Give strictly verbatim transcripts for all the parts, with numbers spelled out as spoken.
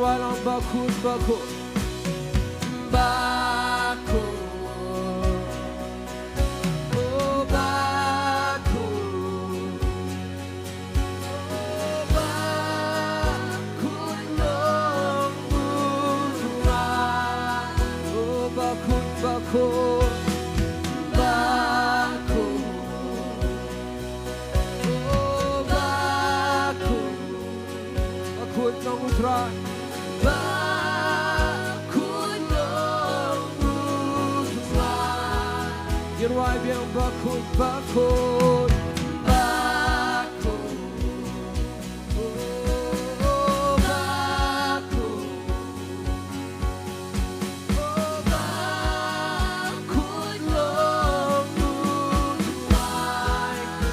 Balang bakut, bakut, bakut. Oh, bakut. Oh, bakut nongbuh. Oh, bakut, bakut, bakut. Oh, bakut. Bakut nong u Trai. Bakut nong u Trai. Ngi rwai biang bakut, bakut, bakut. Oh, bakut.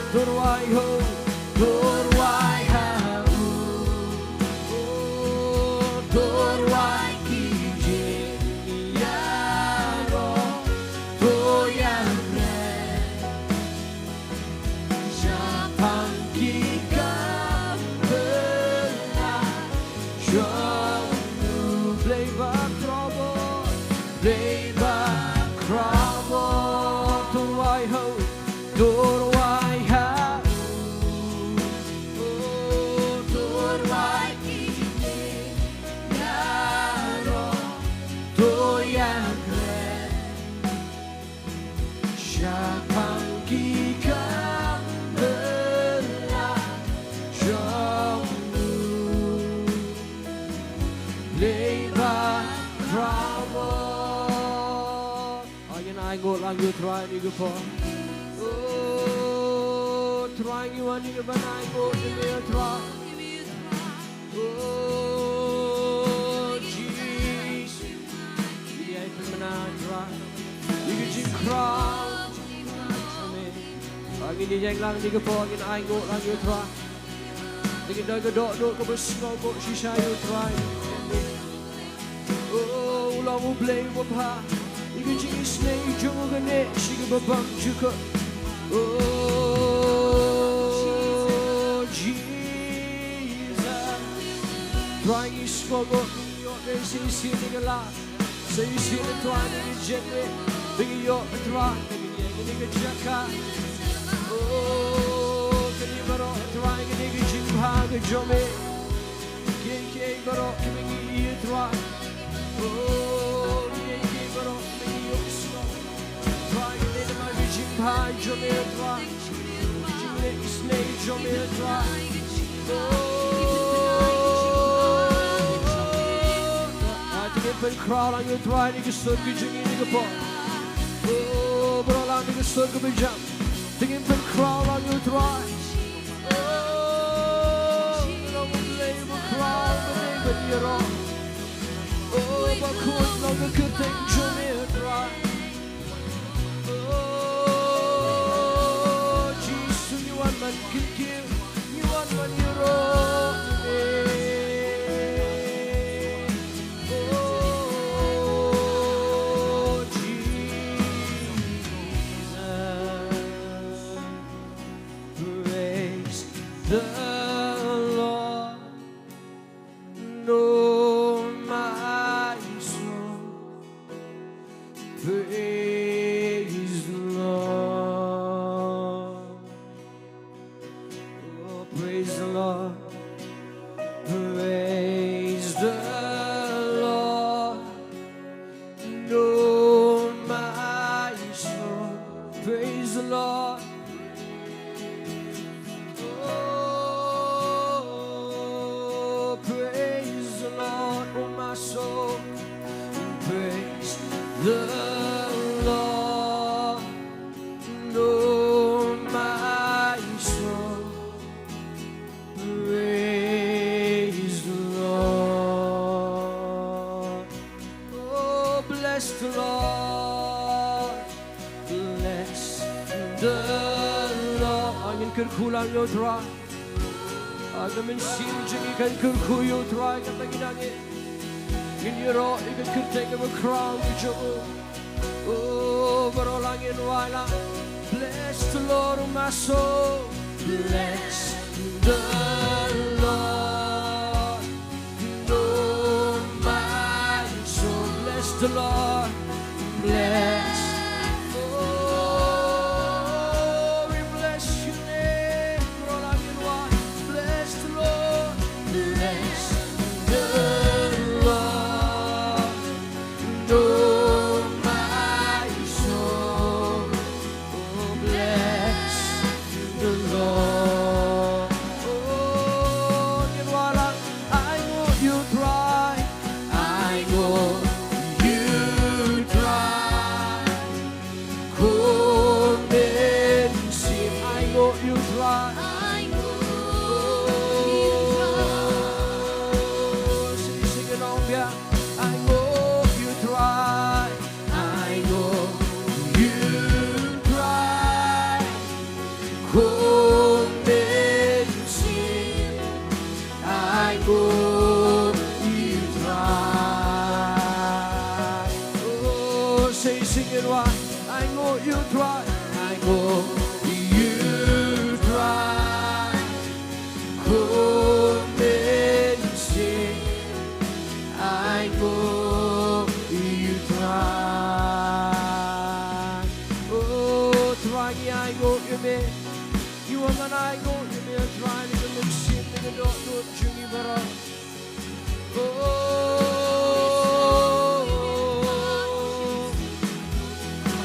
To rwai ho, to rwai ha u, to rwai ki jingïaroh, to ïakren shaphang ki kam bylla jong u. Blei Bakhraw, Blei Bakhraw, to rwai ho, to rwai ha u, to rwai ki jingïaroh, to ïakren shaphang ki kam bylla jong u. Blei Bakhraw. Ngin ainguh lang ïa u Trai ha kane ka por. Oh, Trai, ngi wan ïa ka ban ainguh ïa me, Trai. Oh, Jesus. Ngi ai pynbna, Trai, ïa ka jingkhraw. Amen. Ngin ïeng lang ha kane ka por, ngin ainguh lang ïa u Trai. Te ngin don ka dohnud kaba sngewbha shisha ïa u Trai. Oh, u long U Blei uba bha. Ïa ka jingisynei jong u ka neh sha kaba bymjukut. Oh, Jesus. Trai, ngi sngewbha ïa u Trai, sa shisien ngi la Sa shisien, Trai, ngi ïeit, ngi ïoh, Trai, ngi ïeit, ngi ïeit ka jaka. Oh, kane baroh, Trai, kane ka jingbha ka jong me. Kiei kiei baroh kiba ngi ïeit, Trai. Oh, kiei kiei baroh kiba ngi ïoh sngewbha, Trai, kane namar ka jingbha jong me, Trai. Jingleh isynei jong me, Trai. Oh. Ah, te ngin pynkhraw lang ïa u Trai ha kane ka sur ka jong ngi ha kane ka por. Oh, baroh lang ha kane ka sur kaba jam. Te ngin pynkhraw lang ïa u Trai. Oh, long U Blei uba khraw, U Blei uba ïaroh. Oh, bakhuid long ka kyrteng jong me, Trai. Oh, Jisu, ngi wan ban kyntiew, ngi wan ban ïaroh ïa me. Oh, Jesus. Praise the Lord. Oh, my soul, praise the Lord. Oh, praise the Lord. Praise the Lord. Oh, my soul, praise the Lord. Oh, praise the Lord, oh my soul, praise the Lord, oh my soul, praise the Lord. Oh, bless the Lord. Bless the Lord. Ngin kyrkhu lang ïa u Trai. Ïa ka mynsiem jong ngi kan kyrkhu ïa u Trai kata ngi dang ïa. Ngin ïaroh ïa ka kyrteng kaba khraw ka jong u. Oh, baroh lang ngin rwai lang. Bless the Lord, oh my soul. Bless the Lord. the Lord. Bless. Oh, we bless your name. Rolang in wa. Bless the Lord. Bless the Lord. Oh, my soul. Oh, bless the Lord. Oh, ngin wallam. Ainguh U Trai, ainguh U Trai. Kum mynsiem, ainguh U Trai. Oh, sing, sing along, yeah. Ainguh U Trai. Ainguh U Trai, kum mynsiem, ainguh U Trai. Oh, say, sing it wide. Ainguh U Trai, ainguh U Trai. Kum mynsiem, ainguh U Trai. Oh, Trai ngi ainguh ïa me. Ngi wan ban ainguh ïa me Trai, na ka mynsiem, na ka dohnud jong ngi baroh. Oh,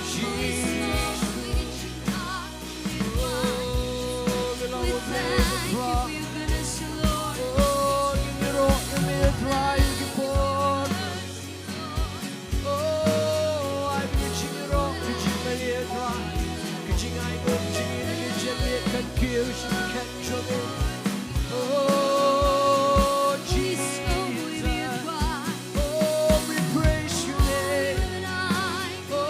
Jesus. Oh, Jesus. Oh, we praise your name. Oh,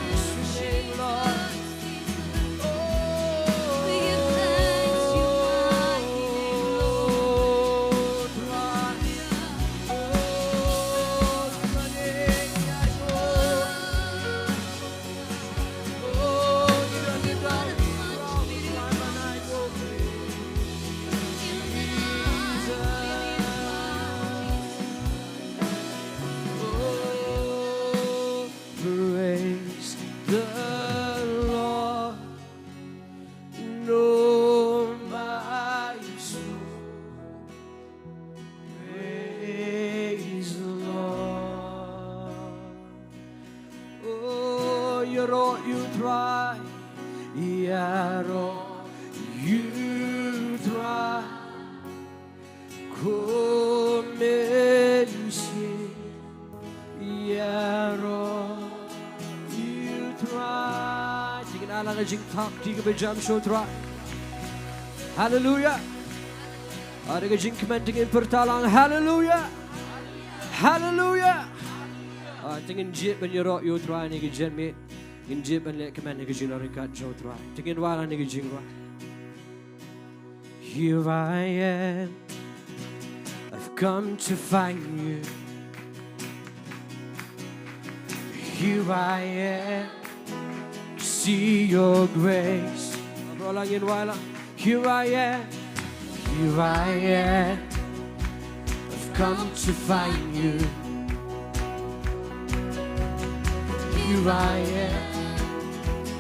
worship your name, Lord. Praise the Lord. Oh, my soul, praise the Lord. Oh, ïaroh ïa U Trai, ïaroh ïa U Trai. Kum mynsiem, ïaroh ïa U Trai. Te ngin ai lang ka jingthap kti kaba jam sha U Trai. Haleluya. Bad da ka jingkmen te ngin pyrta lang. Haleluya. Haleluya. Ah, te ngin jied ban ïaroh ïa U Trai ha kane ka janmiet. Ngin jied ban leh kmen ha ka jingryngkat jong U Trai. Te ngin wan ha kane ka jingrwai. Here I am, I've come to find you. Here I am, to see your grace. Baroh lang ngin wan lang. Here I am, here I am, I've come to find you. Here I am,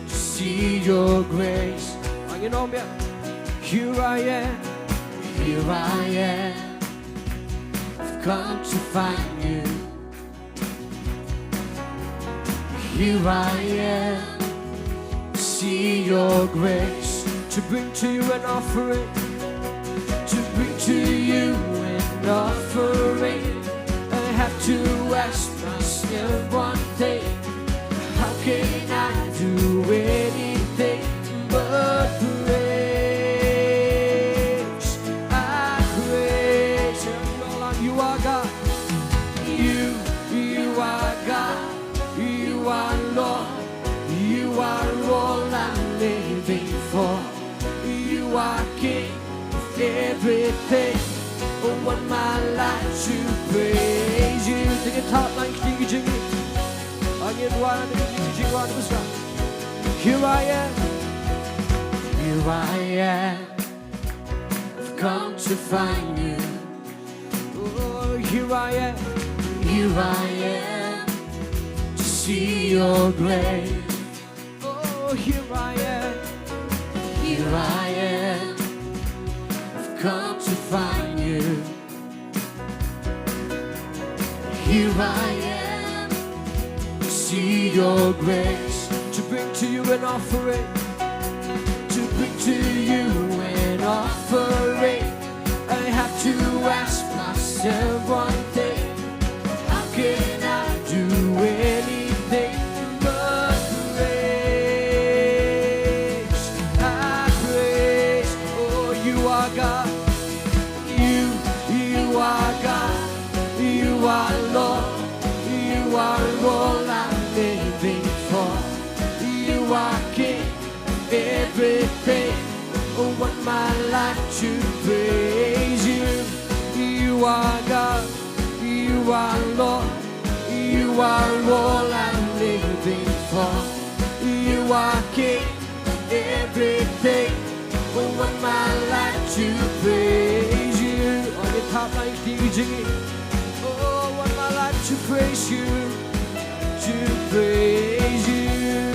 to see your grace. Ang inom ya. Here I am, here I am, I've come to find you. Here I am, see your grace, to bring to you an offering, to bring to you an offering. I have to ask myself one thing, how can I do anything but praise? I praise you, Lord, you are God. You, you are God. You are Lord. You are all I'm living for. You are King of everything. I want my life to praise you. Te ngin thap lang kti ka jingim. Ngin wan ha kane ka jingim, wan ha kane ka jingwan. Here I am. Here I am. I've come to find you. Oh, here I am. Here I am to see your grace. Oh, here I am. Here I am. I've come to find you. Here I am to see your grace. To bring to you an offering. To bring to you an offering. I have to ask myself one thing. How can I do anything but praise? I praise. Oh, you are God. You, you are God. You are Lord. You are all I'm living for. You are King. Everything. I want my life to praise you. You are God. You are Lord. You are all I'm living for. You are King. Everything. I want my life to praise you. On your top line, T V Jiggy. Oh, I want my life to praise you. To praise you.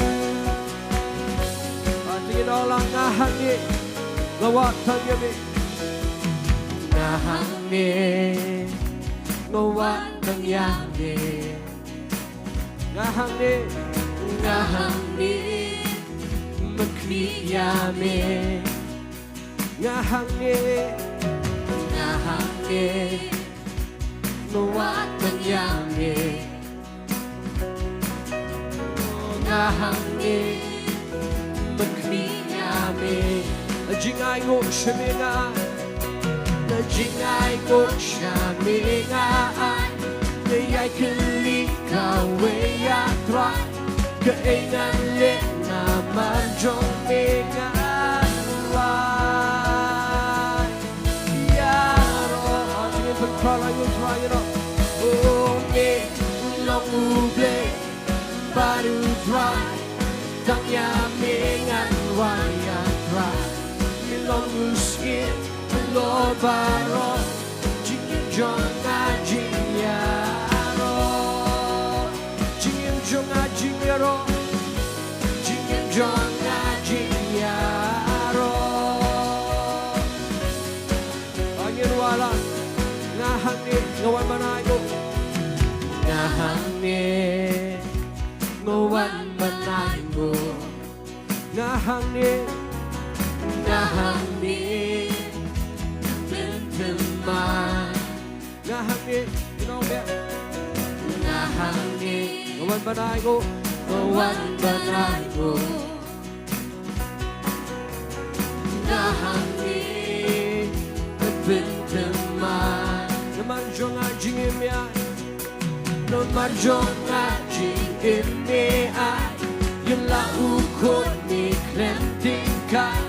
Auntie, you know, lang nga hangne. Nga wad tang ïa me. Nga hangne. Nga wad tang ïa me. Nga hangne. Nga hangne. Ma khmih ïa me. Nga hangne. Nga hangne. Nga wad tang ïa me. Nga hangne. Ma khmih ïa me. Ka jingainguh sha me nga ai. Ka jingainguh sha me nga ai. Nga ïai kylli kawei, A Trai. Kaei ngan leh namar jong me ngan wan ïaroh. Auntie, pynkhraw ïa U Trai ïaroh. Oh, me long U Blei bad U Trai. Tang ïa me ngan wan ïa Trai. Me long U Syiem halor baroh. Jingim jong nga jingïaroh. Jingim jong nga jingïaroh. Jingim jong nga jingïaroh. Ngin wallam. Nga hangne, nga wan ban ainguh. Nga hangne, nga wan ban ainguh. Nga hangne, nga hangne, pynthymmai. Nga hangne, you know that. Nga hangne, nga wan ban ainguh, nga wan ban ainguh. Nga hangne, pynthymmai. Namar jong nga jingim ïa Namar jong nga jingim me ai, ïa la u khun me khlem tyngkai.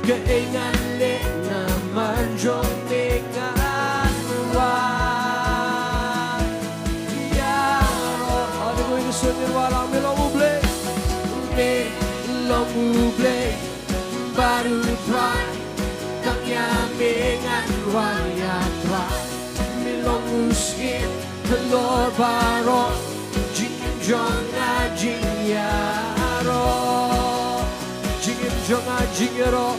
Kaei ngan leh namar jong me ngan wan ïaroh. Haleluia, ngin sa ïaroh lang, me long U Blei. Me long U Blei. Bad U Trai, tang ïa me ngan wan ïa Trai. Me long U Syiem halor baroh, jingim jong nga jingïaroh. Jingim jong nga jingïaroh.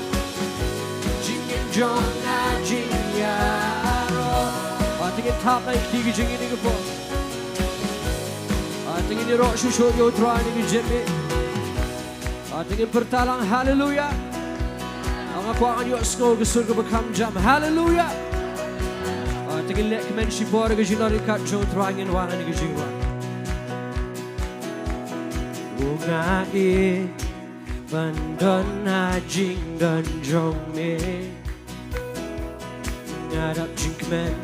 Jingim jong nga jingïaroh. Ba te ngin thap na ki jingim ni ka por. Ba te ngin ïaroh shuh shuh ïa U Trai na ki jingim. Ba te ngin pyrta lang haleluia. Nga kwah ngan ïohsngew ka sur kaba kham jam haleluia. Ba te ngin leh kmen shipor ka jingdon ryngkat jong U Trai, ngin wan ha ka jingwan. U nga ïeit ban don ha jingdon jong me. Nga dap jingkmen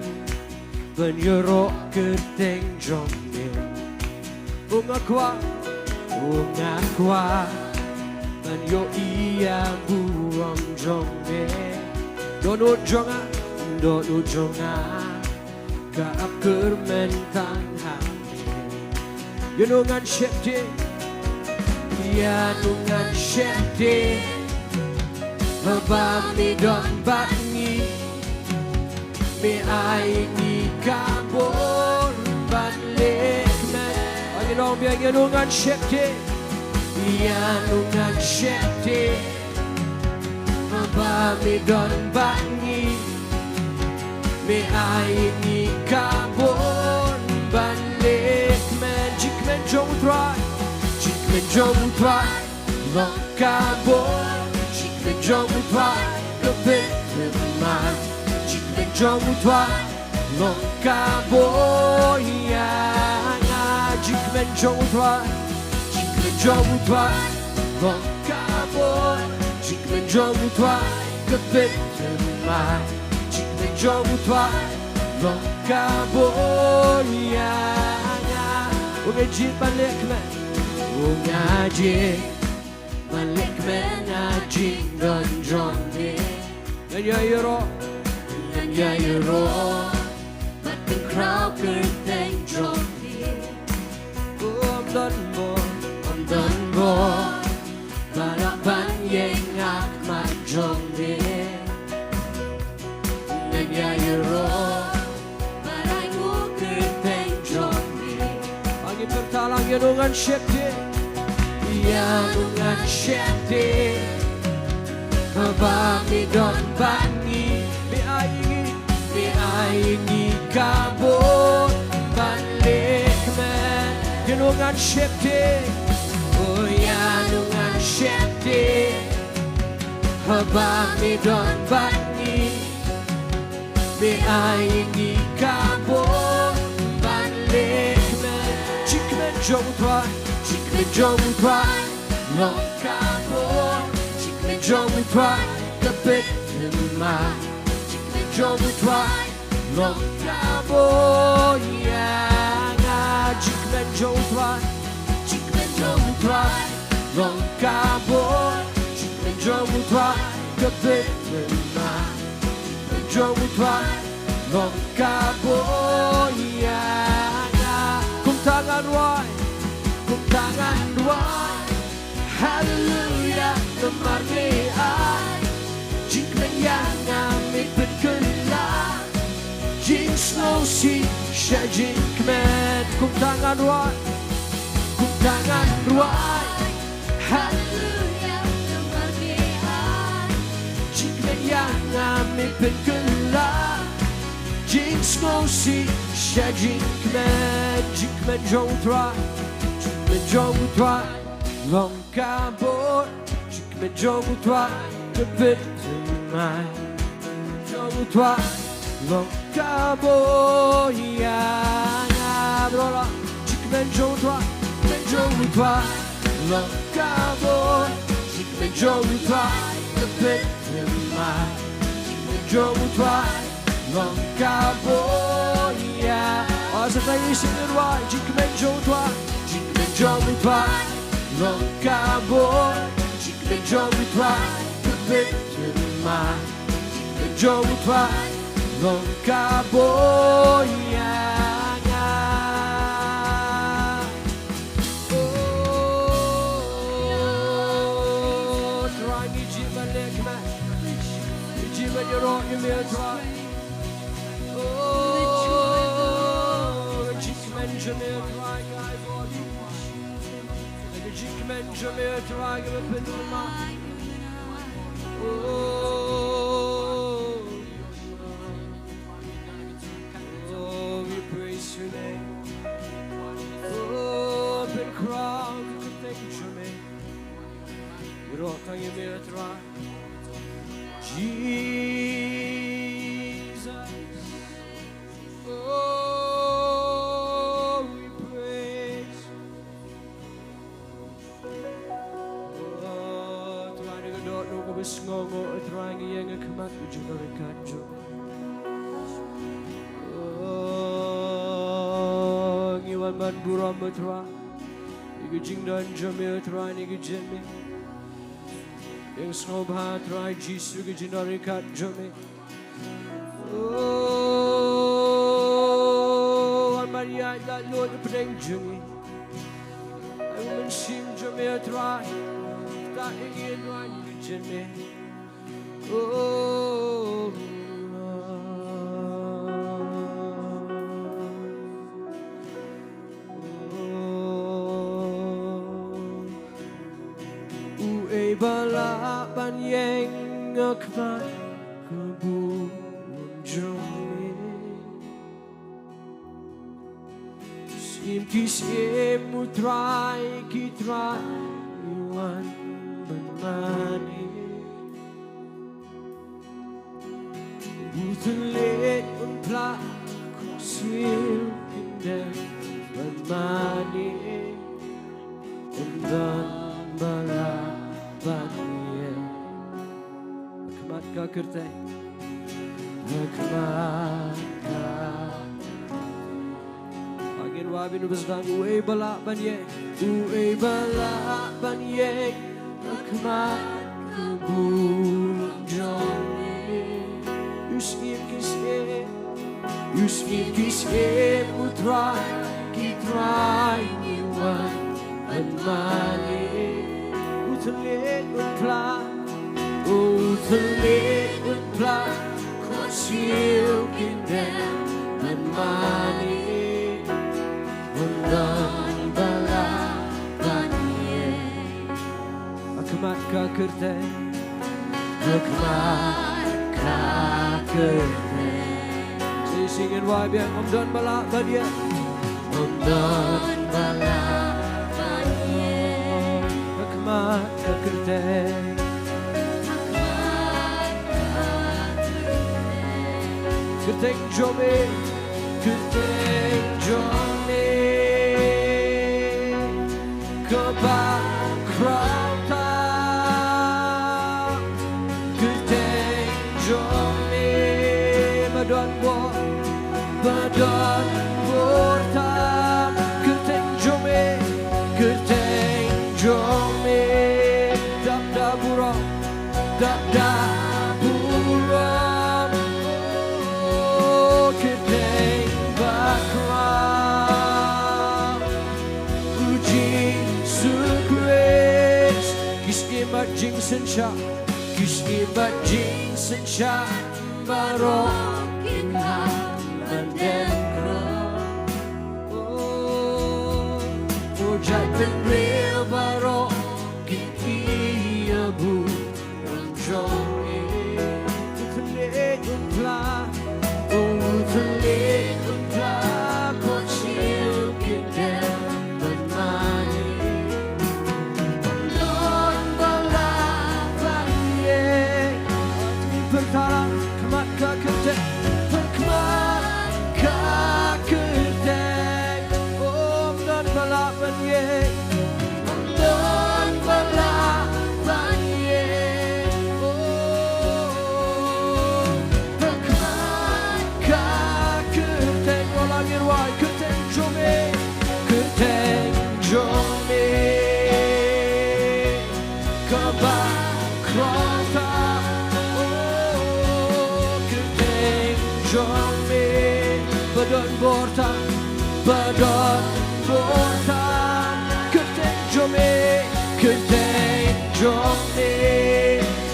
ban ïaroh kyrteng jong me. U nga kwah, u nga kwah ban ïohi ïa burom jong me. Dohnud jong nga, dohnud jong nga ka ap kyrmen tang ha me. Ïa no ngan sheptieng, ïa no ngan sheptieng, haba me don bad ngi, me ai ngi ka bor ban leh kmen. Ngi long biang ïa u ngan sheptieng. Ïa u ngan sheptieng. Haba me don bad ngi. Me ai ïa ngi ka bor ban leh kmen. Jingkmen jong u Trai. Jingkmen jong u Trai. Long ka bor, jingkmen jong u Trai, ka bit thymmai. Jingkmen jong u Trai, long ka bor ïa nga. Jingkmen jong u Trai, jingkmen jong u Trai, long ka bor, jingkmen jong u Trai, ka bit thymmai. Jingkmen jong u Trai, long ka bor ïa nga. U nga jied ban leh kmen, u nga jied ban leh kmen ha jingdon jong me. Ngan ïa ïaroh, ngan ïa ïaroh bad pynkhraw kyrteng jong me. Ym don bor, ym don bor ba lah ban ïeng ha khmat jong me. Ngan ïa ïaroh bad ai nguh kyrteng jong me. Ngi pyrta lang, ïa u ngan sheptieng. Ïa u ngan sheptieng. Haba me don bad ngi, me ai ïa ngi, me ai ïa ngi ka bor ban leh kmen. Ïa u ngan sheptieng. Oh, ïa u ngan sheptieng. Haba me don bad ngi, me ai ïa ngi ka bor ban leh kmen. Jingkmen jong u Trai, jingkmen jong u Trai, long ka bor. Jingkmen jong u Trai, ka bit thymmai. Jingkmen jong u Trai, long ka bor ïa nga. Jingkmen jong u Trai, jingkmen jong u Trai, long ka bor. Jingkmen jong u Trai, ka bit thymmai. Jingkmen jong u Trai, long ka bor ïa nga. Kumta ngan duwai, kumta ngan duwai. Haleluia, namar me ai jingkmen ïa nga, me pynkylla jingsngewsih sha jingkmen. Kumta ngan duwai, kumta ngan duwai. Haleluia, namar me ai jingkmen ïa nga, me pynkylla jingsngewsih sha jingkmen. Jingkmen jong u Trai, jingkmen jong u Trai, long ka bor. Jingkmen jong u Trai, ka bit thymmai. Jong u Trai, long ka bor ïa nga. Bro la. Jingkmen jong u Trai, jingkmen jong u Trai, long ka bor. Jingkmen jong u Trai, ka bit thymmai. Jingkmen jong u Trai, long ka bor ïa. Oh, sa tang ïa shisien ruh, jingkmen jong u Trai, jingkmen jong u Trai, long ka bor. Jingkmen jong u Trai, ka bit thymmai. Jingkmen jong u Trai, long ka bor ïa nga. Oh, Trai, ngi jied ban leh kmen. Ngi jied ban ïaroh ïa me, Trai. Oh, ka jingkmen jong me, Trai, ka ai bor. Ka jingkmen jong me, Trai, ka pynmih. Oh, oh, we praise your name. Oh, pynkhraw ka kyrteng jong me. Ïaroh tang ïa me, Trai. Jesus. Oh, we praise. Oh, Trai, da ka dohnud kaba sngewnguh, Trai, ngi ïeng ha khmat ka jingdon ryngkat jong me. Oh, ngi wan ban burom, Trai, ïa ka jingdon jong me, Trai, ïa ka jingim. Ïeng sngewbha, Trai Jisu, ka jingdon ryngkat jong me. Oh, wan ban ïaid laitluid hapdeng jong ngi. Ai u Mynsiem jong me, Trai, ktah ïa ngi, Trai, ïa ka jingim. Oh, ba lah ban ïeng ha khmat ka burom jong me. Syiem ki syiem, u Trai ki trai, ngi wan ban mane. U thylliej un phla, kotsiew kin dem ban mane. Ym don ba lah ban ïeng. Ha khmat ka kyrteng. Ha khmat ka. Ngin wad bad u ba sdang, uei ba lah ban ïeng, uei ba lah ban ïeng ha khmat ka burom jong me. U Syiem ki syiem, u Syiem ki syiem, u Trai ki trai, ngi wan ban mane. U thylliej un phla, u thylliej un phla, kotsiew kin dem ban mane. Ym don ba lah ban ïeng. Ha khmat ka kyrteng. Ha khmat ka kyrteng. Shisien ngin wad biang, ym don ba lah ban ïeng. Ym don ba lah ban ïeng. Ha khmat ka kyrteng. Kyrteng jong me, kyrteng jong me, kaba khraw tam. Kyrteng jong me, ba don bor, ba don bor tam. Kyrteng jong me, kyrteng jong me, dap da burom, dap da burom. Oh, kyrteng ba khraw, u Jisu Khrist. Ki syiem bad jingsynshar, ki syiem bad jingsynshar baroh kin kham ban dem khraw. Oh, oh, jaitbynriew baroh kin ïa burom jong me. U thylliej un phla, u thylliej un phla, kotsiew kin dem ban mane. Ym don ba lah ban ïeng. Pynthara, khmat ka kyrteng, pynkhmat ka kyrteng. Ym don ba lah ban ïeng. Ym don ba lah ban ïeng. Oh, pynkhmat ka kyrteng. Wat la ngin wad, kyrteng jong me, kyrteng jong me, kaba khraw tam. Oh, kyrteng jong me, ba don bor tam, ba don bor tam. Kyrteng jong me, kyrteng jong me,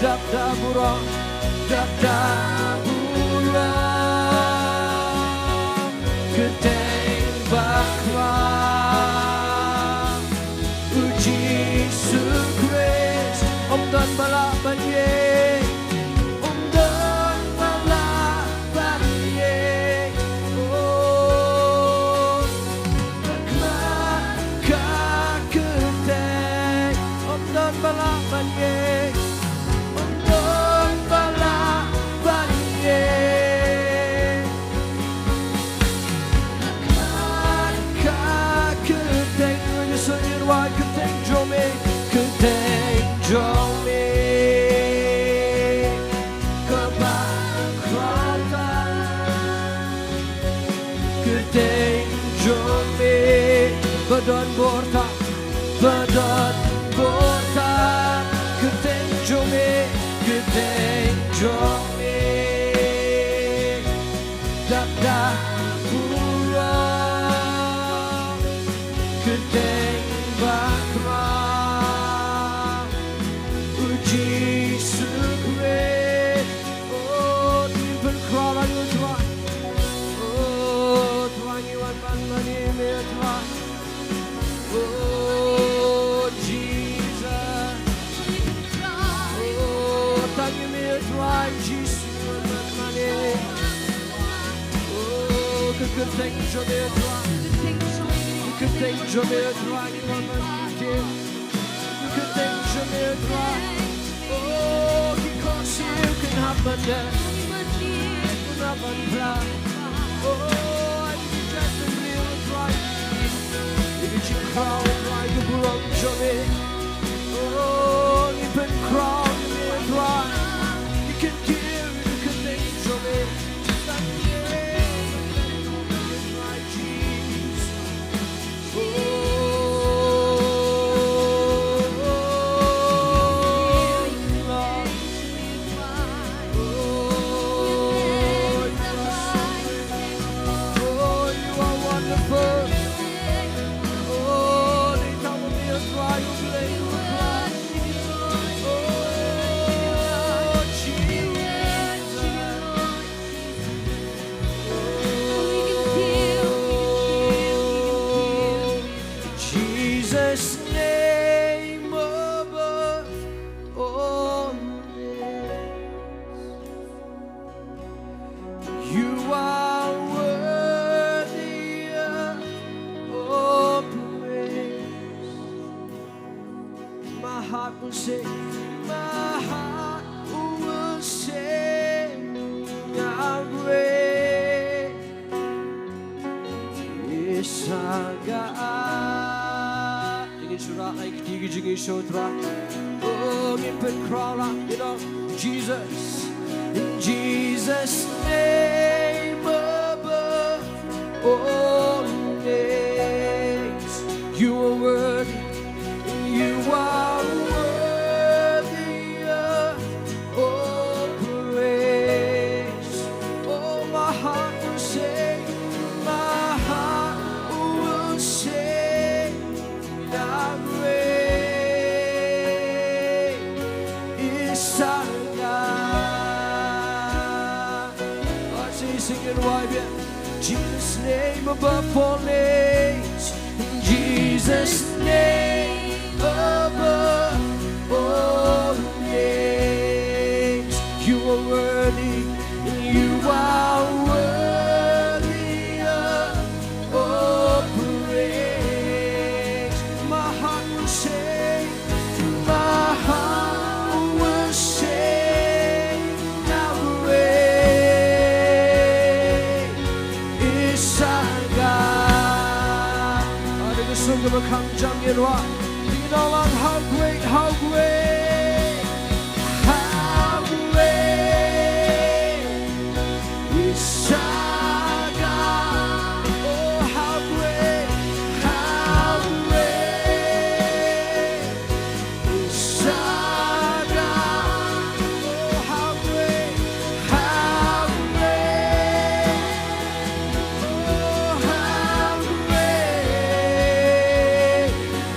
dap da burom, dap da burom. Kyrteng ba khraw, u Jisu Khrist. Ym don ba lah ban ïeng, ym don ba lah ban ïeng. Oh, pynkhmat ka kyrteng. Ym don ba lah ban ïeng, ym don ba lah ban ïeng. Pynkhmat ka kyrteng, ngin ïa sngewthuh, kyrteng jong me, kyrteng jong me, kaba khraw tam. Kyrteng jong me, ba don bor tam, ba don bor tam. Kyrteng jong me, kyrteng jong me, dap da burom. Kyrteng ba khraw, u Jisu Khrist. Oh, to ngin pynkhraw lang ïa u Trai. Oh, Trai, ngi wan ban mane ïa me, Trai. Oh, Jesus. Kyrteng jong me, Trai, ngi wan ban kyrkhu. Kyrteng jong me, Trai. Oh, ki khun siew kin hap ban dep, kin hap ban phla. Oh, ai ki jingpynriewspah, Trai. Ïa ka jingkhraw, Trai, ka burom jong me. Oh, ngi pynkhraw ïa me, Trai. Ngi kyntiew ïa ka kyrteng jong me. Jesus' name above all names. You are worthy of all praise. My heart will sing, my heart will sing, how great is our God. Ngin shu rah ïa kine ki jingïashoh, Trai. Oh, ngin pynkhraw la, you know, Jesus. In Jesus' name above all names, you are worthy. You are worthy of all praise. Oh, my heart will sing, my heart will sing, how great is our God. Let's sing it, Y B N. Jesus' name above all names. In Jesus' name above all names. You are worthy. You are worthy of all praise. My heart will sing. My heart will sing, how great is our God. Ade ka song kaba kham jam ïa ngi, ri ngi nang lang, how great, how great, how great is our God. Oh, how great, how great is our God. Oh, how great, how great, oh, how great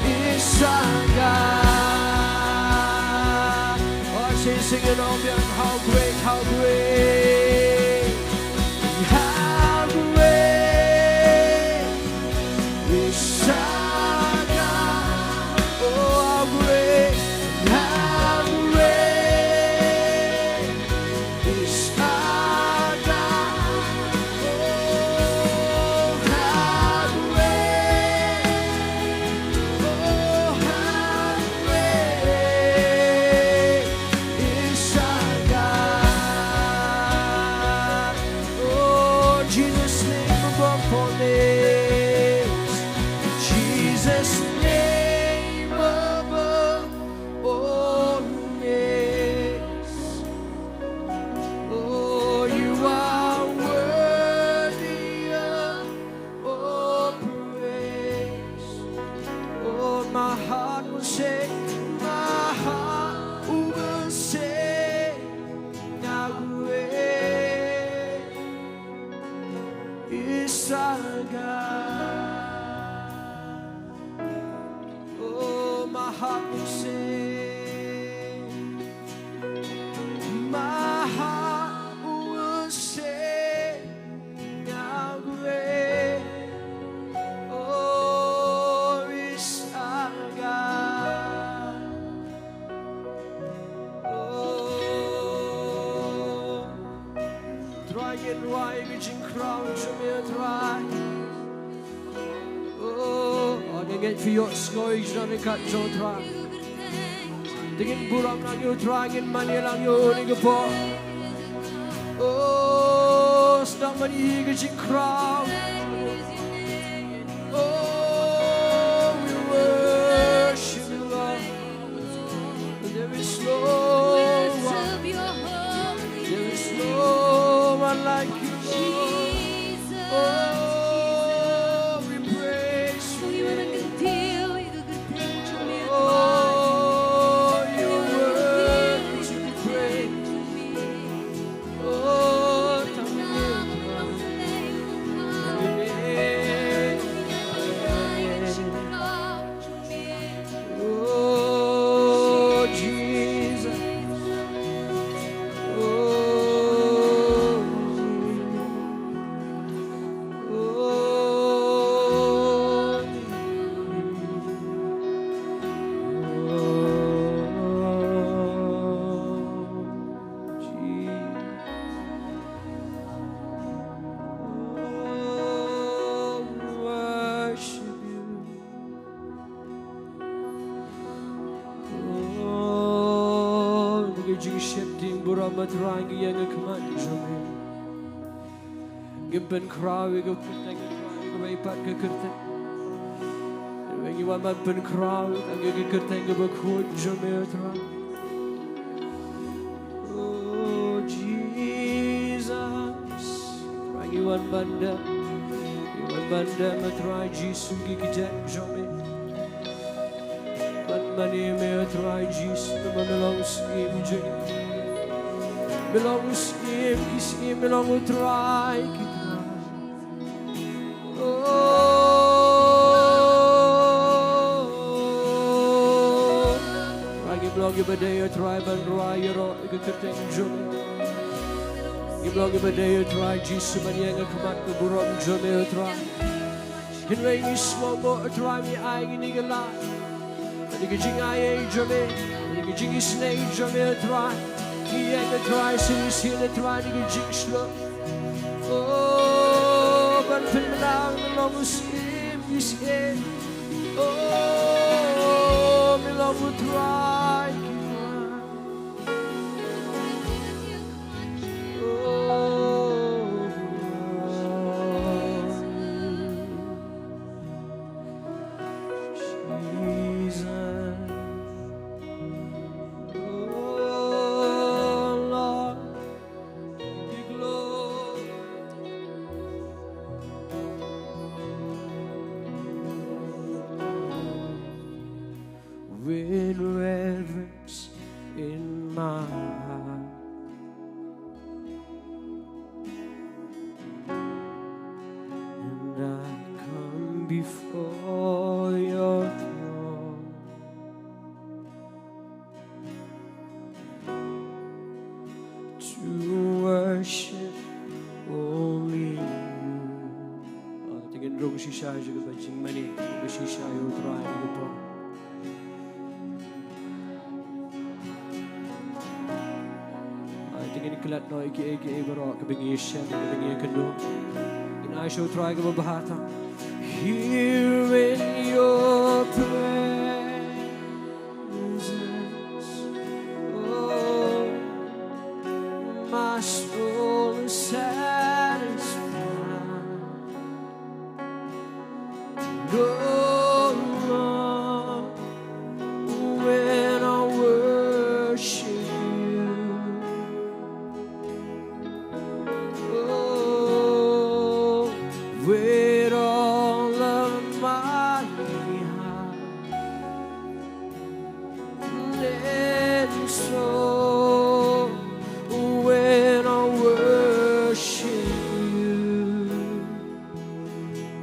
is our God. Oh, I say, sing it all, man. How great, how great, how great is our God. Oh, how great, how great is our God. Oh, how great, oh, how great is our God. Oh, Jesus' name above all names. Jesus' name above all names. Oh, you are worthy of all praise. Oh, my heart will sing, my heart will sing, how great is our God. Oh, my heart will sing, my heart will sing, how great, oh, is our God. Oh, Trai, ngin rwai ïa ka jingkhraw jong me, Trai. Oh, Ngeit phi ïohsngew ïa ki jingkyrkhu jong U Trai. Te ngin burom lang ïa U Trai, ngin mane lang ïa U ha kane ka por. Oh, sdang ban ïohi ïa ka jingkhraw. Oh, we worship you, Lord. There is no one. There is no one like you, Lord. Oh, we praise you. Oh, you're worthy to be praised. Oh, oh, Jesus. Oh, oh, oh, Jesus. Oh, we worship you. Oh, ngi ka jingsheptieng burom, A Trai, ngi ïeng ha khmat jong me. Ngi pynkhraw ïa ka kyrteng, ïa kawei pat ka kyrteng. Ngi wan ban pynkhraw ïa ka kyrteng kaba khuid jong me, A Trai. Oh, Jesus. Trai, ngi wan ban dem. Ngi wan ban dem, A Trai Jisu, ha ki kjat jong me. Ban mane ïa me, A Trai Jisu, namar me long u Syiem jong ngi. Me long u Syiem ki syiem, me long U Trai ki trai. Oh, Trai, ngim long kiba dei, A Trai, ban rwai ïaroh ïa ka kyrteng jong me. Ngim long kiba dei, A Trai Jisu, ban ïeng ha khmat ka burom jong me, A Trai. Hynrei ngi sngewbha, A Trai, me ai ïa ngi ka lad. Ïa ka jingai jong me, ïa ka jingisynei jong me, A Trai. Ngi ïeng, A Trai, shisien, A Trai, ïa ka jingshlur. Oh, ban pynbna me long u Syiem ki syiem. Oh, me long U Trai ki trai. Oh, Jesus. Oh, Lord, be glorified. With reverence in my heart, and I come before your throne to worship only you. Oh, te ngin rung shisha ïa kaba jingmane, rung shisha ïa U Trai ïa kaba. Ai, te ngin klet noh ïa kiei kiei baroh kiba ngi ïashem, kiba ngi ïakynduh. Ngin ai sha U Trai kaba bha tam. Here in your presence, oh, my soul is satisfied. Oh Lord, when I worship you, oh, with all of my heart. And so when I worship you,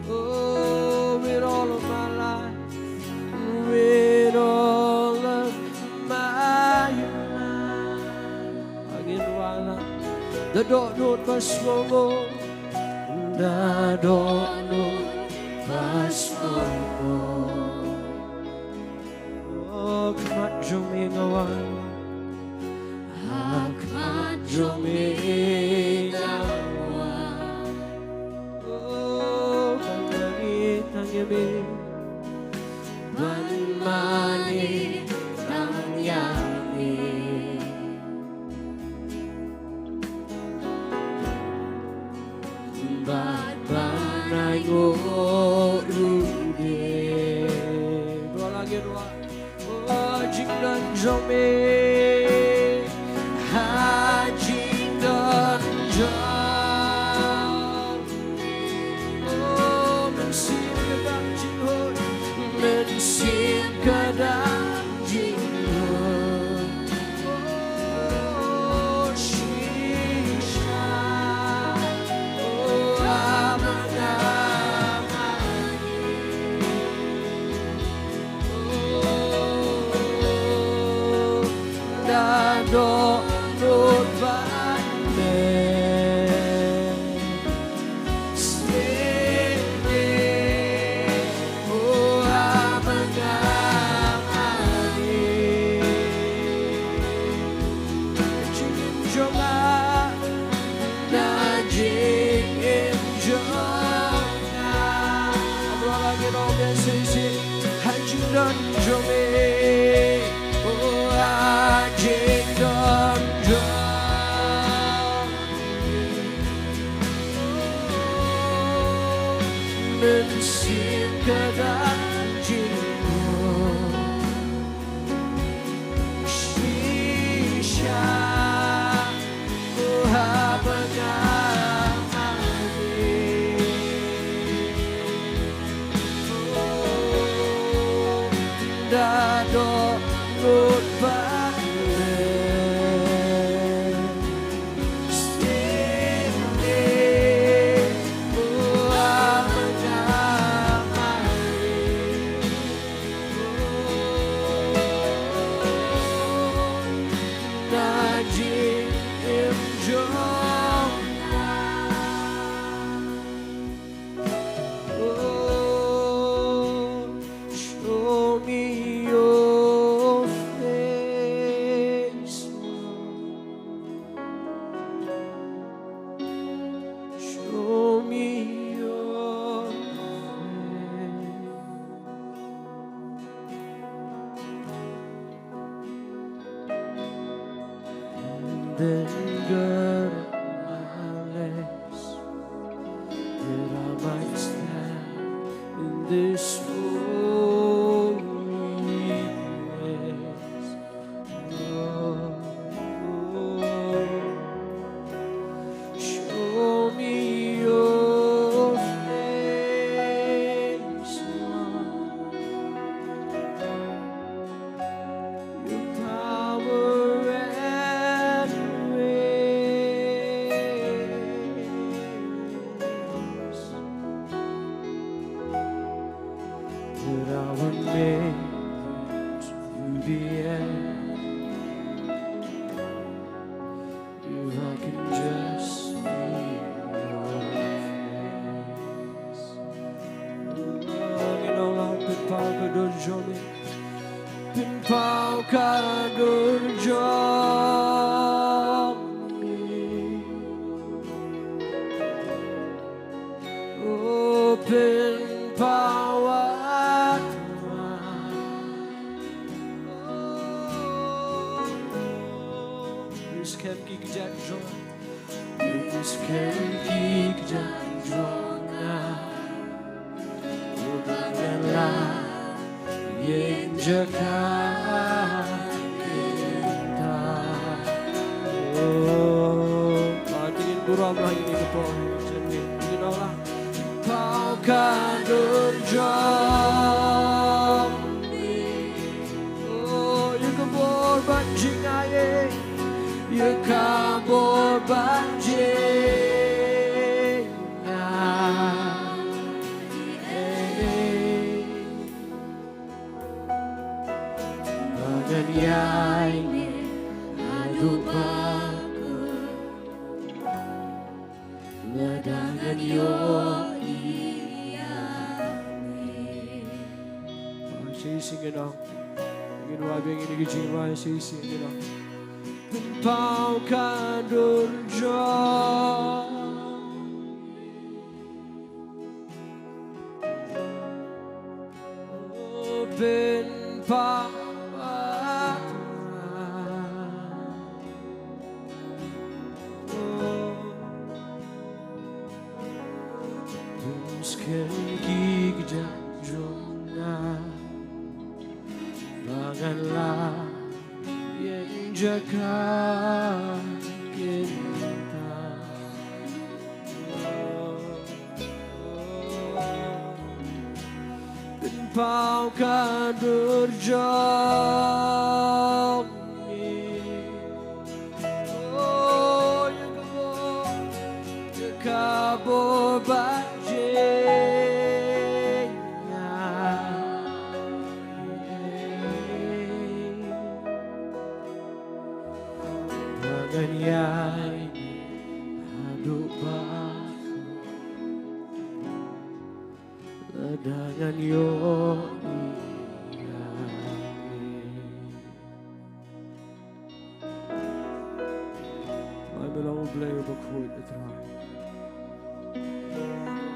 oh, with all of my life, with all of my life, again, wala, da dohnud ba sngewbha, da dohnud ba sngewbha. Oh, khmat jong me nga wan. Ha khmat jong me nga wan. Oh, khmat jong me tang ïa me. Ban mane tang ïa me. Bad ban ai nguh ruh de. Bro, lagi dua. Oh, jingdon jong me. Ha jingdon jong me. Oh, mynsiem ka dang jinghoit. Mynsiem ka dang jinghoit. Oh, shisha. Oh, haba nga mane. Oh, da dohnud ban leh. Sngewbha, oh, haba nga mane. Jingim jong nga, na jingim jong nga. Abra lagi dong, yes, yes, yes. Ha jingdon jong me. Oh, ha jingdon jong me. Mynsiem ka dang jinghoit. Shisha, oh, haba nga mane. Oh, da dohnud ban leh. Oh, show me your face. Show me your face. And then gird my legs, that I might stand in this holy place. Oh, oh, show me your face, Lord. Your power and grace. That I would make it through the air. If I can just see your face. Oh, ngin ong lang, pynpaw ka dur jong me. Pynpaw ka dur jong me. Oh, pynpaw, ah, pynskhem ki kjat jong, pynskhem ki kjat jong nga. Uba nga la ïeng jaka kynta. Oh, ba kin burom lang ïa kane ka por. Jan ïa kane ka por. Pynpaw ka dur jong me. Oh, ïa ka bor ban jngai, ïa ka bor ban jngai. Ba ngan ïaineh haduh ba kut, lada ngan ïohi ïa me. Shisha ngin ong, ngin wad biang ïa kine ki jingrwai, shisha ngin ong. Pynpaw ka dur jong me. Oh, Pynpaw. Pynskhem ki kjat jong nga ba ngan lait ïa ka jaka kynta. Pynpaw ka dur jong me. Oh, ïa ka bor, ïa ka bor ba jingïaid. Ba ngan ïaid haduh ba lada ngan ïohi ïa me. Ai me long U Blei uba khuid, A Trai.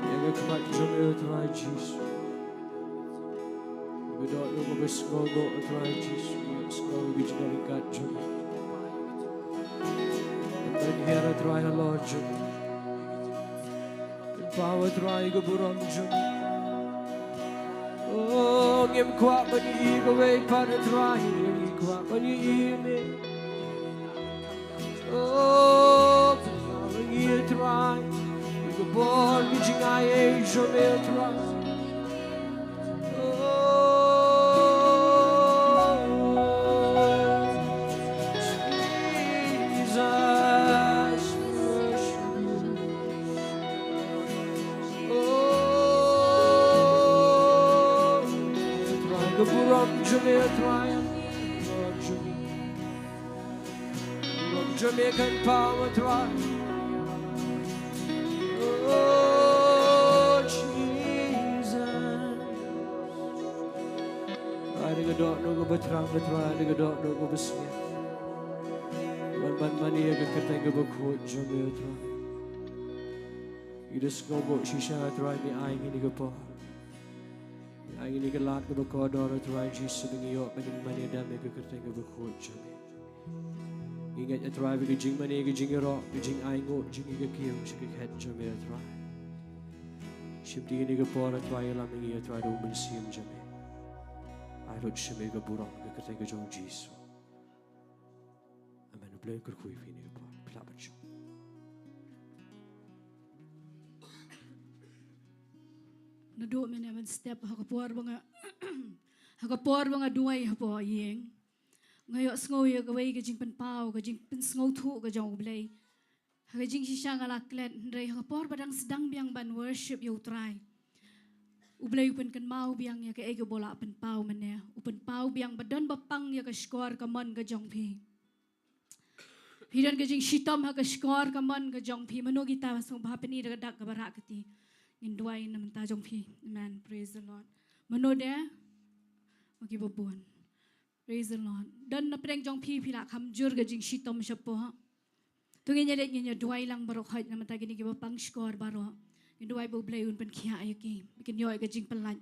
Ïa ka khmat jong me, A Trai Jisu. Ka dohnud kaba sngewbha, A Trai Jisu, ïa ka sngewbha ka jingryngkat jong me. Ban hiar, A Trai, halor jong me. Pynpaw, A Trai, ka burom jong me. Oh, ngim kwah ban ïohi kawei pat, A Trai, ngi kwah ban ïohi me. Oh, pynpaw ïa ngi, A Trai, ïa ka bor ka jingai jong me, A Trai. Oh, Jesus. Oh, Trai, ka burom jong me, Trai. Burom jong me kan paw, Trai. Oh, Jesus. Ai da ka dohnud kaba thrang, Trai, ai da ka dohnud kaba sngewbha. Ban, ban mane ïa ka kyrteng kaba khuid jong me, Trai. Ngi da sngewbha shisha, Trai, me ai ngi kane ka por. Ai ngi kane ka lad kaba kordor, A Trai Jisu, ba ngin ïoh ban mane da me ha ka kyrteng kaba khuid jong me. Ngi ngeit, A Trai, ba ka jingmane, ka jingïaroh, ka jingainguh jong ngi ka kiew sha ka khet jong me, A Trai. Shim kine ki por, A Trai, ïalam ïa ngi, A Trai, da U Mynsiem jong me. Ai lut sha me ka burom ha ka kyrteng ka jong U Jisu. Amen. U Blei un kyrkhu ïa phi ha kane ka por. Phi lah ban shong. Naduh mynne ban step ha ka por ba nga, ha ka por ba nga duwai hapoh ïing, nga ïohsngew ïa kawei ka jingpynpaw, ka jingpynsngewthuh ka jong U Blei. Ha ka jingshisha nga la klet, hynrei ha ka por ba dang sdang biang ban worship ïa U Trai, U Blei u pynkynmaw biang ïa kaei kaba u la pynpaw mynne. U pynpaw biang ba don ba pang ïa ka shkor ka mon ka jong phi. Phi don ka jingshitom ha ka shkor ka mon ka jong phi. Mano kita sngewbha pyni da ka dak kaba rah kti. Ngin duwai na bynta jong phi. Amen. Praise the Lord. Mano de? Okay, ba bun. Praise the Lord. Don na pdeng jong phi, phi la kham jur ka jingshitom shapoh. To ngin ïa leit, ngin ïa duwai lang baroh khoit na bynta kine kiba pang shkor baroh. Ngin duwai ba U Blei un pynkhiah ïa ki, ba kin ïoh ïa ka jingpyllait.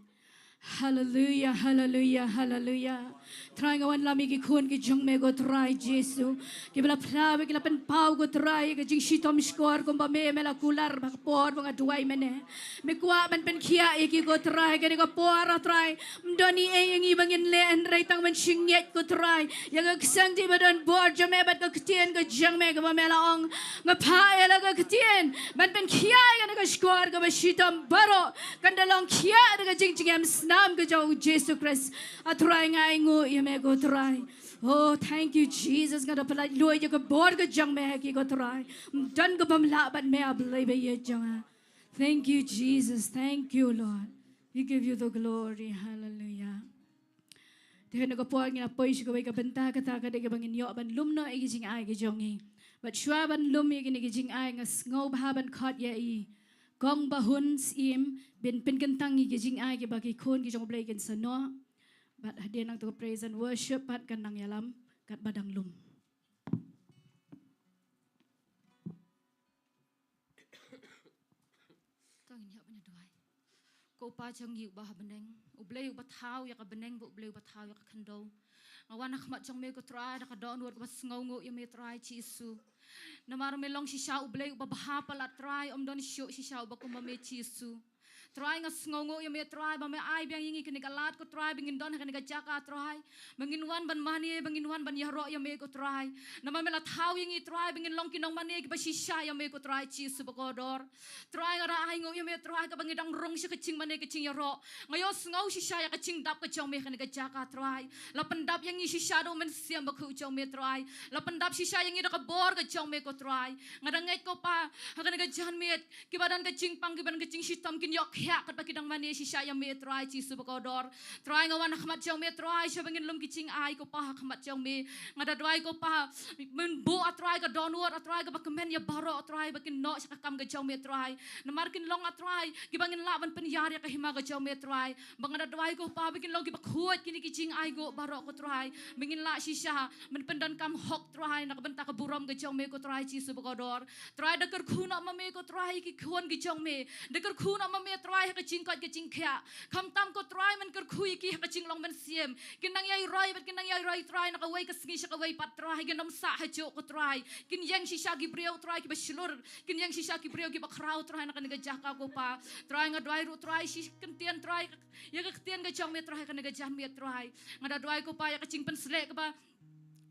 Haleluya, haleluya, haleluya. Trai, nga wanlam ïa ki khun ki jong me, ko Trai Jisu, kiba la phla bad ki la pynpaw, ko Trai, ïa ka jingshitom shkor kumba me, me la kular ha ka por ba nga duwai mynne. Me kwah ban pynkhiah ïa ki, ko Trai, ha kane ka por, ah Trai. Ym don ei ei ïa ngi ba ngin leh, hynrei tang ban shngeit, ko Trai, ïa ka ksang jong me ba don bor jong me bad ka ktien ka jong me kaba me la ong. Nga phah ïa la ka ktien ban pynkhiah ïa kane ka shkor kaba shitom baroh, kan da long khiah da ka jingjngem snam ka jong U Jisu Khrist. Ah Trai, nga ainguh ïa me, ko Trai. Oh, thank you, Jesus. Nga da pyllait luid ïa ka bor ka jong me ha ki, ko Trai. Ym don ka bym lah bad me, ah Blei ba ïeit jong nga. Thank you, Jesus. Thank you, Lord. We give you the glory. Hallelujah. Te ha kane ka por ngin ïa poi sha kawei ka bynta, kata ka dei kaba ngin ïoh ban lum noh ïa ki jingai ki jong ngi. Bad shuwa ban lum ïa kine ki jingai, nga sngewbha ban khot ïa i Kong Bahun Syiem ban pynkyntang ïa ki jingai kiba ki khun ki jong U Blei kin sa noh. Bad hadien nangta ka praise and worship pat kan nang ïalam katba dang lum. To ngin ïa ban ïa duwai. Ko Pa jong ngi uba ha bneng, U Blei uba thaw ïa ka bneng bad U Blei uba thaw ïa ka khyndew. Nga wan ha khmat jong me ko Trai da ka dohnud kaba sngewnguh ïa me Trai Jisu. Namar me long shisha U Blei uba bha palat Trai, ym don shuh shisha uba kum ma me Jisu. Trai nga sngewnguh ïa me Trai ba me ai biang ïa ngi kane ka lad ko Trai ba ngin don ha kane ka jaka Trai. Ba ngin wan ban mane, ba ngin wan ban ïaroh ïa me ko Trai. Namar me la thaw ïa ngi Trai ba ngin long ki nongmane kiba shisha ïa me ko Trai Jisu bakordor. Trai nga da ainguh ïa me Trai kaba ngi dang rung sha ka jingmane ka jingïaroh. Nga ïohsngew shisha ïa ka jingdap ka jong me ha kane ka jaka Trai. La pyndap ïa ngi shisha da U Mynsiem Bakhuid jong me Trai. La pyndap shisha ïa ngi da ka bor ka jong me ko Trai. Nga da ngeit ko Pa ha kane ka janmiet kiba don ka jingpang kiba don ka jingshitom kin ïoh khiah katba ki dang mane shisha ïa me Trai Jisu bakordor. Trai nga wan ha khmat jong me Trai sha ba ngin lum ki jingai ko Pa ha khmat jong me. Nga da duwai ko Pa, men buh A Trai ka dohnud A Trai kaba kmen ïa baroh A Trai ba kin noh sha ka kam ka jong me Trai. Namar kin long A Trai kiba ngin lah ban pynïar ïa ka hima ka jong me Trai. Ba nga da duwai ko Pa ba kin long kiba khuid kine ki jingainguh baroh ko Trai. Ba ngin lah shisha ban pyndonkam hok Trai na ka bynta ka burom ka jong me ko Trai Jisu bakordor. Trai da kyrkhu noh ma me ko Trai ki khun ki jong me. Da kyrkhu noh ma me Trai ha ka jingkoit ka jingkhiah. Khamtam ko Trai men kyrkhu ïa ki ha ka jinglong mynsiem. Kin nang ïai roi bad kin nang ïai roi Trai na kawei ka sngi sha kawei pat Trai. Kin ym sah hajuh ko Trai. Kin ïeng shisha ki briew Trai kiba shlur. Kin ïeng shisha ki briew kiba khraw Trai na kane ka jaka ko Pa. Trai nga duwai ruh Trai shi kyntien Trai ïa ka ktien ka jong me Trai ha kane ka janmiet Trai. Nga da duwai ko Pa ïa ka jingpynsleh kaba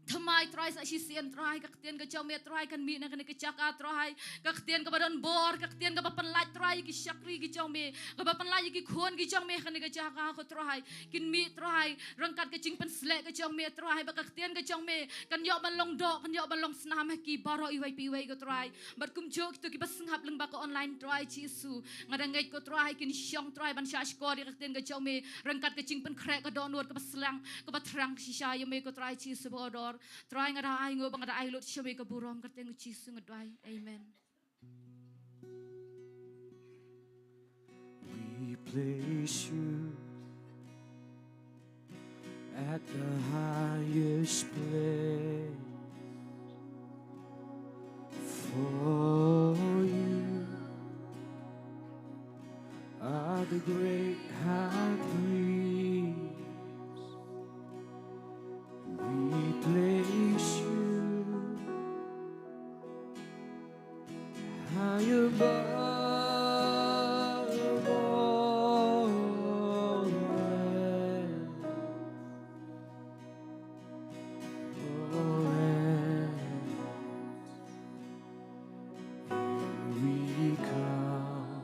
thymmai Trai sa shisien Trai ka ktien ka jong me Trai kan mih na kane ka jaka Trai. Ka ktien kaba don bor, ka ktien kaba pynlait Trai ïa ki shakri ki jong me, kaba pynlait ïa ki khun ki jong me ha kane ka jaka ko Trai. Kin mih Trai ryngkat ka jingpynsleh ka jong me Trai ba ka ktien ka jong me kan ïoh ban long doh, kan ïoh ban long snam ha ki baroh iwei pa iwei ko Trai. Bad kumjuh kito kiba sngap lyngba ka online Trai Jisu. Nga da ngeit ko Trai kin shong Trai ban shahshkor ïa ka ktien ka jong me ryngkat ka jingpynkhreh ka dohnud kaba slang kaba thrang shisha ïa me ko Trai Jisu bakordor. Trai nga da ainguh ba nga da ai lut sha me ka burom ka ktien ka Jisu nga duwai. Amen. We place you at the highest place. For you are the great high priest. We place you high above all else. All else. And we come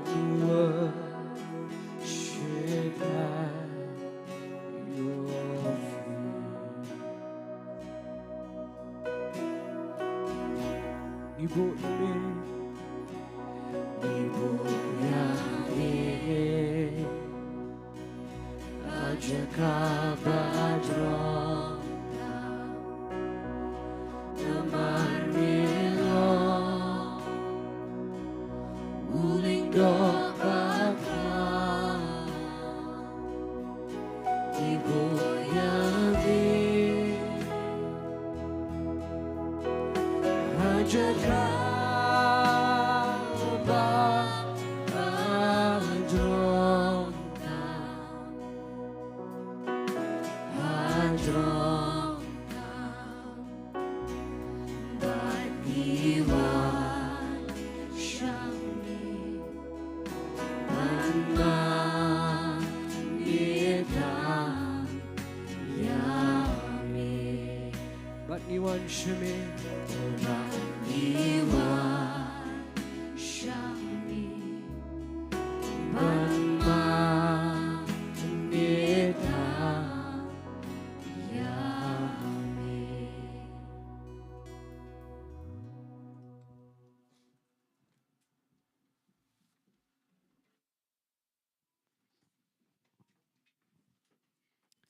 to worship at your feet. Ngi buh ïa me, ngi buh ïa me ha jaka ba jrong. Namar me long u lyngdoh ba khlaiñ. Ngi buh ïa me ha jaka ba jrong. Ha jrong. Bad ngi wan sha me ban mane tang ïa me. Bad ngi wan sha me. Bad ngi wan sha me ban mane tang ïa me.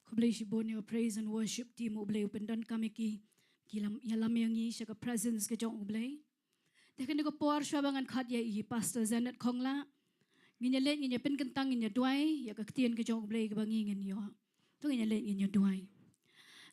Khublei shibun ïa ka praise and worship team, U Blei u pyndonkam ïa ki, ki lam, ïalam ïa ngi sha ka presence ka jong U Blei. Te kane ka por shuwa ba ngan khot ïa i Pastor Janet Khongla, ngin ïa leit, ngin ïa pynkyntang, ngin ïa duwai ïa ka ktien ka jong U Blei kaba ngi ngin ïoh. To ngin ïa leit, ngin ïa duwai.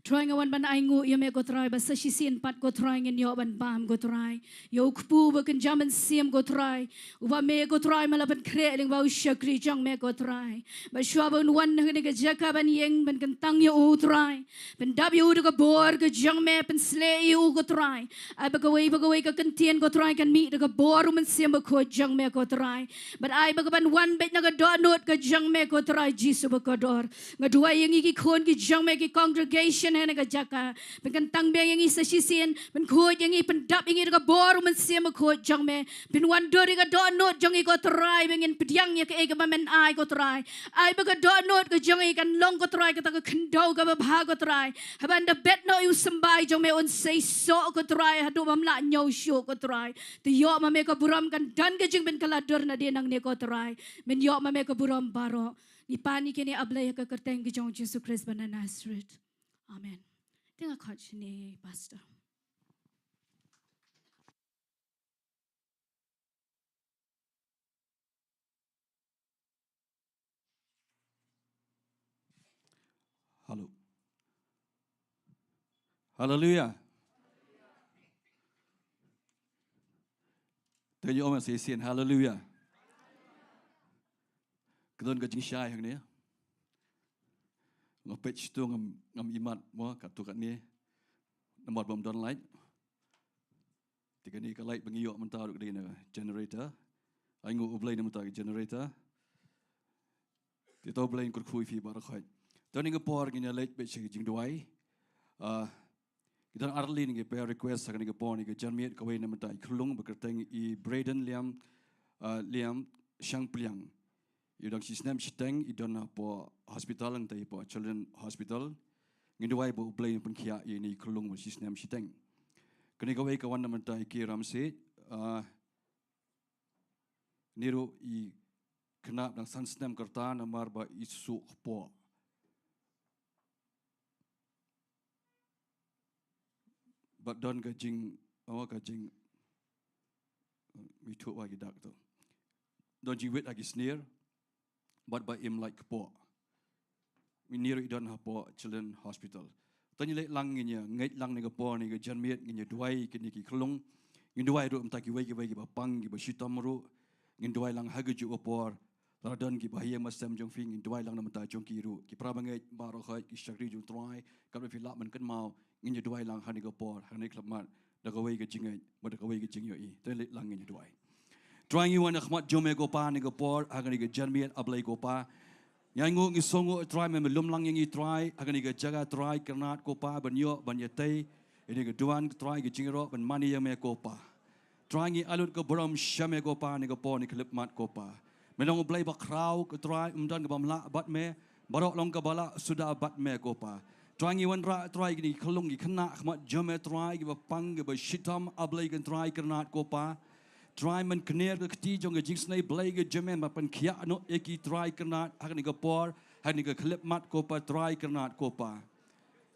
Trai, nga wan ban ainguh ïa me ko Trai, ba sa shisien pat ko Trai ngin ïoh ban bam ko Trai ïa u kpu ba kynja mynsiem ko Trai, uba me ko Trai me la pynkhreh lyngba u shakri jong me ko Trai. Bad shuwa ba un wan ha kane ka jaka ban ïeng ban kyntang ïa u Trai, pyndap ïa u da ka bor ka jong me, pynshlei ïa u ko Trai. Ai ba kawei ba kawei ka kyntien ko Trai kan mih da ka bor u Mynsiem Bakhuid jong me ko Trai. Bad ai ba ka ban wan beit na ka dohnud ka jong me ko Trai Jisu bakordor. Nga duwai ïa ngi ki khun ki jong me, ki congregation ha kane ka jaka. Pynkyntang biang ïa ngi sa shisien, pynkhuid ïa ngi, pyndap ïa ngi da ka bor u Mynsiem Bakhuid jong me. Pynwandur ïa ka dohnud jong ngi ko Trai, ba ngin pdiang ïa kaei kaba men ai ko Trai. Ai ba ka dohnud ka jong ngi kan long ko Trai kata ka khyndew kaba bha ko Trai. Haba ynda bet noh ïa u symbai jong me un seisoh ko Trai, haduh bym lah ñiew shuh ko Trai. Te ïoh ma me ka burom, kan don ka jingpynkylla dur na die nangne ko Trai. Men ïoh ma me ka burom baroh. Ngi pan ïa kine, A Blei, ha ka kyrteng ka jong u Jisu Khrist ba na Nasareth. Amen. Te nga khot shane, Pastor. Hello. Haleluya. Te ngi ong sa shisien haleluya. Ka don ka jingshai hangne. Nga peit shatu ngam, ngam imat mo katto katne. Namar bym don light. Te kane ka light ba ngi ïoh mynta ruh ka dei na generator. Ainguh U Blei na mynta ka generator. Te to U Blei un kyrkhu ïa phi baroh khoit. To ha kane ka por ngin ïa leit beit sha ka jingduwai. Ah, ki don ar tylli ki prayer request ha kane ka por, kane ka janmiet, kawei na mynta i khunlung ba kyrteng i Braden Liam, ah, Liam Shangpliang. I dang shisnem shiteng, i don hapoh hospital, nangta i hapoh Children Hospital. Ngin duwai ba U Blei un pynkhiah ïa ine i khunlung ba shisnem shiteng. Kane kawei ka wan na mynta i Kiram Seh, ah, ine ruh i khynnah dang san snem ka rta namar ba i suh kpoh. Bad don ka jing, oh, ka jing, me ithuh wa ki dak to. Don jingwit ha ki snier, bad ba im lait kpoh. Ine ruh i don hapoh Children Hospital. To ngin leit lang, ngin ïa ngeit lang ha kane ka por, ha kane ka janmiet, ngin ïa duwai ïa kine ki khunlung. Ngin duwai ruh mynta kiwei kiwei kiba pang, kiba shitom ruh. Ngin duwai lang ha kajuh ka por. Lada don kiba ha ïing ha sem jong phi, ngin duwai lang na bynta jong ki ruh. Ki para bangeit baroh khoit, ki shakri jong U Trai, katba phi lah ban kynmaw, ngin ïa duwai lang ha kane ka por, ha kane ka khyllipmat, da kawei ka jingngeit bad da kawei ka jingïohi. To ngin leit lang, ngin ïa duwai. Trai, ngi wan ha khmat jong me ko Pa ha kane ka por, ha kane ka janmiet, A Blei ko Pa. Ngi ainguh, ngi sngewnguh Trai, me me lum lang ïa ngi Trai ha kane ka jaka Trai Kynrad ko Pa, ban ïoh ban ïatei ïa kane ka duwan Trai, ka jingïaroh ban mane ïa me ko Pa. Trai, ngi ai lut ka burom sha me ko Pa ha kane ka por, ha kane ka khyllipmat ko Pa. Me long U Blei ba khraw ko Trai, ym don kaba ym lah bad me, baroh long kaba lah suda bad me ko Pa. Trai, ngi wanrah Trai kine ki khunlung ki khynnah ha khmat jong me Trai, kiba pang kiba shitom, A Blei ko Trai Kynrad ko Pa. Trai, men kner ka kti jong ka jingisynei Blei ka jong me, men pynkhiah noh ïa ki Trai Kynrad ha kane ka por, ha kane ka khyllipmat ko Pa, Trai Kynrad ko Pa.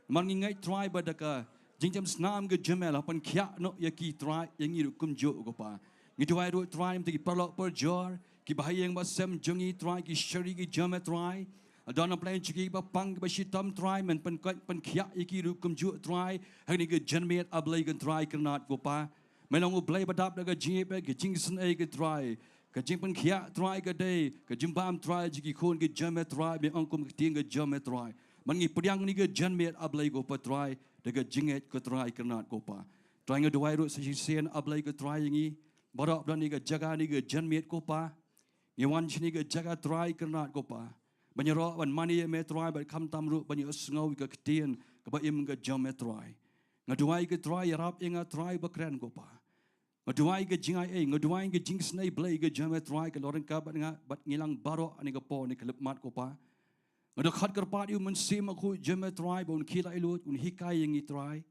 Namar ngi ngeit Trai ba da ka jingjem snam ka jong me la pynkhiah noh ïa ki Trai, ïa ngi ruh kumjuh ko Pa. Ngi duwai ruh Trai mynta ki paralok parajor, kiba ha ïing ba sem jong ngi Trai, ki shakri ki jong me Trai. Don na pdeng jong ki ba pang kiba shitom Trai, men pynkoit pynkhiah ïa ki ruh kumjuh Trai, ha kane ka janmiet A Blei ko Trai Kynrad ko Pa. Me long U Blei ba dap da ka jingïeit bad ka jingisynei ko Trai. Ka jingpynkhiah Trai ka dei ka jingbam Trai jong ki khun ki jong me Trai, me ong kum ka ktien ka jong me Trai. Namar ngi pdiang ha kane ka janmiet A Blei ko Pa Trai, da ka jingngeit ko Trai Kynrad ko Pa. Trai, nga duwai ruh sa shisien A Blei ko Trai ïa ngi baroh ba don ha kane ka jaka, ha kane ka janmiet ko Pa. Ngi wan sha kane ka jaka Trai Kynrad ko Pa, ban ïaroh ban mane ïa me Trai, bad khamtam ruh ban ïohsngew ïa ka ktien kaba im ka jong me Trai. Nga duwai ko Trai, ïarap ïa nga Trai ba kren ko Pa. Nga duwai ka jingaiei, nga duwai ka jingisynei Blei ka jong me Trai, kan long ryngkat bad nga, bad ngi lang baroh ha kane ka por, ha kane ka khyllipmat ko Pa. Nga da khot kyrpad ïa u Mynsiem Bakhuid jong me Trai, ba un khie lut, un hikai ïa ngi Trai.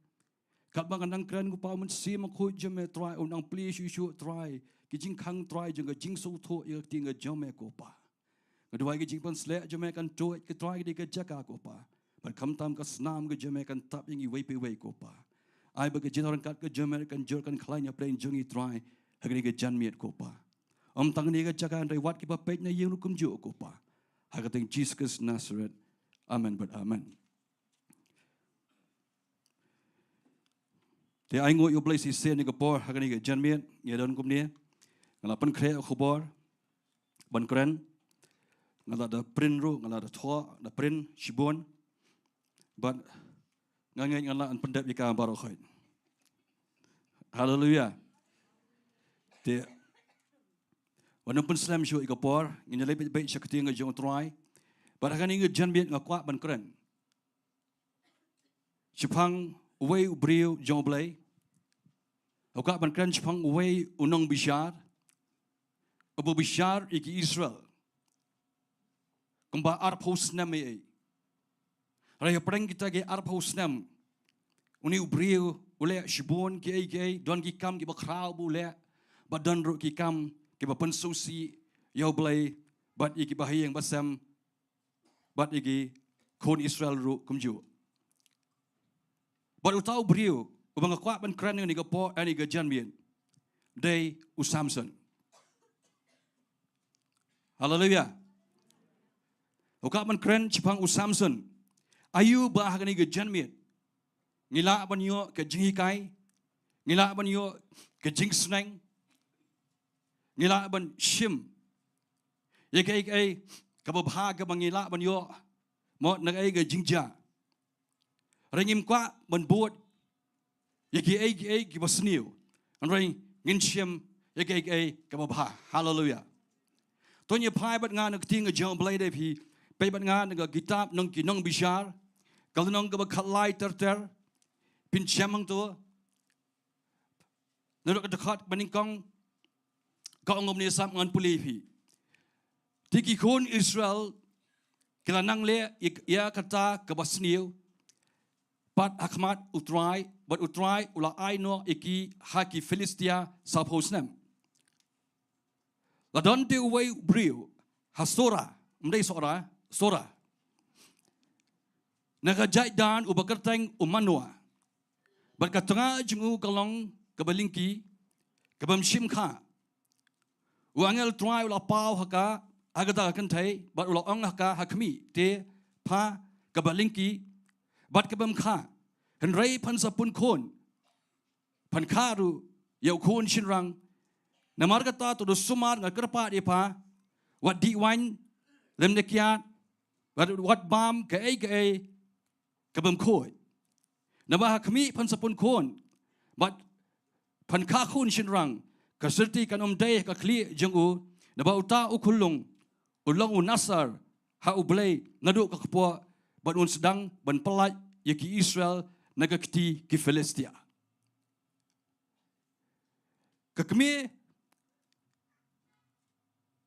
Katba ngan nang kren ko Pa, u Mynsiem Bakhuid jong me Trai un nang plie shuh shuh Trai ki jingkhang Trai jong ka jingsngewthuh ïa ka ktien ka jong me ko Pa. Nga duwai ka jingpynshlur jong me kan tuid ko Trai ha kane ka jaka ko Pa. Bad khamtam ka snam ka jong me kan tap ïa ngi iwei pa iwei ko Pa. Ai ba ka jingryngkat ka jong me kan jur kan khlaiñ hapdeng jong ngi Trai, ha kane ka janmiet ko Pa. Ym tang ha kane ka jaka, hynrei wat kiba peit na ïing ruh kumjuh ko Pa. Ha ka kyrteng Jisu Khrist Nasareth. Amen bad amen. Ai nguh ïa U Blei shisien ïa ka por ha kane ka janmiet, ïa don kumne. Nga la pynkhreh khubor ban kren. Nga la da print ruh, nga la da thoh, da print shibun. Bad nga ngeit ngan lah ban pyndep ïa ka baroh khoit. Haleluia. Te wat nym pynslem shuh ïa ka por, ngin ïa leit beit beit sha ka ktien ka jong U Trai. Bad ha kane ka janmiet nga kwah ban kren shaphang uwei u briew jong U Blei. Nga kwah ban kren shaphang uwei u nongbishar uba bishar ïa ki Israel kumba arphew snem eiei. Hynrei hapdeng kita ki arphew snem, une u briew u leh shibun kiei kiei, don ki kam kiba khraw ba u leh, bad don ruh ki kam kiba pynsngewsih ïa U Blei bad ïa kiba ha ïing ba sem bad ïa ki khun Israel ruh kumjuh. Bad uta u briew uba nga kwah ban kren ïa kane ka por, ïa kane ka janmiet, dei u Samson. Haleluia. Nga kwah ban kren shaphang u Samson. Aïu ba ha kane ka janmiet ngi lah ban ïoh ka jinghikai, ngi lah ban ïoh ka jingsneng, ngi lah ban shim ïa kaei kaei kaba bha kaba ngi lah ban ïoh, mo, na kaei ka jingjia. Hynrei ngim kwah ban bud ïa kiei kiei kiba sniew, hynrei ngin shim ïa kaei kaei kaba bha. Haleluia. To ngin ïa phai bad nga na ka ktien ka jong U Blei, da phi peit bad nga na ka kitab nong ki nongbishar, ka lynnong kaba khatlai ter ter. Phin shem hangto. Naduh ka dkhot ba nyngkong, ka ong kumne, sngap, ngan pule ïa phi. Te ki khun Israel ki la nang leh ïa, ïa kata kaba sniew pat ha khmat U Trai, bad U Trai u la ai noh ïa ki ha ki Philistia sawphew snem. La don te uwei u briew ha Sora, ym dei Sora, Sora, na ka jaid Dan, uba kyrteng u Manoa. Bad ka tnga jong u ka long kaba lyngki, kaba ym shym kha. U angel Trai u la paw ha ka ha kata ka kynthei, bad u la ong ha ka, ha khmih, te pha kaba lyngki bad kaba ym kha, hynrei phan sa pun khun, phan kha ruh ïa u khun shynrang. Namar kata, to da sumar, nga kyrpad ïa pha, wat dih waiñ lymne kiad, wat, wat bam kaei kaei kaba ym khuid. Naba ha khmih phan sa pun khun bad phan kha khun shynrang, ka syrti kan ym dei ha ka khlieh jong u, naba uta u khyllung u long u nasar ha U Blei naduh ka kpoh, bad un sdang ban pyllait ïa ki Israel na ka kti ki Philistia. Ka kmie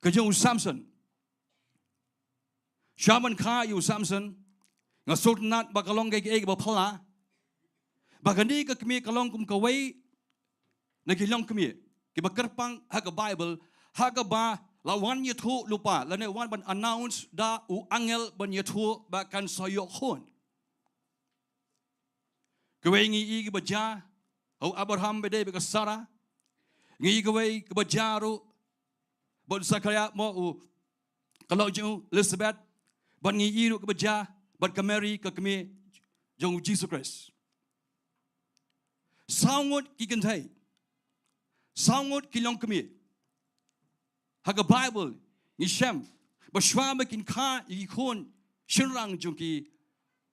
ka jong u Samson. Sha ban kha ïa u Samson, nga sngewtynnat ba ka long kaei kaei kaba phylla. Ba kane ka kmie ka long kum kawei na ki longkmie kiba kyrpang ha ka Baibl, ha kaba la wan ïathuh lypa, lane wan ban announce da u angel ban ïathuh ba kan sa ïoh khun. Kawei ngi ïohi kaba jia ha u Abraham bad dei bad ka Sara. Ngi ïohi kawei kaba jia ruh bad u Zakaria, mo, u ka lok jong u Elizabeth. Bad ngi ïohi ruh kaba jia bad ka Mary, ka kmie jong u Jisu Khrist. Saw ngut ki kynthei, saw ngut ki longkmie ha ka Baibl ngi shem ba shuwa ba kin kha ïa ki khun shynrang jong ki,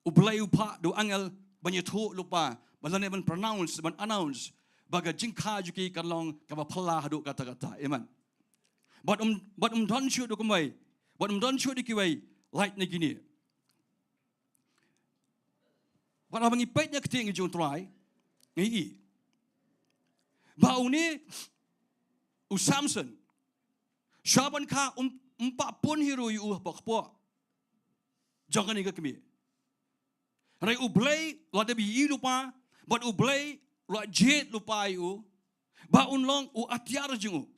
U Blei u phah da u angel ban ïathuh lypa, ba lane ban pronounce, ban announce ba ka jingkha jong ki kan long kaba phylla haduh katta katta. Amen. Bad ym, bad ym don shuh da kumwei, bad ym don shuh da kiwei lait na kine. Bad haba ngi peit na ka ktien ka jong U Trai, ngi ïohi ba une u Samson, sha ban kha, um, um pat pun hi ruh ïa u hapoh kpoh jong kane ka kmie. Hynrei U Blei u la dep ïohi lypa, bad U Blei u la jied lypa ïa u, ba un long u atiar jong u,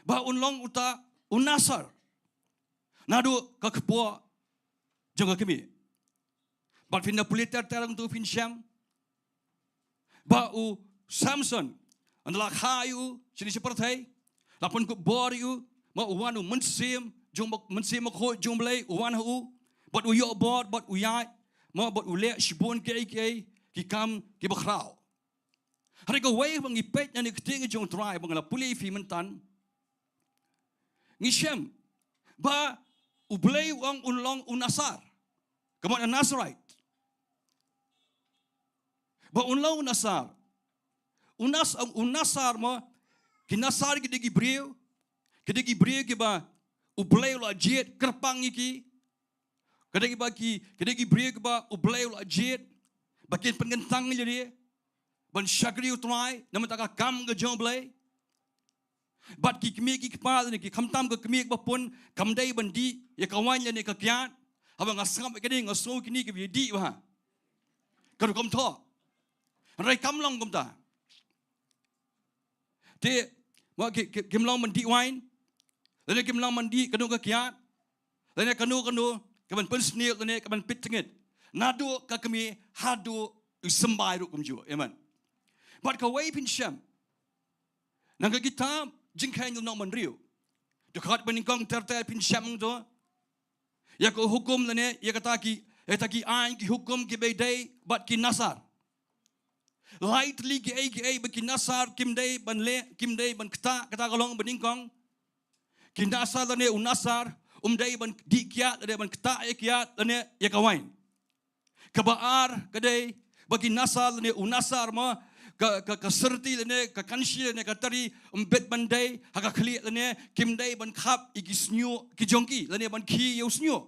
ba un long uta u nasar naduh ka kpoh jong ka kmie. Bad phin da pule ter ter hangto phin shem ba u Samson, ynda la kha ïa u shane sha pyrthei, la pynkup bor ïa u, ma u wan u mynsiem jong, mynsiem bakhuid jong U Blei u wan ha u, bad u ïoh bor, bad u ïaid, ma bad u leh shibun kiei kiei ki kam kiba khraw. Hynrei kawei ba ngi peit na kane ka ktien ka jong u Trai ba nga la pule ïa phi mynta, ngi shem ba U Blei u ong un long u Nasar. Ka mut a Nazarite. Ba un long u Nasar. U Nas-, u Nasar mo, ki Nasar ki dei ki briew, ki dei ki briew kiba U Blei u la jied kyrpang ïa ki. Ki dei kiba ki, ki dei ki briew kiba U Blei u la jied ba kin pynkyntang ïa lade ban shakri U Trai namar ka kam ka jong U Blei. Bad ki kmie ki kpa lane ki, khamtam ka kmie kaba pun, kam dei ban dih ïa ka waiñ lane ka kiad. Haba nga sngap ïa kine nga sngew kine kiba ïa dih bha. Ka rukom thoh. Hynrei kam long kumta. Te mo ki, ki, kim long ban dih waiñ, lane kim long ban dih kano ka kiad, lane kano kano kaban pynsniew lane kaban peit tyngeh. Naduh ka kmie haduh u symbai ruh kumjuh. Amen. Bad kawei phin shem na ka kitab Jingkheiñ lynnong ba hynriew, dkhot ba nyngkong ter ter phin shem hangto ïa ka hukum lane ïa kata ki, ïa kata ki aiñ ki hukum kiba dei bad ki Nasar. Lai tylli kiei kiei ba ki Nasar kim dei ban leh, kim dei ban ktah, kata ka long ba nyngkong. Ki Nasar lane u Nasar um dei ban dih kiad lane ban ktah ïa kiad lane ïa ka waiñ. Kaba ar ka dei ba ki Nasar lane u Nasar mo, ka, ka, ka syrti lane ka kanshi lane ka tari um bit ban dei ha ka khlieh lane kim dei ban khap ïa ki shñiuh ki jong ki lane ban khie ïa u shñiuh.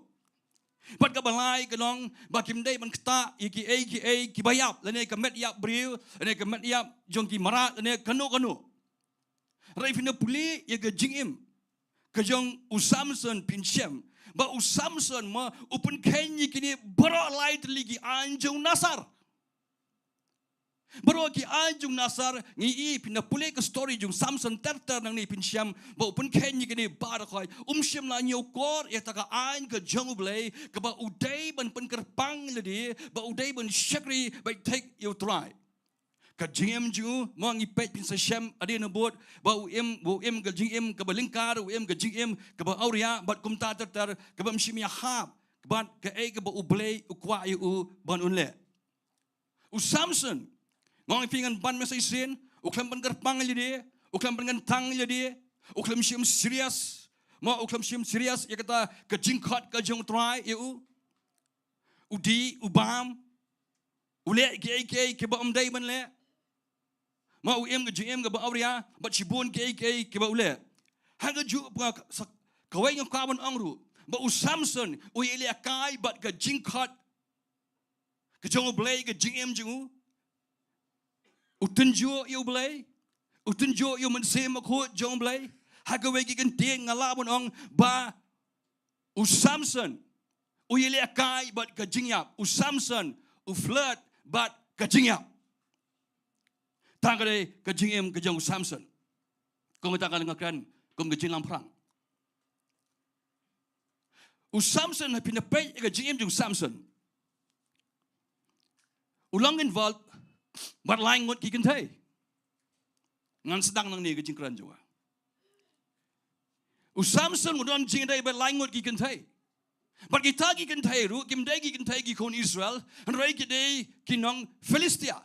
Bad kaba lai ka long ba kim dei ban ktah ïa kiei kiei kiba ïap lane ka met ïap briew lane ka met ïap jong ki mrad lane kano kano. Hynrei phin da pule ïa ka jingim ka jong u Samson phin shem ba u Samson mo u pynkheiñ ïa kine baroh lai tylli ki aiñ jong u Nasar. Baroh ki aiñ jong u Nasar ngi i, phin da pule ka story jong u Samson ter ter nangne phin shem ba u pynkheiñ ïa kine baroh khoit. Um shym la ñiewkor ïa kata ka aiñ ka jong U Blei kaba u dei ban pynkyrpang ïa lade, ba u dei ban shakri beit thik ïa U Trai. Ka jingim jong u mo ngi peit phin sa shem hadien habud ba u im, u im ka jingim kaba lyngkar, u im ka jingim kaba awria bad kumta ter ter, kaba ym shym ïahap bad kaei kaba U Blei u kwah ïa u ban un leh. U Samson, nga ong ïa phi ngan ban message shisien, u khlem ban kyrpang ïa lade, u khlem ban kyntang ïa lade, u khlem shim serious, mo u khlem shim serious ïa kata ka jingkhot ka jong U Trai ïa u. U dih, u bam, u leh kiei kiei kiba um dei ban leh. Mo u im ka jingim kaba awria bad shibun kiei kiei kiba u leh. Ha kajuh ka, sa, kawei nga kwah ban ong ruh ba u Samson u ïalehkai bad ka jingkhot ka jong U Blei ka jingim jong u. U tynjuh ïa U Blei, u tynjuh ïa U Mynsiem Bakhuid jong U Blei. Ha kawei ki kyntien nga lah ban ong ba u Samson u ïalehkai bad ka jingïap, u Samson u flirt bad ka jingïap. Tang ka dei ka jingim ka jong u Samson. Kum kata ka nga kren kum ka jinglamphrang. U Samson, ha phin da peit ïa ka jingim jong u Samson, u long involved bad lai ngut ki kynthei. Ngan sdang nangne ka jingkren jong nga. U Samson u don jingïadei bad lai ngut ki kynthei. Bad kita ki kynthei ruh kim dei ki kynthei ki khun Israel, hynrei ki dei ki nong Philistia.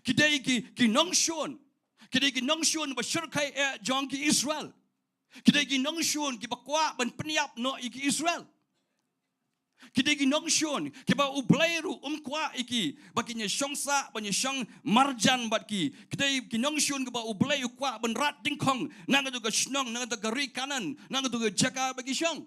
Ki dei ki, ki nongshun. Ki dei ki nongshun ba shyrkhei eh jong ki Israel. Ki dei ki nongshun kiba kwah ban pynïap noh ïa ki Israel. Ki dei ki nongshun kiba U Blei ruh um kwah ïa ki ba kin ïashong sah, ban ïashong marjan bad ki. Ki dei ki nongshun kiba U Blei u kwah ban rat dyngkhong na kato ka shnong, na kato ka ri Kanaan, na kato ka jaka ba ki shong.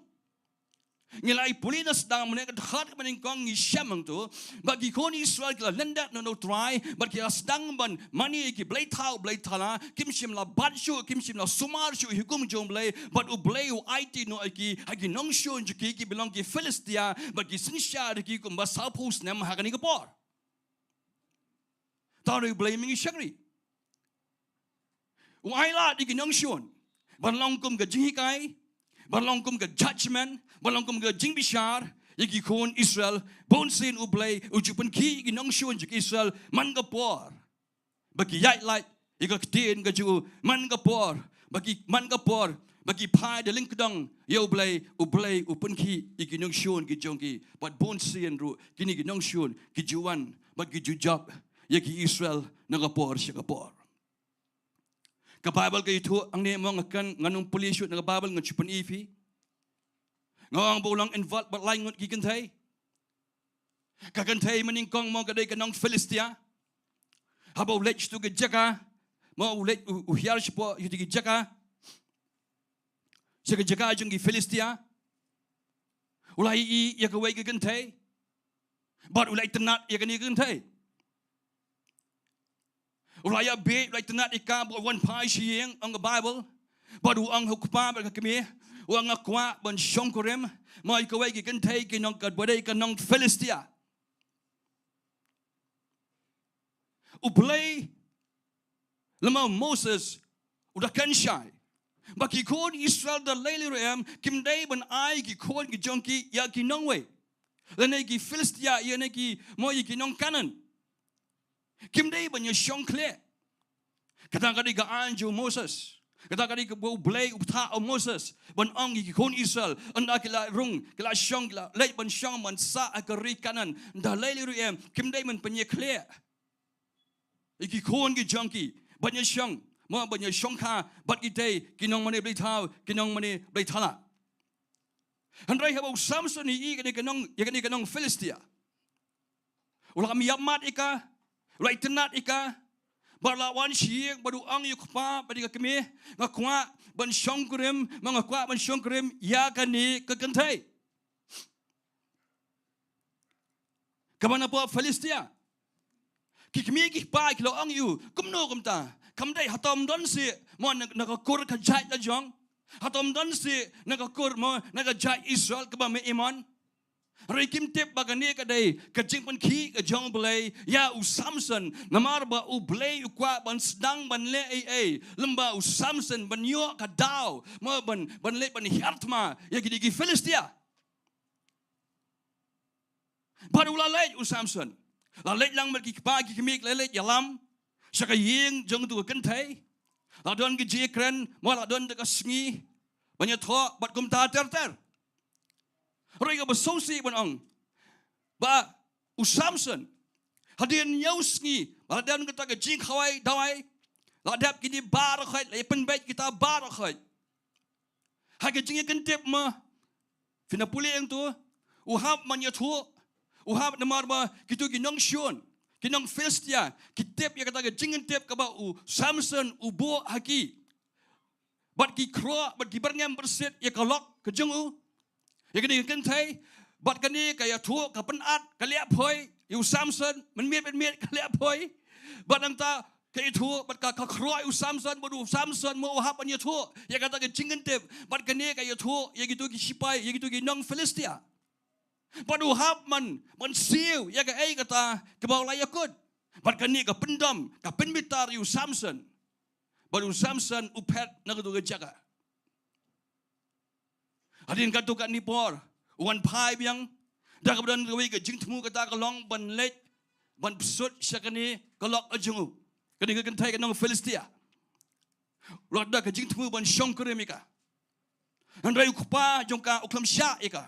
Ngi la ïa pule na sdang mynne ka dkhot ba nyngkong, ngi shem hangto ba ki khun Israel ki la lyndet na U Trai bad ki la sdang ban mane ïa ki blei thaw blei thala, kim shym la bat shuh, kim shym la sumar shuh ïa ka hukum jong U Blei, bad U Blei u aiti noh ïa ki ha ki nongshun jong ki kiba long ki Philistia, bad ki synshar ïa ki kumba sawphew snem ha kane ka por. Tang U Blei mynta u shakri. U ailad ïa ki nongshun ban long kum ka jinghikai, ban long kum ka judgment, ban long kum ka jingbishar ïa ki khun Israel. Bunsien U Blei u ju pynkhih ïa ki nongshun jong ki Israel man ka por ba ki ïaid lait ïa ka ktien ka jong u, man ka por ba ki, man ka por ba ki phai da lyngkdong ïa U Blei. U Blei u pynkhih ïa ki nongshun ki jong ki. Bad bunsien ruh kine ki nongshun ki ju wan bad ki ju jop ïa ki Israel na ka por sha ka por. Ka Bible ka ïathuh hangne mo, nga kren, ngan ym pule shuh na ka Bible, ngan shu pyni ïa phi. Nga ong ba u la invade bad lai ngut ki kynthei. Ka kynthei mynnyngkong mo ka dei ka nong Philistia. Haba u leit sha tu ka jaka, mo u leit u, u hiar shapoh ïa tu ki jaka. Sha ka jaka jong ki Philistia. U la ïohi ïa kawei ka kynthei. Bad u la itynnad ïa kane ka kynthei. U la ïa bit, u la itynnad ïa ka, bad u wan phai sha ïing, ong ka Bible. Bad u ong ha u kpa bad ka kmie, u ong nga kwah ban shongkurim mo ïa kawei ka kynthei, ka nong, kaba dei ka nong Philistia. U Blei lem bad u Moses u da kren shai ba ki khun Israel da lei lei ruh em kim dei ban ai ki khun ki jong ki ïa ki nongwei, lane ki Philistia, ïa ne ki, mo ïa ki nong Kanaan. Kim dei ban ïa shong khlieh. Kata ka dei ka aiñ jong u Moses. Kata ka dei kaba u Blei u phah ha u Moses ban ong ïa ki khun Israel, ynda ki la rung, ki la shong, ki la leit ban shong ban sah ha ka ri Kanaan, da lei lei ruh em kim dei ban pynïakhlieh ïa ki khun ki jong ki ban ïa shong, mo ban ïa shongkha bad kitei ki nongmane blei thaw, ki nongmane blei thala. Hynrei haba u Samson u ïohi ïa kane ka nong, ïa kane ka nong Philistia, u la kam ïap mat ïa ka, u la itynnad ïa ka, bad u la wan sha ïing bad u ong ïa u kpa bad ïa ka kmie, nga kwah ban shongkurim, mo nga kwah ban shongkurim ïa kane ka kynthei. Kaba na pdeng Philistia. Ki kmie ki kpa ki la ong ïa u, kumno kumta? Kam dei, hato ym don shuh mo na, na ka kur ka jait la jong? Hato ym don shuh na ka kur mo na ka jait Israel kaba mih imon? Hynrei kim tip ba kane ka dei ka jingpynkhih ka jong u Blei ïa u Samson, namar ba u Blei u kwah ban sdang ban leh ei ei lem bad u Samson, ban ïoh ka daw mo ban, ban leit ban hiar thma ïa kine ki Philistia. Bad u la leit u Samson. La leit lang bad ki kpa ki kmie, la leit ïalam sha ka ïing jong utu ka kynthei. La don ka jingkren, mo la don ka sngi ban ïathoh bad kumta ter ter. Hynrei kaba sngewsih ban ong ba u Samson, hadien hynñiew sngi ba la don kata ka jingkhawai dawai, la dep kine baroh khoit, la ïa pynbeit kita baroh khoit. Ha ka jingïakyntip mo, phin da pule ïa uto, u hap ban ïathuh, u hap, namar ba kito ki nongshun, ki nong Philistia ki tip ïa kata ka jingïakyntip kaba u Samson u buh ha ki. Bad ki khroh bad ki byrngem byrsit ïa ka lok ka jong u, ïa kane ka kynthei. Bad kane ka ïathuh, ka pynat, ka leh poi ïa u Samson, mynmiet mynmiet ka leh poi. Bad nangta ka ïathuh bad ka, ka khroh ïa u Samson, bad u Samson mo u hap ban ïathuh ïa kata ka jingïakyntip. Bad kane ka ïathuh ïa kito ki shipai, ïa kito ki nong Philistia. Bad u hap ban, ban siew ïa kaei kata kaba u la ïakut. Bad kane ka pyndom, ka pynbitar ïa u Samson. Bad u Samson u phet na kato ka jaka. Hadien katto katne por u wan phai biang, da kaba don kawei ka jingthmu, kata ka long ban leit ban pynshut sha kane ka lok ka jong u, kane ka kynthei ka nong Philistia. U la da ka jingthmu ban shongkurim ïa ka. Hynrei u kpa jong ka u khlem shah ïa ka.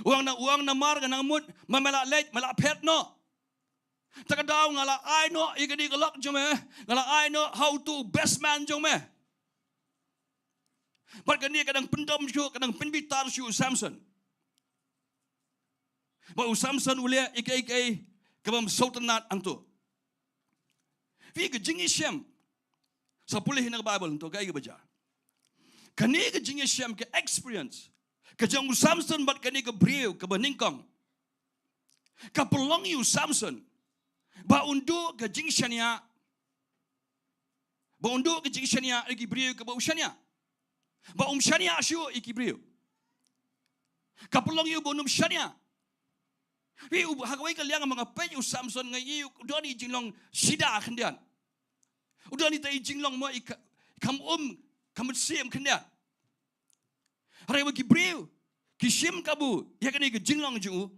U ong na, u ong namar ka nang mut ma me la leit, me la phet noh. Te ka daw nga la ai noh ïa kane ka lok jong me, nga la ai noh ha uto u best man jong me. Bad kane ka dang pyndom shuh, ka dang pynbitar shuh u Samson. Bad u Samson u leh ïa kaei kaei kaba ym sngewtynnat hangto. Phi, ka jingïashem, sa pule hi na ka Bible hangto kaei kaba jia. Kane ka jingïashem, ka experience ka jong u Samson bad kane ka briew kaba nyngkong, ka pynlong ïa u Samson ba un duh ka jingshaniah, ba un duh ka jingshaniah ïa ki briew kaba u shaniah, ba um shaniah shuh ïa ki briew. Ka pynlong ïa u ba un um shaniah. Phi, u, ha kawei ka liang ma nga peit u Samson, nga ïohi u don ïa i jinglong sida khyndiat. U don ïa i jinglong mo i ka, kam um, kam mynsiem khyndiat. Hynrei ba ki briew ki shim kabu ïa kane ka jinglong jong u.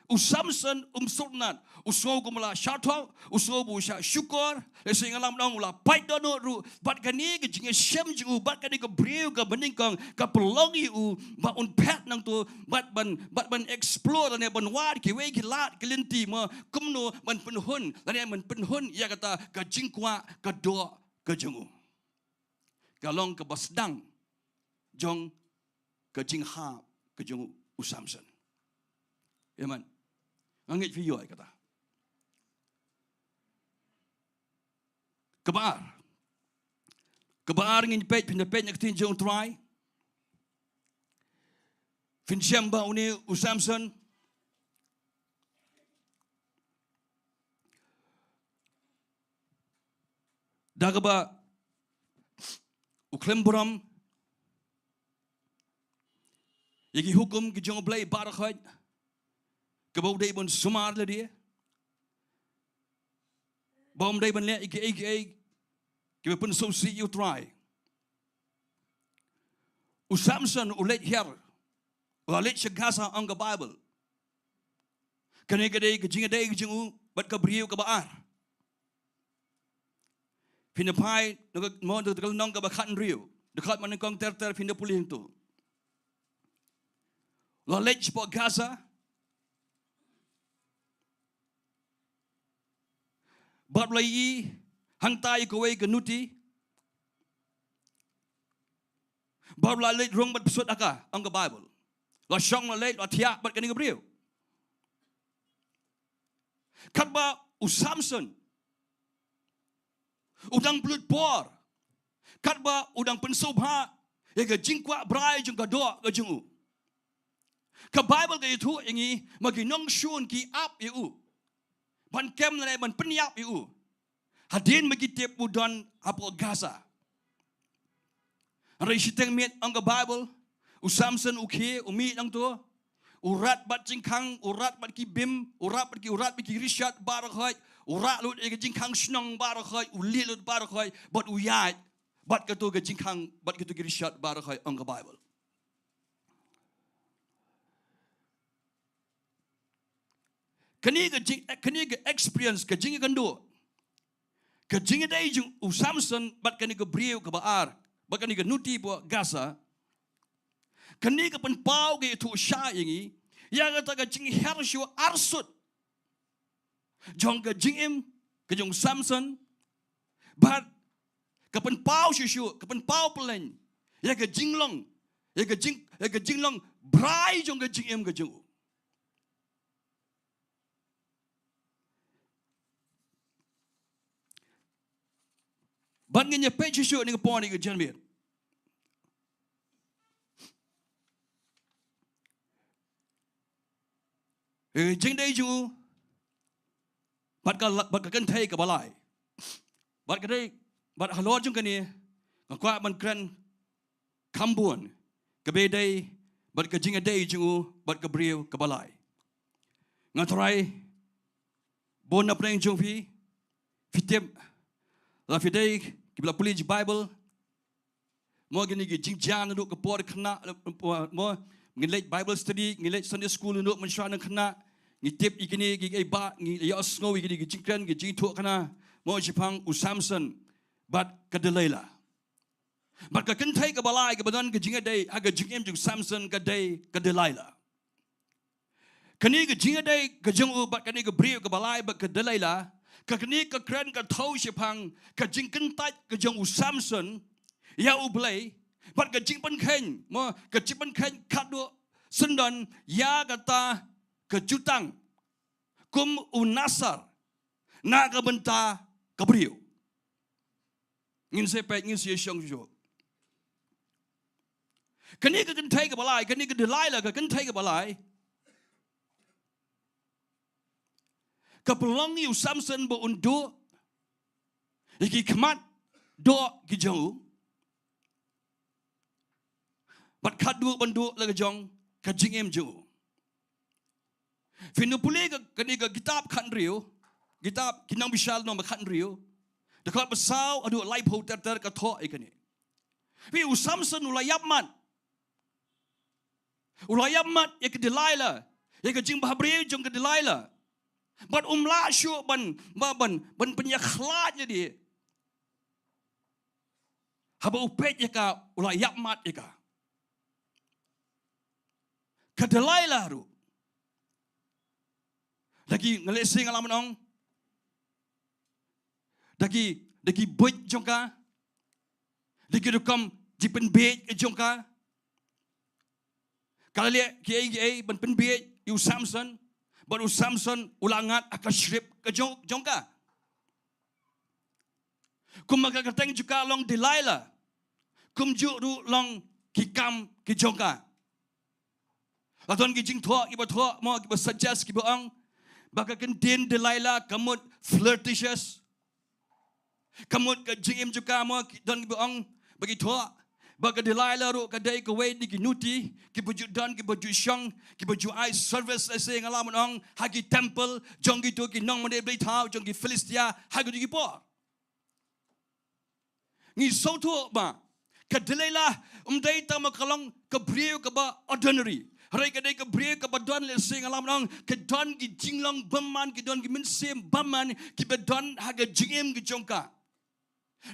U Samson um suknat, u sngew kumba la shah thok, u sngew ba u shah shukor, lehse nga lah ban ong u la pait dohnud ruh, bad kane ka jingïashem jong u, bad kane ka briew kaba nyngkong, ka pynlong ïa u, ba un phet nangto, bad ban, bad ban explore, lane ban wad, kiwei ki lad, ki lynti mo, kumno, ban pynhun, lane ban pynhun, ïa kata, ka jingkwah, ka doh, ka jong u. Ka long kaba sdang, jong ka jinghap ka jong u Samson. Amen. Nga ngeit phi ïohi kata. Kaba ar. Kaba ar ngin peit, phin da peit na ka ktien jong u Trai. Phin shem ba une u Samson da kaba u khlem burom ïa ki hukum ki jong U Blei baroh khoit, kaba u dei ban sumar lade, ba um dei ban leh ïa kiei kiei kiba pynsngewsih ïa u Trai. U Samson u leit hiar, u la leit sha Gaza, ong ka Baibl. Kane ka dei ka jingïadei ka jong u bad ka briew kaba ar. Phin da phai, na ka, mo, na ka lynnong kaba khathynriew. Dkhot ba nyngkong ter ter phin da pule hangto. La leit shapoh Gaza. Bad la ïohi hangta ïa kawei ka nuti. Bad la leit rung bad pynsuid ha ka, ong ka Baibl. La shong la leit, la thiah bad kane ka briew. Katba u Samson u dang pynlut por, katba u dang pynsngewbha ïa ka jingkwah brai jong ka doh ka jong u, ka Baibl ka ïathuh ïa ngi ba ki nongshun ki ap ïa u, ban kem lane ban pynïap ïa u, hadien ba ki tip u don hapoh Gaza. Hynrei shiteng miet, ong ka Baibl, u Samson u khie, u mih nangto, u rat bad jingkhang, u rat bad ki beam, u rat bad ki, u rat bad ki rishat baroh khoit, u rah lut ïa ka jingkhang shnong baroh khoit, u lieh lut baroh khoit, bad u ïaid bad kato ka jingkhang, bad kato ki rishat baroh khoit, ong ka Baibl. Kane ka jing, kane ka experience, ka jingïakynduh, ka jingïadei jong u Samson bad kane ka briew kaba ar, bad kane ka nuti hapoh Gaza, kane ka pynpaw, ka ïathuh shai ïa ngi ïa kata ka jinghiar shuh arsut jong ka jingim ka jong u Samson, bad ka pynpaw shuh shuh, ka pynpaw pylleng ïa ka jinglong, ïa ka jing, ïa ka jinglong brai jong ka jingim ka jong u. Bad ngin ïa peit shuh shuh ha kane ka por, ha kane ka janmiet. Eh, jingïadei jong u bad ka, bad ka kynthei kaba lai. Bad ka dei, bad halor jong kane, nga kwah ban kren kham bun kaba ïadei bad ka jingïadei jong u bad ka briew kaba lai. Nga tharai bun na pdeng jong phi, phi tip, la phi dei kiba la pule Baibl, mo, kine ki jingjia naduh ka por khynnah, mo, ngi leit Bible study, ngi leit Sunday school naduh mynshuwa nang khynnah, ngi tip ïa kine ki, ki ba, ngi ïohsngew ïa kine ki jingkren, ki jingïathuhkhana, mo, shaphang u Samson bad ka Delilah. Bad ka kynthei kaba lai kaba don ka jingïadei ha ka jingim jong u Samson ka dei ka Delilah. Kane ka jingïadei ka jong u bad kane ka briew kaba lai bad ka Delilah, ka, kane ka kren ka thew shaphang ka jingkyntait ka jong u Samson ïa U Blei, bad ka jingpynkheiñ, mo, ka jingpynkheiñ khadduh syndon ïa kata ka jutang kum u Nasar na ka bynta ka briew. Ngin sa peit, ngin sa shong shuh. Kane ka kynthei kaba lai, kane ka Delilah, ka kynthei kaba lai, ka pynlong ïa u Samson ba un duh ïa ki khmat doh ki jong u, bad khadduh ban duh la ka jong ka jingim jong u. Phin ïa pule ka, kane ka kitab Khathynriew, kitab Ki Nongbishar lynnong ba khathynriew, dkhot ba saw haduh laiphew ter ter ka thoh ïa kane. Phi, u Samson u la ïap mat. U la ïap mat ïa ka Delilah. ïa ka jingbhabriew jong ka Delilah. Bad um lah shuh ban, ban, ban, ban pynïakhlad ïa lade. Haba u peit ïa ka, u la ïap mat ïa ka. Ka Delilah ruh, da ki, nga lehse nga lah ban ong, da ki, da ki buit jong ka, da ki rukom jingpynbiej jong ka. Ka la leh kiei kiei ban pynbiej ïa u Samson. Bad u Samson u la ngat ha ka shrip ka jong, jong ka. Kumba ka kyrteng jong ka long Delilah, kumjuh ruh long ki kam ki jong ka. La don ki jingthoh kiba thoh mo, kiba suggest, kiba ong ba ka kyntien Delilah ka mut flirtatious. Ka mut ka jingim jong ka mo, ki don kiba ong, ba ki thoh ba ka Delilah ruh ka dei kawei na ki nuti kiba ju don, kiba ju shong, kiba ju ai service, lehse nga lah ban ong, ha ki temple jong kito ki nongmane blei thaw jong ki Philistia ha kito ki por. Ngi sngewthuh ba ka Delilah um dei tang ma ka long ka briew kaba ordinary. Hynrei ka dei ka briew kaba don, lehse nga lah ban ong, ka don ki jinglong bymman, ki don ki mynsiem bymman kiba don ha ka jingim ka jong ka.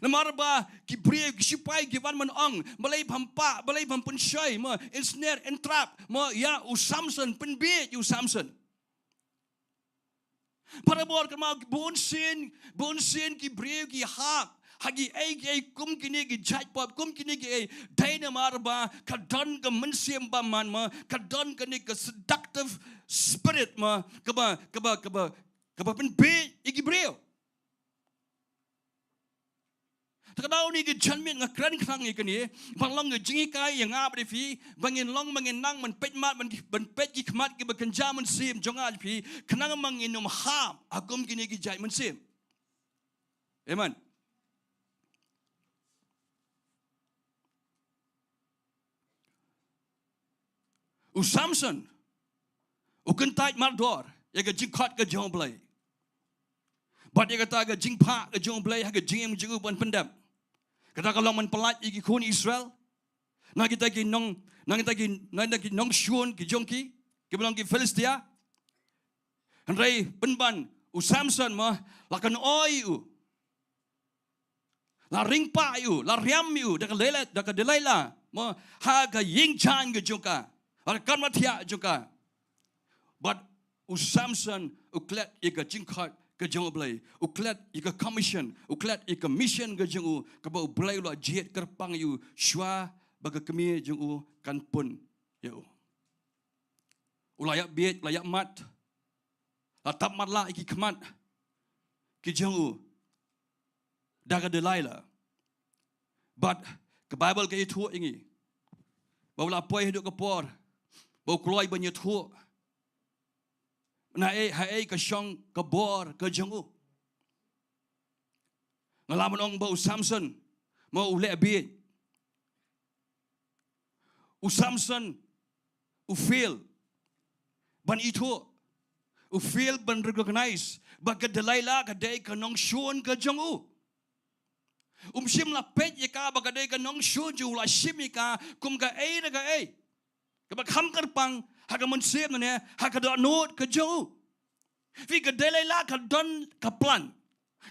Namar ba ki briew, ki sipai ki wan ban ong, balei pham pah, balei pham pynshoi mo, ensnare, entrap mo ïa u Samson, pynbiej ïa u Samson. Para bor, kynmaw, bun sien, bun sien ki briew ki hap ha kiei kiei kum kine ki jait pop, kum kine kiei, dei namar ba ka don ka mynsiem bymman mo, ka don kane ka seductive spirit mo, kaba, kaba, kaba, kaba pynbiej ïa ki briew. Te ka daw kane ka janmiet nga kren khnang ïa kane, ban long ka jinghikai ïa nga bad ïa phi, ba ngin long, ba ngin nang ban peit mat, ban, ban peit ki khmat kiba kynja mynsiem jong nga bad ïa phi, khnang ba ngin ym hap ha kum kine ki jait mynsiem. Amen. U Samson u kyntait mardor ïa ka jingkhot ka jong U Blei, bad ïa kata ka jingphah ka jong U Blei ha ka jingim jong u ban pyndep. Kata ka long ban pyllait ïa ki khun Israel na kita ki nong, na kita ki, na kita ki nongshun ki jong ki, kiba long ki Philistia. Hynrei pynban u Samson mo, la kynoi ïa u, la ring pah ïa u, la riam ïa u da ka Delilah, da ka Delilah mo, ha ka ïing jaiñ ka jong ka, ha ka kamra thiah jong ka. Bad u Samson u klet ïa ka jingkhot ka jong U Blei, u klet ïa ka commission, u klet ïa ka mission ka jong u, kaba U Blei u la jied kyrpang ïa u shuwa ba ka kmie jong u kan pun ïa u. U la ïap bieit, la ïap mat, la tap matlah ïa ki khmat ki jong u da ka Delilah. Bad ka Baibl ka ïathuh ïa ngi ba u la poi haduh ka por ba u kloi ban ïathuh na ei, ha ei ka shong ka bor ka jong u. Nga lah ban ong ba u Samson mo u leh bieit. U Samson u fail ban ithuh, u fail ban recognize ba ka Delilah ka dei ka nongshun ka jong u. Um shym la peit ïa ka ba ka dei ka nongshun jong u, la shim ïa ka kum kaei re kaei kaba kham kyrpang ha ka mynsiem ne ha ka dohnud ka jong u. Phi, ka Delilah ka don ka plan.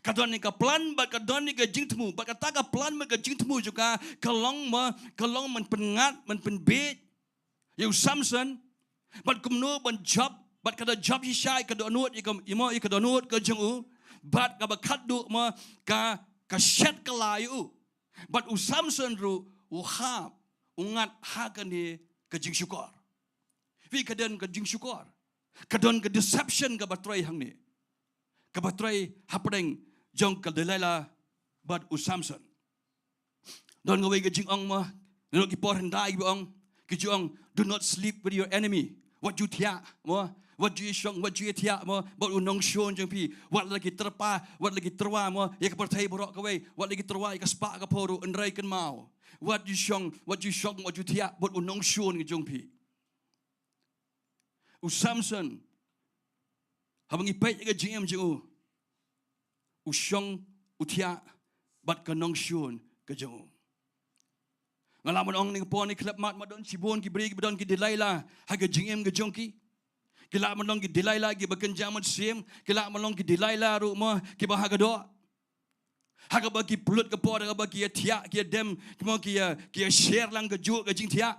Ka don ïa ka plan bad ka don ïa ka jingthmu, bad kata ka plan bad ka jingthmu jong ka ka long mo, ka long ban pynngat, ban pynbieit ïa u Samson, bad kumno ban jop, bad ka da jop shisha ïa ka dohnud, ïa ka, ïa mo, ïa ka dohnud ka jong u, bad kaba khatduh mo, ka, ka shet kylla ïa u. Bad u Samson ruh u hap, u ngat ha kane ka jingshukor. Phi, ka don ka jingshukor, ka don ka deception kaba trei hangne, kaba trei hapdeng jong ka Delilah bad u Samson. Don kawei ka jingong mo, naduh ki por hyndai kiba ong, ki ju ong, "Do not sleep with your enemy." Wat ju thiah mo, wat ju ïashong, wat ju ïathiah mo bad u nongshun jong phi. Wat la ki tyrpa, wat la ki tyrwa mo ïa ka pyrthei baroh kawei, wat la ki tyrwa ïa ka spah ka phew ruh, hynrei kynmaw, wat ju shong, wat ju shong, wat ju thiah bad u nongshun jong phi. U Samson, haba ngi peit ïa ka jingim jong u, u shong, u thiah bad ka nongshun ka jong u. Nga lah ban ong, ha kane ka por, ha kane ka khyllipmat, ma don shibun ki briew kiba don ki Delilah ha ka jingim ka jong ki. Ki lah ban long ki Delilah kiba kynja mynsiem, ki lah ban long ki Delilah ruh mo kiba ha ka doh. Ha kaba ki pynlut ka por, ha kaba ki ïa thiah, ki ïa dem, ki mo ki ïa, ki ïa share lang kajuh ka jingthiah.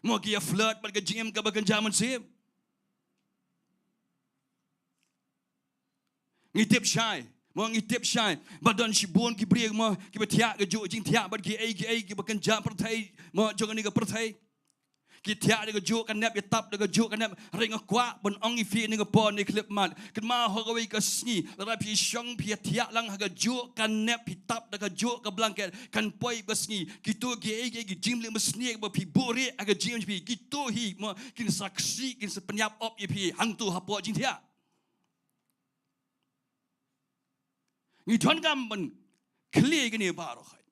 Mo ki ïa flirt bad ka jingim kaba kynja mynsiem. Ngi tip shai, mo ngi tip shai ba don shibun ki briew mo kiba thiah kajuh jingthiah bad kiei kiei kiba kynja pyrthei mo jong kane ka pyrthei. Ki thiah da kajuh ka nep, ïa tap da kajuh ka nep. Hynrei nga kwah ban ong ïa phi ha kane ka por ne khyllipmat, kynmaw ha kawei ka sngi lada phi shong phi ïa thiah lang ha kajuh ka nep, phi tap da kajuh ka blanket, kan poi ka sngi kito kiei kiei ki jingmlien mynsngi ba phi buhrieh ha ka jingim phi, kito hi mo kin sa ksih, kin sa pynïap op ïa phi hangto hapoh jingthiah. Ngi donkam ban khlieh kine baroh khoit.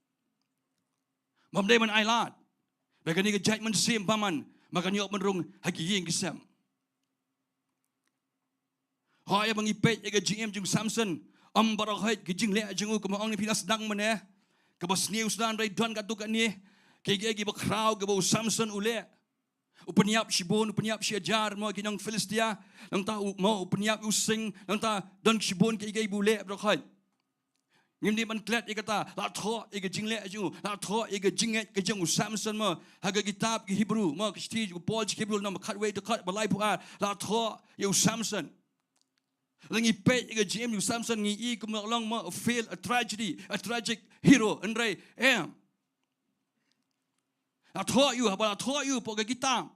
Bym dei ban ailad ba kane ka jait mynsiem bymman ma kan ïoh ban rung ha ki ïing ki sem. Hooid, haba ngi peit ïa ka jingim jong u Samson, ym baroh khoit ki jingleh jong u kumba ong ïa phi la sdang mynne, kaba sniew sdang, hynrei don katto katne kiei kiei kiba khraw kaba u Samson u leh. U pynïap shibun, u pynïap shi hajar mo ki nong Philistia. Nangta u mo u pynïap u sing, nangta don shibun kiei kiei ba u leh baroh khoit. Ngim dei ban klet ïa kata, la thoh ïa ka jingleh jong u, la thoh ïa ka jingngeit ka jong u Samson mo ha ka kitab ki Hebru mo, ka shithi jong u Paul sha ki Hebru lynnong ba khatwei, dkhot ba laiphew ar, la thoh ïa u Samson. Lada ngi peit ïa ka jingim u Samson ngi i kum u long mo a fail, a tragedy, a tragic hero, hynrei em. La thoh ïa u, haba la thoh ïa u hapoh ka kitab,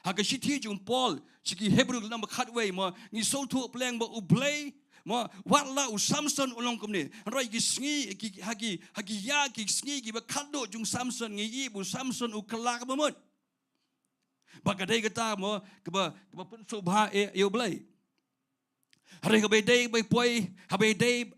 ha ka shithi jong u Paul sha ki Hebru lynnong ba khatwei mo, ngi sngewthuh pleng ba U Blei mo, wat la u Samson u long kumne, hynrei ki sngi ki, ha ki, ha ki ïa ki sngi kiba khatduh jong u Samson ngi i ba u Samson u kylla kaba mut. Ba ka dei kata mo kaba, kaba pynsngewbha ïa, ïa U Blei. Hynrei haba ïadei, ba poi, haba ïadei,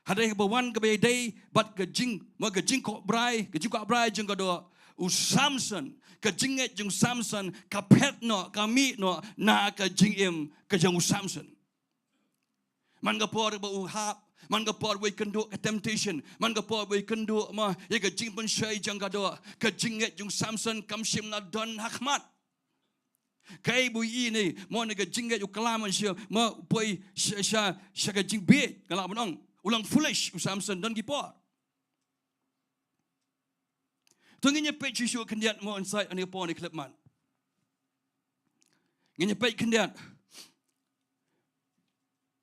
hynrei haba wan kaba ïadei bad ka jing, mo ka jingkwah brai, ka jingkwah brai jong ka doh u Samson, ka jingngeit jong u Samson ka phet noh, ka mih noh na ka jingim ka jong u Samson. Man ka por ba u hap, man ka por ba u ïakynduh ka temptation, man ka por ba u ïakynduh mo ïa ka jingpynshoi jong ka doh, ka jingngeit jong u Samson kam shym la don ha khmat. Kaei ba u ïohi ne, mo ne ka jingngeit u kylla mynsiem, mo u poi sha, sha, sha ka jingbieit, nga lah ban ong. U long foolish u Samson don ki por. To ngin ïa peit shuh shuh khyndiat mo inside ha kane ka por ne khyllipmat. Ngin ïa peit khyndiat.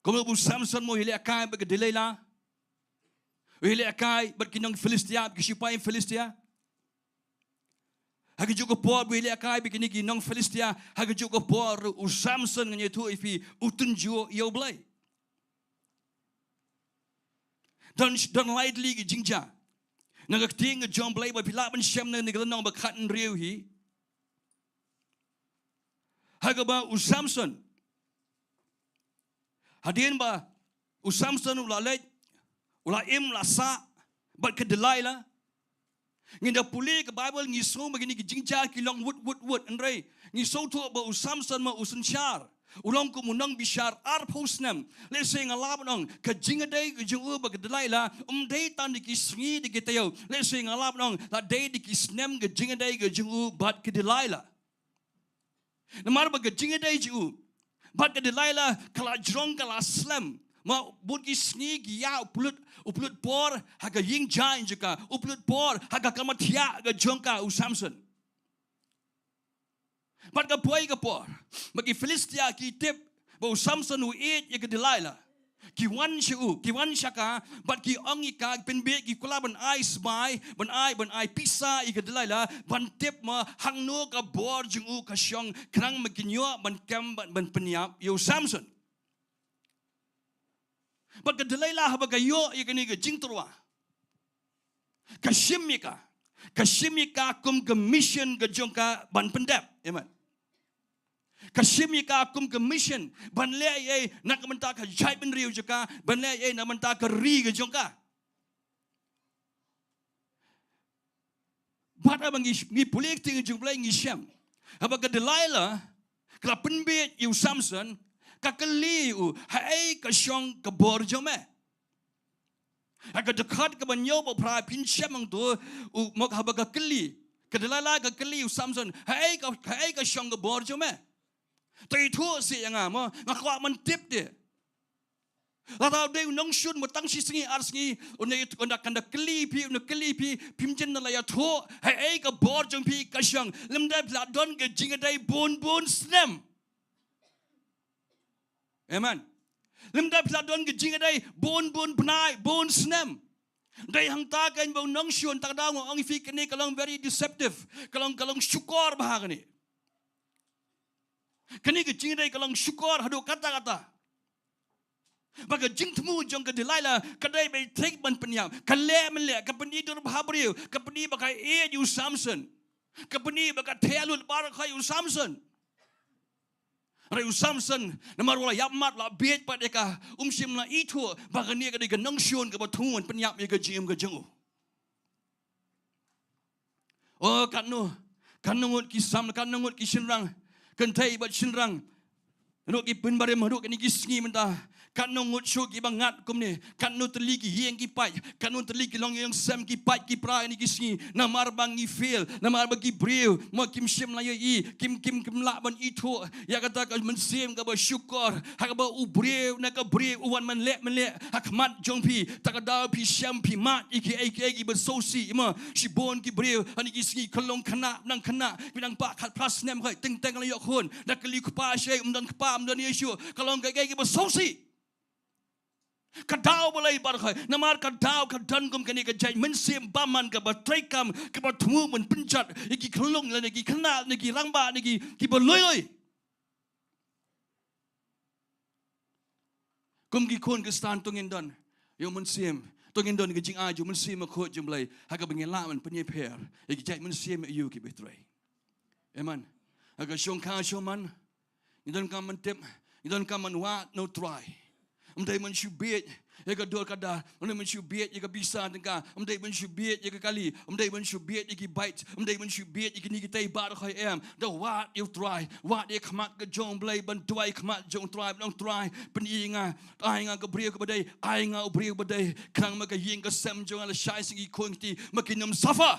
Kumno ba u Samson mo u ïalehkai bad ka Delilah. U ïalehkai bad ki nong Philistia, ki shipai Philistia. Ha kajuh ka por ba u ïalehkai bad kine ki nong Philistia, ha kajuh ka por u Samson, ngan ïathuh ïa phi, u tynjuh ïa U Blei. Don, don lai tylli ki jingjia na ka ktien ka jong U Blei ba phi lah ban shem na kane ka lynnong ba khathynriew hi. Ha kaba u Samson, hadien ba u Samson u la leit, u la im, la sah bad ka Delilah. Ngin da pule ka Baibl ngi sngew ba kine ki jingjia ki long wut wut wut, hynrei ngi sngewthuh ba u Samson mo u synshar, u long kum u nongbishar arphew snem. Lehse nga lah ban ong ka jingïadei ka jong u bad ka Delilah ym dei tang da ki sngi da ki taïew. Lehse nga lah ban ong la dei da ki snem ka jingïadei ka jong u bad ka Delilah. Namar ba ka jingïadei jong u bad ka Delilah ka la jrong, ka la slem. Mo bun ki sngi ki ïa u pynlut, u pynlut por ha ka ïing jaiñ jong ka, u pynlut por ha ka kamra thiah ka jong ka u Samson. Bad ka poi ka por ba ki Philistia ki tip ba u Samson u ïeit ïa ka Delilah. Ki wan sha u, ki wan sha ka, bad ki ong ïa ka, ki pynbieit, ki kular ban ai sbai, ban ai, ban ai pisa ïa ka Delilah, ban tip mo hangno ka bor jong u ka shong, khnang ba kin ïoh ban kem, ban, ban pynïap ïa u Samson. Bad ka Delilah haba ka ïoh ïa kane ka jingtyrwa, ka shim ïa ka, ka shim ïa ka kum ka mission ka jong ka ban pyndep. Amen. Ka shim ïa ka kum ka mission ban leh ei ei na ka bynta ka jaitbynriew jong ka, ban leh ei ei na ka bynta ka ri ka jong ka. Bad haba ngi, ngi pule ka ktien jong U Blei ngi shem, haba ka Delilah ka la pynbieit ïa u Samson, ka kylli ïa u, haei ka shong ka bor jong me? Ha ka dkhot kaba hynñiew bad phra phin shem hangto, u, mo haba ka kylli, ka Delilah ka kylli ïa u Samson, haei ka, haei ka shong ka bor jong me? Te ithuh seh ïa nga mo, nga kwah ban tip te. Lada u dei u nongshun mo tang shi sngi ar sngi, u ne, u na kan da kylli phi, u na kylli phi, phim jin na la ïathuh, haei ka bor jong phi ka shong, lymda phi la don ka jingïadei bun bun snem. Amen. Lymda phi la don ka jingïadei bun bun bnai, bun snem. Dei hangta kein ba u nongshun, ta ka daw nga ong ïa phi kane ka long very deceptive, ka long, ka long shukor bha kane. Kane ka jingïadei ka long shukor haduh katta katta. Ba ka jingthmu jong ka Delilah ka dei ba i trei ban pynïap, ka leh mynleh, ka pyni dur bha briew, ka pyni ba ka ïeit ïa u Samson, ka pyni ba ka theh lut baroh ïa u Samson. Hynrei u Samson namar u la ïap mat, la bieit pat ïa ka, um shym la ithuh ba kane ka dei ka nongshun kaba thmu ban pynïap ïa ka jingim ka jong u. O katno, katno ngut ki sam, katno ngut ki shynrang, kynthei bad shynrang, haduh ki pynbarim haduh kine ki sngi mynta. Katno ngut shuh kiba ngat kumne, katno tylli ki ïing ki pait, katno tylli ki longïing longsem ki pait ki pra kine ki sngi. Namar ba ngi fail, namar ba ki briew mo kim shym la ïohi, kim, kim, kim lah ban ithuh ïa kata ka mynsiem kaba shukor ha kaba u briew na ka briew u wan mynleh mynleh ha khmat jong phi. Ta ka daw phi shem phi mad ïa kiei kiei kiba sngewsih mo. Shibun ki briew ha kine ki sngi ka long khynnah, nang khynnah ki nang pah khatphra snem, hooid, teng teng la ïoh khun, da kylli u kpa, shaei um don kpa, um don ïa shuh, ka long kaei kaei kiba sngewsih. Ka daw balei? Baroh namar ka daw ka don kum kane ka jait mynsiem bymman kaba treikam, kaba thmu ban pynjot ïa ki khyllung lane ki khynnah lane ki rangbah lane ki, kiba lui lui. Kum ki khun Khristan to ngin don ïa u mynsiem, to ngin don ka jingai jong u Mynsiem Bakhuid jong U Blei ha kaba ngin lah ban pynïapher ïa ki jait mynsiem ïa u kiba trei. Amen. Ha ka shongkha shongman ngi donkam ban tip, ngi donkam ban wad na U Trai. Ym dei ban shu bieit ïa ka dur ka dar, ym dei ban shu bieit ïa ka pisa tyngka, ym dei ban shu bieit ïa ka kali, ym dei ban shu bieit ïa ki bike, ym dei ban shu bieit ïa kine kitei baroh, em. Da wad ïa U Trai, wad ïa khmat ka jong U Blei, ban duwai khmat jong U Trai, ban ong, Trai, pyni ïa nga, ai nga ka briew kaba dei, ai nga u briew ba dei, khnang ma ka ïing ka sem jong nga lashai shisha ki khun kti ma kin ym suffer.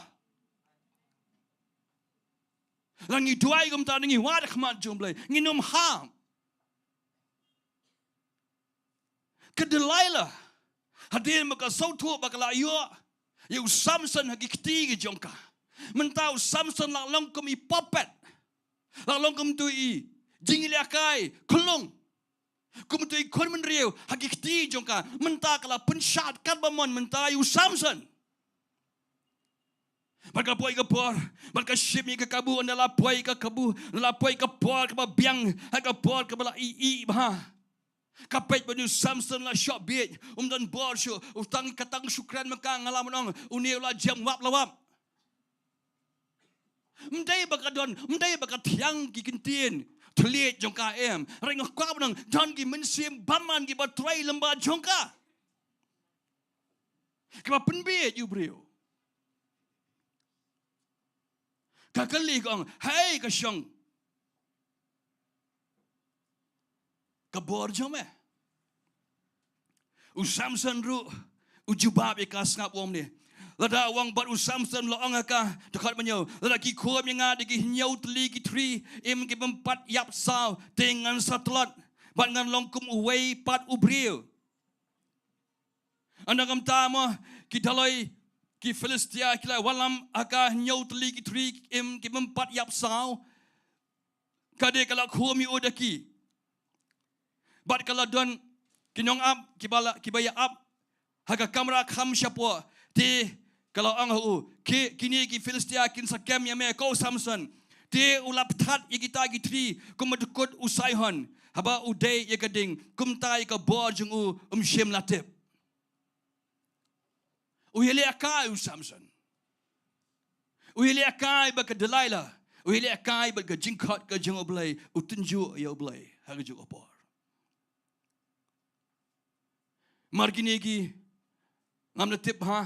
Lada ngi duwai kumta, ngi wad khmat jong U Blei, ngin ym ham. Ka Delilah, hadien ba ka sngewthuh ba ka la ïoh ïa u Samson ha ki kti ki jong ka, mynta u Samson la long kum i puppet, la long kum tu i jinglehkai khlung, kum tu i khun bynriew ha ki kti jong ka. Mynta ka la pynshad katba mon mynta ïa u Samson. Bad ka poi ka por, bad ka shim ïa ka kabu, ynda la poi ka kabu, ynda la poi ka por kaba biang, ha ka por kaba la ïeit bha, ka peit ba une u Samson la shoh bieit, um don bor shuh, u tang, ka tang shu kren ma ka, nga lah ban ong une u la jem wap la wap. Ym dei ba ka don, ym dei ba ka thiang ki ktien thylliej jong ka, em. Hynrei nga kwah ban ong don ki mynsiem bymman kiba trei lyngba jong ka, kiba pynbieit ïa u briew. Ka kylli, ka ong, haei ka shong ka bor jong me? U Samson ruh u jubab ïa ka, sngap, u ong kumne. Lada u ong bad u Samson, la ong ha ka, dkhot ba hynñiew, lada ki khum ïa nga da ki hynñiew tylli ki thri im ki bym pat ïap saw, te ngan sa tlot bad ngan long kum uwei pat u briew. Ynda kumta mo, ki daloi ki Philistia ki la wallam ha ka hynñiew tylli ki thri im ki bym pat ïap saw. Ka dei ka la khum ïa u da ki, bad ka la don ki nongap kiba la, kiba ïa ap ha ka kamra kham shapoh. Te ka la ong ha u, ki, kine ki Philistia kin sa kem ïa me ko Samson. Te u la pthat ïa kita ki thri kum u dkut u Saihon, haba u dei ïa ka ding, kumta ïa ka bor jong u ym shym la tip. U ïalehkai u Samson. U ïalehkai bad ka Delilah. U ïalehkai bad ka jingkhot ka jong U Blei, u tynjuh ïa U Blei ha kajuh ka por. Mar kine ki ngam da tip ha.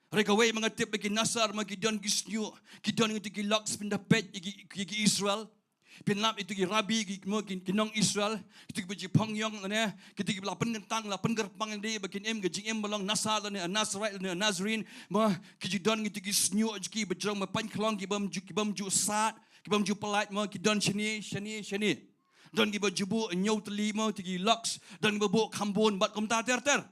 Hynrei kawei ma nga tip ba ki Nasar ma ki don ki shñiuh, ki don kito ki locks, phin da peit ïa ki, ïa ki Israel. Phin lap ïa kito ki rabbi, ki, mo, ki, ki nong Israel, kito kiba ju phong ïong lane kito kiba la pynkyntang, la pynkyrpang ïa lade ba kin im ka jingim ba long Nasar lane Nazarite lane Nazarene, mo, ki ju don kito ki shñiuh jong ki ba jrong, ba pynkyllong, ki bym ju, ki bym ju sad, ki bym ju pyllait, mo, ki don shane, shane, shane. Don kiba ju buh hynñiew tylli mo, te ki locks, don kiba buh kham bun bad kumta ter ter.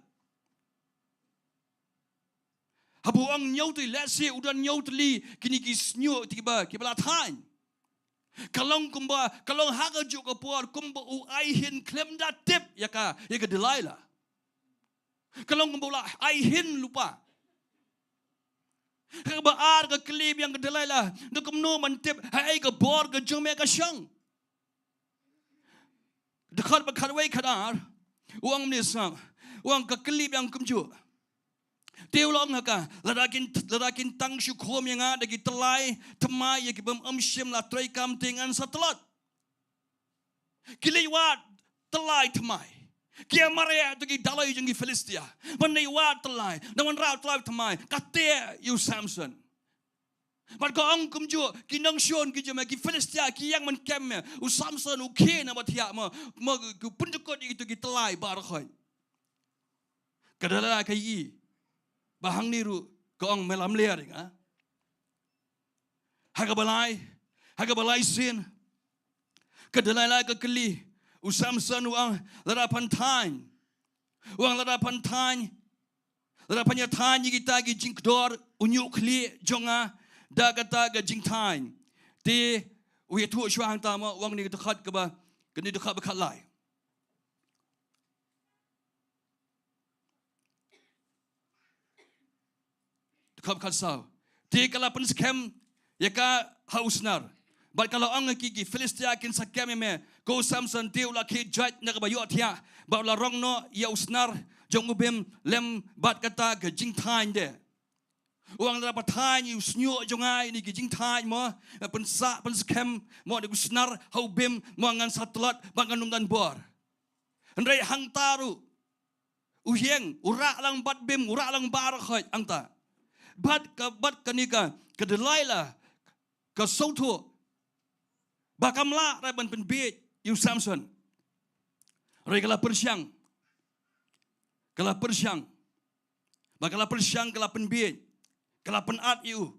Haba u ong hynñiew tylli, let's say u don hynñiew tylli kine ki shñiuh te kiba, kiba la thaiñ. Ka long kumba, ka long ha kajuh ka por kumba u ai hin khlem da tip ïa ka, ïa ka Delilah. Ka long kumba u la ai hin lypa. Kaba ar ka kylli biang ka Delilah, da kumno men tip haei ka bor ka jong me ka shong. Dkhot ba khatwei khatar, u ong kumne sngap, u ong ka kylli biang kumjuh. Te u la ong ha ka, lada kin, lada kin tang shu khum ïa nga da ki tyllai thymmai ïa ki bym, ym shym la trei kam te ngan sa tlot. Ki leit wad tyllai thymmai. Ki ïa mareh ïa ki daloi jong ki Philistia. Ban leit wad tyllai, nang wanrah tyllai thymmai, ka teh ïa u Samson. Bad ka ong kumjuh, ki nongshun ki jong me, ki Philistia, ki ïeng ban kem me. U Samson u khie na ba thiah mo, mo u pynjukut ïa kito ki tyllai baroh khoit. Ka Delilah ka ïohi ba hangne ruh ka ong me lam ler ïa nga. Ha kaba lai, ha kaba lai sien, ka Delilah ka kylli u Samson, u ong lada phan thaiñ, u ong lada phan thaiñ, lada phan ïa thaiñ ïa kita ki jingkdor u ñiuh khlieh jong nga da kata ka jingthaiñ. Te u ïathuh shuwa hangta mo, u ong kane ka dkhot kaba, kane ka dkhot ba khatlai. Dkhot khatsaw. Te ka la pynskhem ïa ka ha u snar. Bad ka la ong ha ki, ki Philistia kin sa kem ïa me. Ko Samson, te u la khie joit na kaba ïohthiah. Bad u la rong noh ïa u snar jong u bim lem bad kata ka jingthaiñ de. U ong lada phan thaiñ ïa u shñiuh jong nga ïa kine ki jingthaiñ mo, pynsah pynskhem mo da u snar ha u bim mo, ngan sa tlot bad ngan ym don bor. Hynrei hangta ruh u ïeng, u rah lang bad bim, u rah lang baroh khoit hangta. Bad ka, bad kane ka, ka Delilah ka sngewthuh ba kam lah re ban pynbiej ïa u Samson. Hynrei ka la pyrshang, ka la pyrshang, ba ka la pyrshang, ka la pynbiej, ka la pynat ïa u.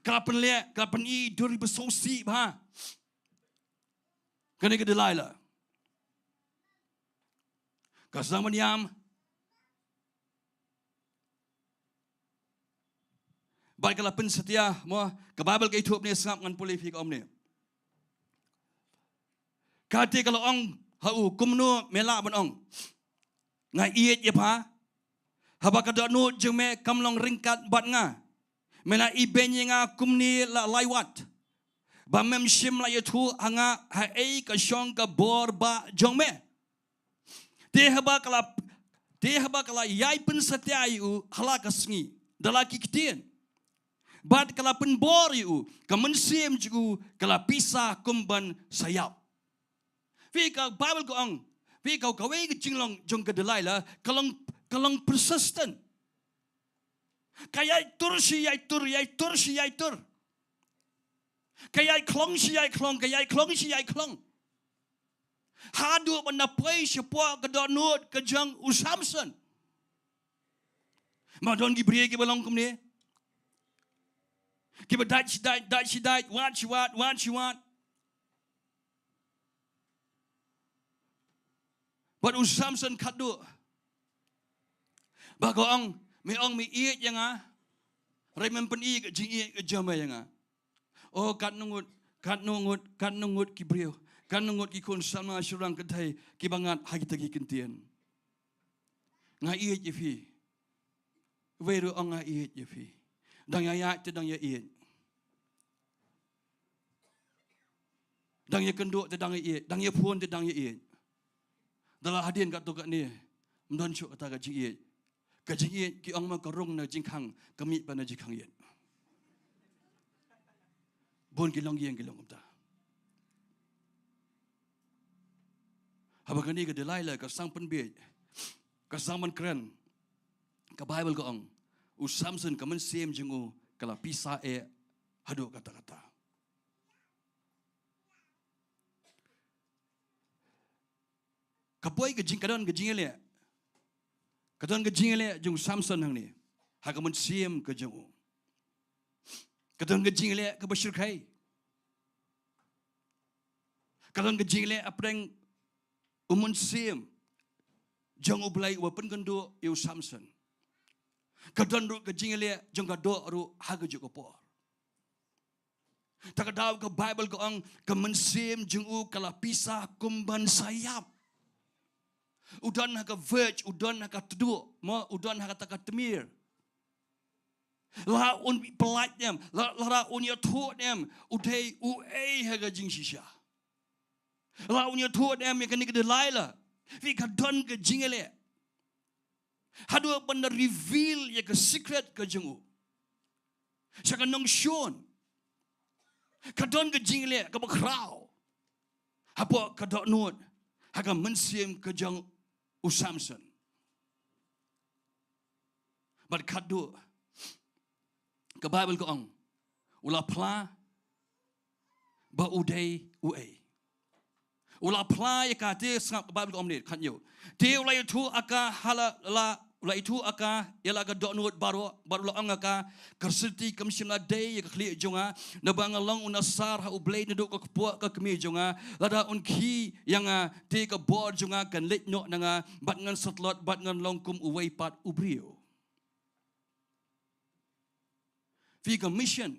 Ka la pynleh, ka la pyni dur ba sngewsih bha kane ka Delilah. Ka sdang ban ïam. Bad ka la pynsatia mo, ka Baibl ka ïathuh ne sngap, ngan pule ïa phi ka ong ne. Kata ka la ong ha u, kumno me lah ban ong nga ïeit ïa pha, haba ka dohnud jong me kam long ryngkat bad nga? Me la ibeiñ ïa nga kumne la lai wat, ba mem shym la ïathuh ha nga haei ka shong ka bor ba jong me. Te haba ka la, te haba ka la ïai pynsatia ïa u ha la ka sngi da la ki ktien, bad ka la pynbor ïa u, ka mynsiem jong u ka la pisa kum ban sa ïap. Phi, ka Baibl ka ong, phi, ka, kawei ka jinglong jong ka Delilah ka long, ka long persistent. Ka ïai tur shi ïai tur, ïai tur shi ïai tur. Ka ïai khlong shi ïai khlong, ka ïai khlong shi ïai khlong. Haduh ban da poi shapoh ka dohnud ka jong u Samson. Ma don ki briew kiba long kumne, kiba dait shi dait, dait shi dait, wad shi wad, wad shi wad. Bad u Samson khatduh ba ka ong, me ong me ïeit ïa nga, hynrei mem pyni ka jingïeit ka jong me ïa nga. O katno ngut, katno ngut, katno ngut ki briew, katno ngut ki khun samla shynrang kynthei kiba ngat ha kita ki ktien. Nga ïeit ïa phi. Wei ruh ong nga ïeit ïa phi. Dang ïa ïaid te dang ïa ïeit. Dang ïa kynduh te dang ïa ïeit. Dang ïa phone te dang ïa ïeit. Da la hadien katto katne, ym don shuh kata ka jingïeit. Ka jingïeit ki ong ma ka rung na jingkhang, ka mih pat na jingkhang ïeit. Bun ki longïing ki long kumta. Haba kane ka Delilah ka sdang pynbiej, ka sdang ban kren, ka Baibl ka ong, u Samson ka mynsiem jong u ka la pisa eh haduh katta katta. Ka poi ka jing, ka don ka jingïaleh, ka don ka jingïaleh jong u Samson hangne ha ka mynsiem ka jong u. Ka don ka jingïaleh kaba shyrkhei. Ka don ka jingïaleh hapdeng u mynsiem jong U Blei uba pynkynduh ïa u Samson. Ka don ruh ka jingïaleh jong ka doh ruh ha kajuh ka por. Ta ka daw ka Baibl ka ong ka mynsiem jong u ka la pisa kum ban sa ïap. U don ha ka verge, u don ha ka tduh, mo, u don ha kata ka tmier. Lada un pyllait ne em, la, lada un ïathuh ne em, u dei uei ha ka jingshisha. Lada un ïathuh ne em ïa kane ka Delilah. Phi, ka don ka jingïaleh. Haduh ban da reveal ïa ka secret ka jong u sha ka nongshun. Ka don ka jingïaleh kaba khraw hapoh ka dohnud ha ka mynsiem ka jong u Samson. Bad khatduh ka Baibl ka ong u la phla ba u dei uei. U la phla ïa ka, te sngap, ka Baibl ka ong ne, khathynñiew. Te u la ïathuh ïa ka ha la, la, u la ïathuh ïa ka ïa la ka dohnud baroh, bad u la ong ïa ka, ka rsithi kam shym la dei ïa ka khlieh jong nga, naba nga long u Nasar ha U Blei naduh ka kpoh ka kmie jong nga. Lada un khie ïa nga, te ka bor jong nga kan leit noh na nga, bad ngan sa tlot, bad ngan long kum uwei pat u briew. Phi, ka mission,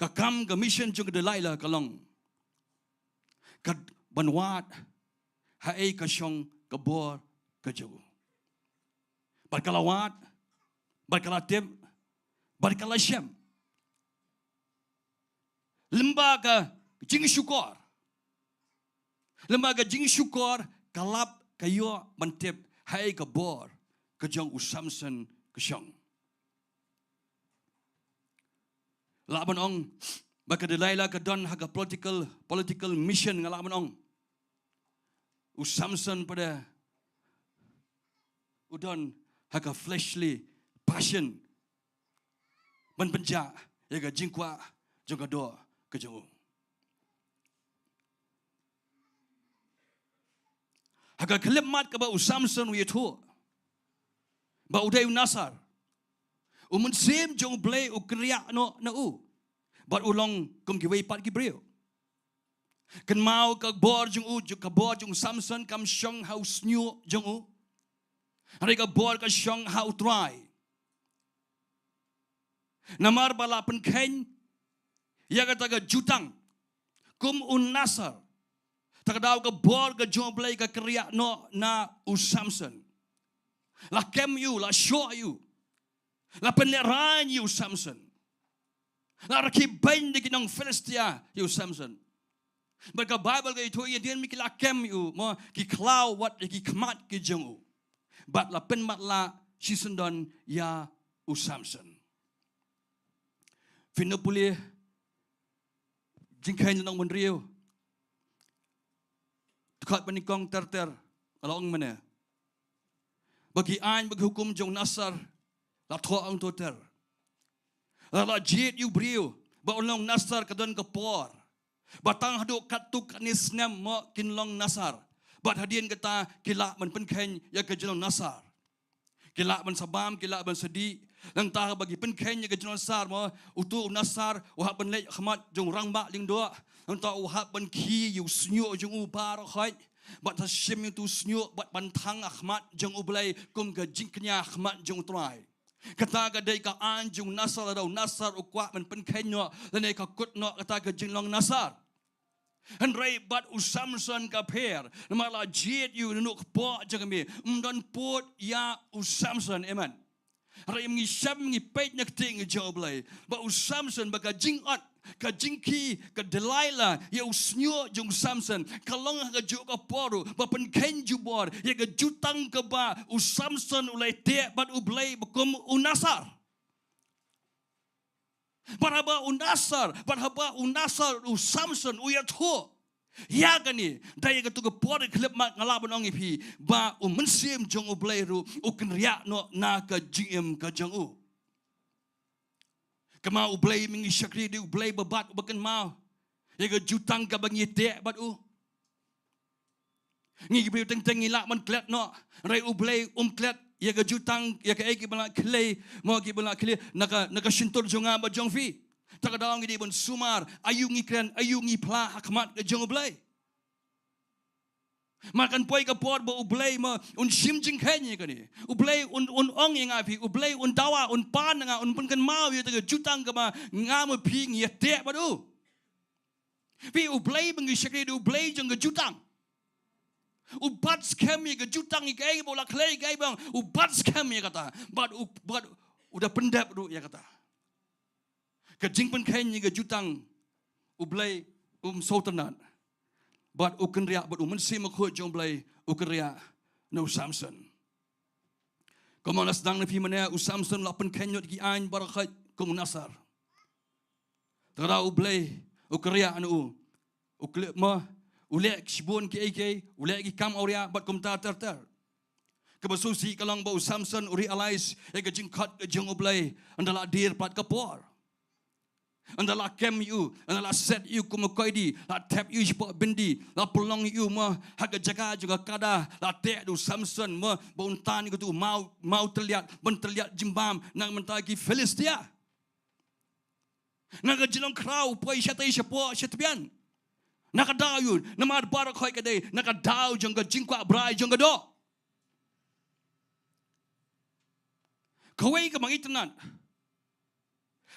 ka kam, ka mission jong ka Delilah ka long ka ban wad haei ka shong ka bor ka jong u. Bad ka la wad, bad ka la tip, bad ka la shem. Lyngba ka jingshukor, lyngba ka jingshukor ka lap ka ïoh ban tip haei ka bor ka jong u Samson ka shong. Lah ban ong ba ka Delilah ka don ha ka political, political mission, nga lah ban ong. U Samson pat u don ha ka fleshly passion ban pynjah ïa ka jingkwah jong ka doh ka jong u. Ha ka khyllipmat kaba u Samson u ïathuh ba u dei u Nasar, u Mynsiem jong U Blei u kynriah noh na u, bad u long kum kiwei pat ki briew. Kynmaw, ka bor jong u, ka bor jong u Samson kam shong ha u shñiuh jong u, hynrei ka bor ka shong ha U Trai. Namar ba la pynkheiñ ïa kata ka jutang kum u Nasar, ta ka daw ka bor ka jong U Blei ka kynriah noh na u Samson. La kem ïa u, la shoh ïa u, la pynlehraiñ ïa u Samson, la rakhe beiñ da ki nong Philistia ïa u Samson. Bad ka Baibl ka ïathuh ïa ngi, hadien ba ki la kem ïa u, mo, ki khlaw wat ïa ki khmat ki jong u, bad la pynmatlah shisyndon ïa u Samson. Phin ïoh pule Jingkheiñ lynnong hynriew, dkhot ba nyngkong ter ter, ka la ong mynne ba ki aiñ bad ki hukum jong u Nasar la thoh hangto ter. La, la jied ïa u briew ba un long Nasar ka don ka por ba tang haduh katto katne snem mo kin long Nasar. Bad hadien kata ki lah ban pynkheiñ ïa ka jinglong Nasar. Ki lah ban sa bam, ki lah ban sa dih. Nangta ba ki pynkheiñ ïa ka jinglong Nasar mo, uto u Nasar u hap ban leit ha khmat jong u rangbah lyngdoh. Nangta u hap ban khie ïa u shñiuh jong u baroh khoit, bad sa shim ïa uto u shñiuh bad ban thang ha khmat jong U Blei kum ka jingkñia ha khmat jong U Trai. Kata ka dei ka aiñ jong u Nasar, lada u Nasar u kwah ban pynkheiñ noh lane ka kut noh kata ka jinglong Nasar. Hynrei bad u Samson ka pher, namar la jied ïa u naduh kpoh jong ka kmie. Ym don pud ïa u Samson, amen. Hynrei ngi shem, ngi peit na ka ktien ka jong U Blei ba u Samson, ba ka jingot, ka jingkhie ka Delilah ïa u shñiuh jong u Samson ka long ha kajuh ka por ruh ba pynkheiñ jubor ïa ka jutang kaba u Samson u la ïateh bad U Blei ba kum u Nasar. Bad haba u Nasar, bad haba u Nasar, u Samson u ïathuh ïa kane, da ïa kato ka por ka khyllipmat, nga lah ban ong ïa phi ba u Mynsiem jong U Blei ruh u kynriah noh na ka jingim ka jong u. Kynmaw, U Blei, ma ngi shakri, dei U Blei ba bat, uba kynmaw ïa ka jutang kaba ngi ïateh bad u. Ngi ki briew teng teng ngi lah ban klet noh, hynrei U Blei um klet ïa ka jutang, ïa kaei kaba la khlei, mo, kaba la khlei na ka, na ka shyntur jong nga bad jong phi. Ta ka daw ngi dei ban sumar, aïu ngi kren, aïu ngi phla ha khmat ka jong U Blei. Mar kan poi ka por ba U Blei ma un shim jingkheiñ ïa kane. U Blei un, un ong ïa nga phi, U Blei un dawa, un pan ïa nga, un pynkynmaw ïa kata ka jutang kaba nga ma phi ngi ïa teh bad u. Phi, U Blei ba ngi shakri dei U Blei jong ka jutang. U bat skhem ïa ka jutang, ïa kaei ba u la khlei, ïa kaei ba u bat skhem ïa kata. Bad u, bad u da pyndep ruh ïa kata. Ka jingpynkheiñ ïa ka jutang, U Blei um sngewtynnat. Bad u kynriah, bad u Mynsiem Bakhuid jong U Blei u kynriah na u Samson. Kumba nga la sdang na phi mynne, u Samson u la pynkheiñ lut ki aiñ baroh khoit kum u Nasar. Te ka daw U Blei u kynriah na u, u kli-, ma, u leh shibun kiei kiei, u leh ki kam awria bad kumta ter ter. Kaba sngewsih ka long ba u Samson u realize ïa ka jingkhot ka jong U Blei, ynda la dier pat ka por. Ynda la kem ïa u, ynda la set ïa u kum u koidi, la thep ïa u shapoh byndi, la pynlong ïa u ma ha ka jaka jong ka kada, la teh da u Samson ma ba un tan ïa katu u maw, maw tylliat, ban tylliat jingbam na ka bynta ki Philistia. Na ka jinglong khraw u poi shatei shapoh shatbian. Na ka daw ïa u, namar baroh khoit ka dei na ka daw jong ka jingkwah brai jong ka doh. Kawei kaba nga itynnad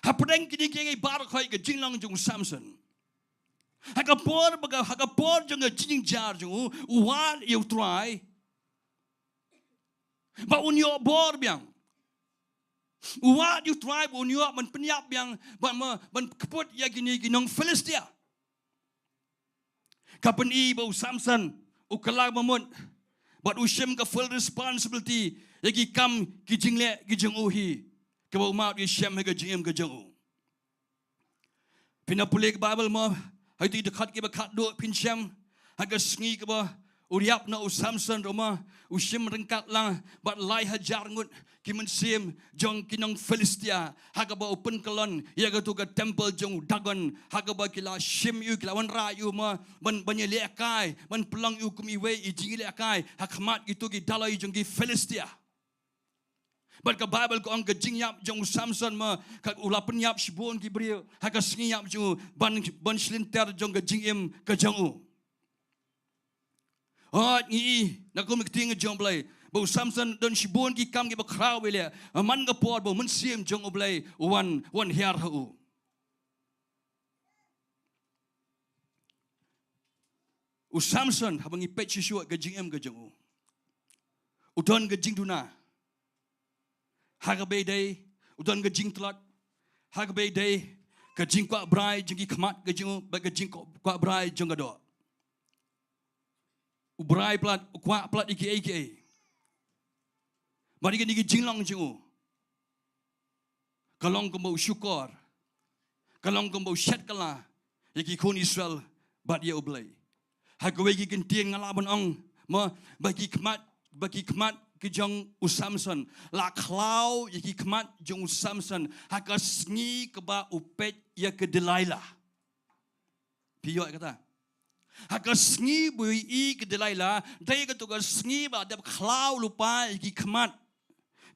hapdeng kine kiei kiei baroh khoit ka jinglong jong u Samson. Ha ka por ba ka, ha ka por jong ka jingjynjar jong u, u wad ïa u Trai ba un ïoh bor biang. U wad ïa u Trai ba un ïoh ban pynïap biang, ban ma, ban kput ïa kine ki nong Philistia. Ka pyni ba u Samson u kylla ba mut bad u shim ka full responsibility ïa ki kam ki jingleh ki jong u hi, kaba u mad u ïashem ha ka jingim ka jong u. Phin ïa pule ka Baibl mo, ha kito ki dkhot kiba khatduh phin shem ha ka sngi kaba u ïap noh u Samson ruh mo, u shim ryngkat lang bad lai hajar ngut ki mynsiem jong ki nong Philistia, ha kaba u pynkyllon ïa katu ka temple jong u Dagon, ha kaba ki la shim ïa u, ki la wanrah ïa u mo, ban, ban ïalehkai, ban pynlong ïa u kum iwei i jingïalehkai ha khmat kito ki daloi jong ki Philistia. Bad ka Baibl ka ong ka jingïap jong u Samson mo, ka u la pynïap shibun ki briew ha ka sngi ïap jong u, ban, ban shilynter jong ka jingim ka jong u. Hooid, ngi i na kum ka ktien jong U Blei ba u Samson don shibun ki kam kiba khraw ba u leh, man ka por ba u Mynsiem jong U Blei u wan, wan hiar ha u. U Samson, haba ngi peit shuh shuh ka jingim ka jong u, u don ka jingduna ha kaba ïadei, u don ka jingtlot ha kaba ïadei ka jingkwah brai jong ki khmat ka jong u bad ka jingkwah brai jong ka doh. U brai palat, u kwah palat ïa kiei kiei. Bad ïa kine ki jinglong jong u, ka long kumba u shukor, ka long kumba u shet kylla ïa ki khun Israel bad ïa U Blei. Ha kawei ki kyntien nga lah ban ong mo, ba ki khmat, ba ki khmat ki jong u Samson la khlaw ïa ki khmat jong u Samson ha ka sngi kaba u peit ïa ka Delilah. Phi ïoh kata? Ha ka sngi ba u ïohi ka Delilah, dei katu ka sngi ba dep khlaw lypa ïa ki khmat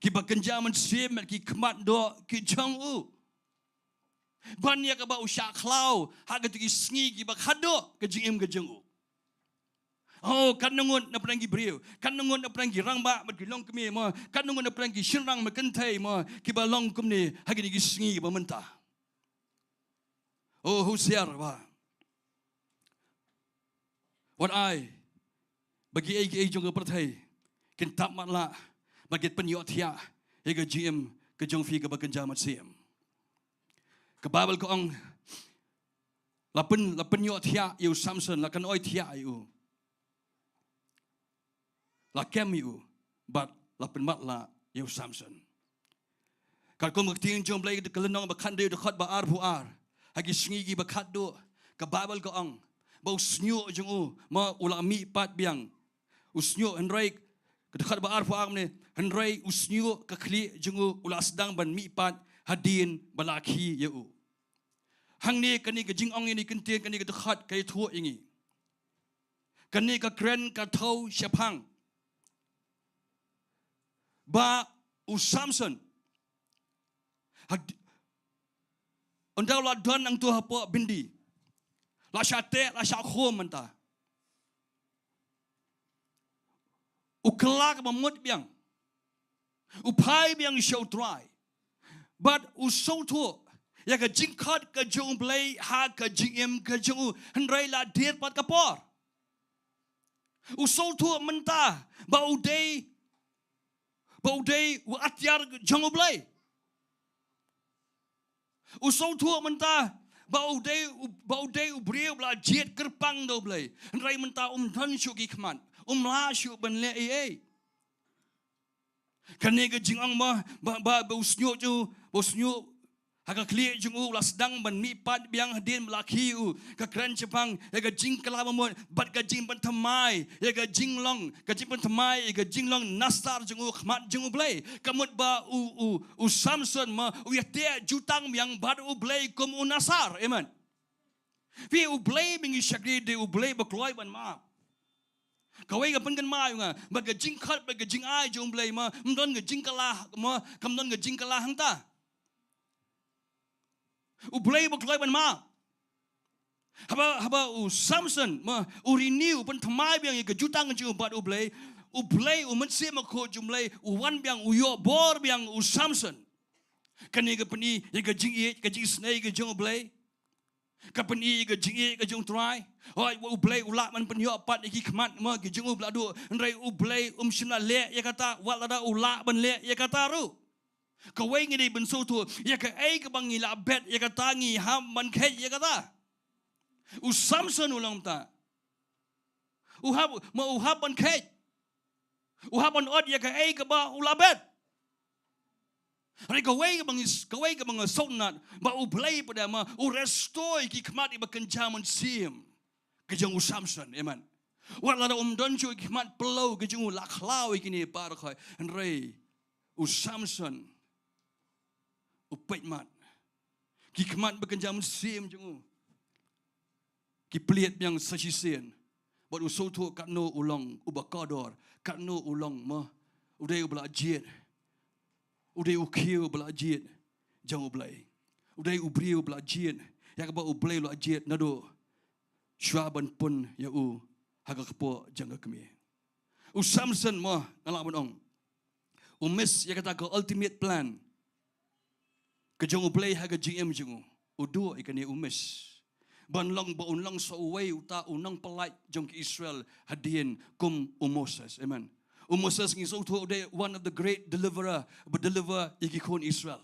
kiba kynja mynsiem, ki khmat doh ki jong u. Ban ïa kaba u shah khlaw ha katu ki sngi kiba khatduh ka jingim ka jong u. Oh, katno ngut na pdeng ki briew, katno ngut na pdeng ki rangbah bad ki longkmie mo, katno ngut na pdeng ki shynrang bad kynthei mo, kiba long kumne ha kine ki sngi ba mynta. Oh, husiar ba wat ai ba kiei kiei jong ka pyrthei kin tap matlah bad kin pynïohthiah ïa ka jingim ka jong phi kaba kynja mynsiem. Ka Baibl ka ong, la pyn, la pynïohthiah ïa u Samson, la kynoi thiah ïa u. La kem ïa u bad la pynmatlah ïa u Samson. Katkum ka ktien jong U Blei ka lynnong ba khathynriew dkhot ba arphew ar, ha ki sngi kiba khatduh, ka Baibl ka ong ba u shñiuh jong u ma u la mihpat biang. U shñiuh, hynrei ka dkhot ba arphew ar ne, hynrei u shñiuh, ka khlieh jong u u la sdang ban mihpat hadien ba la khie ïa u. Hangne kane ka jingong ïa kane ka kyntien, kane ka dkhot ka ïathuh ïa ngi. Kane ka kren ka thew shaphang ba u Samson, had-, Ynda u la don nangto hapoh byndi, la shah teh, la shah khum mynta. U kylla kaba mut biang. U phai biang sha U Trai. Bad u sngewthuh ïa ka jingkhot ka jong U Blei ha ka jingim ka jong u, hynrei la dier pat ka por. U sngewthuh mynta ba u dei, ba u dei u atiar jong U Blei. U sngewthuh mynta ba u dei u, ba u dei u briew ba la jied kyrpang da U Blei. Hynrei mynta um don shuh ki khmat, um lah shuh ban leh ei ei. Kane ka jingong ba, ba, ba, ba u shñiuh jong u, ba u shñiuh ha ka khlieh jong u, u la sdang ban mihpat biang hadien ba la khih u. Ka kren shaphang ïa ka jingkylla ba mut bad ka jingpynthymmai ïa ka jinglong, ka jingpynthymmai ïa ka jinglong nasar jong u ha khmat jong U Blei. Ka mut ba u, u, u Samson mo, u ïateh jutang biang bad U Blei kum u nasar. Amen. Phi, U Blei ba ngi shakri dei U Blei ba kloi ban map. Kawei ka pynkynmaw ïa nga ba ka jingkhot bad ka jingai jong U Blei mo, ym don ka jingkylla mo, kam don ka jingkylla hangta. U Blei ba kloi ban map. Haba, haba u Samson mo, u renew, pynthymmai biang ïa ka jutang jong u bad U Blei, U Blei, U Mynsiem Bakhuid jong U Blei u wan biang, u ïoh bor biang u Samson. Kane ka pyni ïa ka jingïeit, ka jingisynei ka jong U Blei. Ka pyni ïa ka jingïeit ka jong U Trai. Hooid, U Blei u lah ban pynïoh pat ïa ki khmat mo, ki jong u ba la duh, hynrei U Blei um shym la leh ïa kata, wat lada u lah ban leh ïa kata ruh. Kawei ngi dei ban sngewthuh ïa kaei kaba ngi la bet, ïa kata ngi hap ban kheit ïa kata. U Samson u long kumta. U hap, mo, u hap ban kheit. U hap ban ot ïa kaei kaba u la bet. Hynrei kawei kaba ngi, kawei kaba nga sngewtynnat ba U Blei pat mo, u restore ïa ki khmat ïa ba kynja mynsiem ka jong u Samson. Amen. Wat lada um don shuh ki khmat phyllaw ka jong u, la khlaw ïa kine baroh. Hynrei u Samson u peit mat. Ki khmat ba kynja mynsiem jong u ki plied biang sa shisien. Bad u sngewthuh katno u long uba kordor, katno u long mo, u dei uba la jied. U dei u khiew uba la jied jong U Blei. U dei u briew uba la jied ïa kaba U Blei u la jied naduh shuwa ban pun ïa u ha ka kpoh jong ka kmie. U Samson mo, nga lah ban ong, u miss ïa kata ka ultimate plan ka jong U Blei ha ka jingim jong u. U duh ïa kane, u miss. Ban long, ba un long sa uwei uta u nongpyllait jong ki Israel hadien kum u Moses. Amen. U Moses ngi sngewthuh u dei one of the great deliverer, ba deliver ïa ki khun Israel.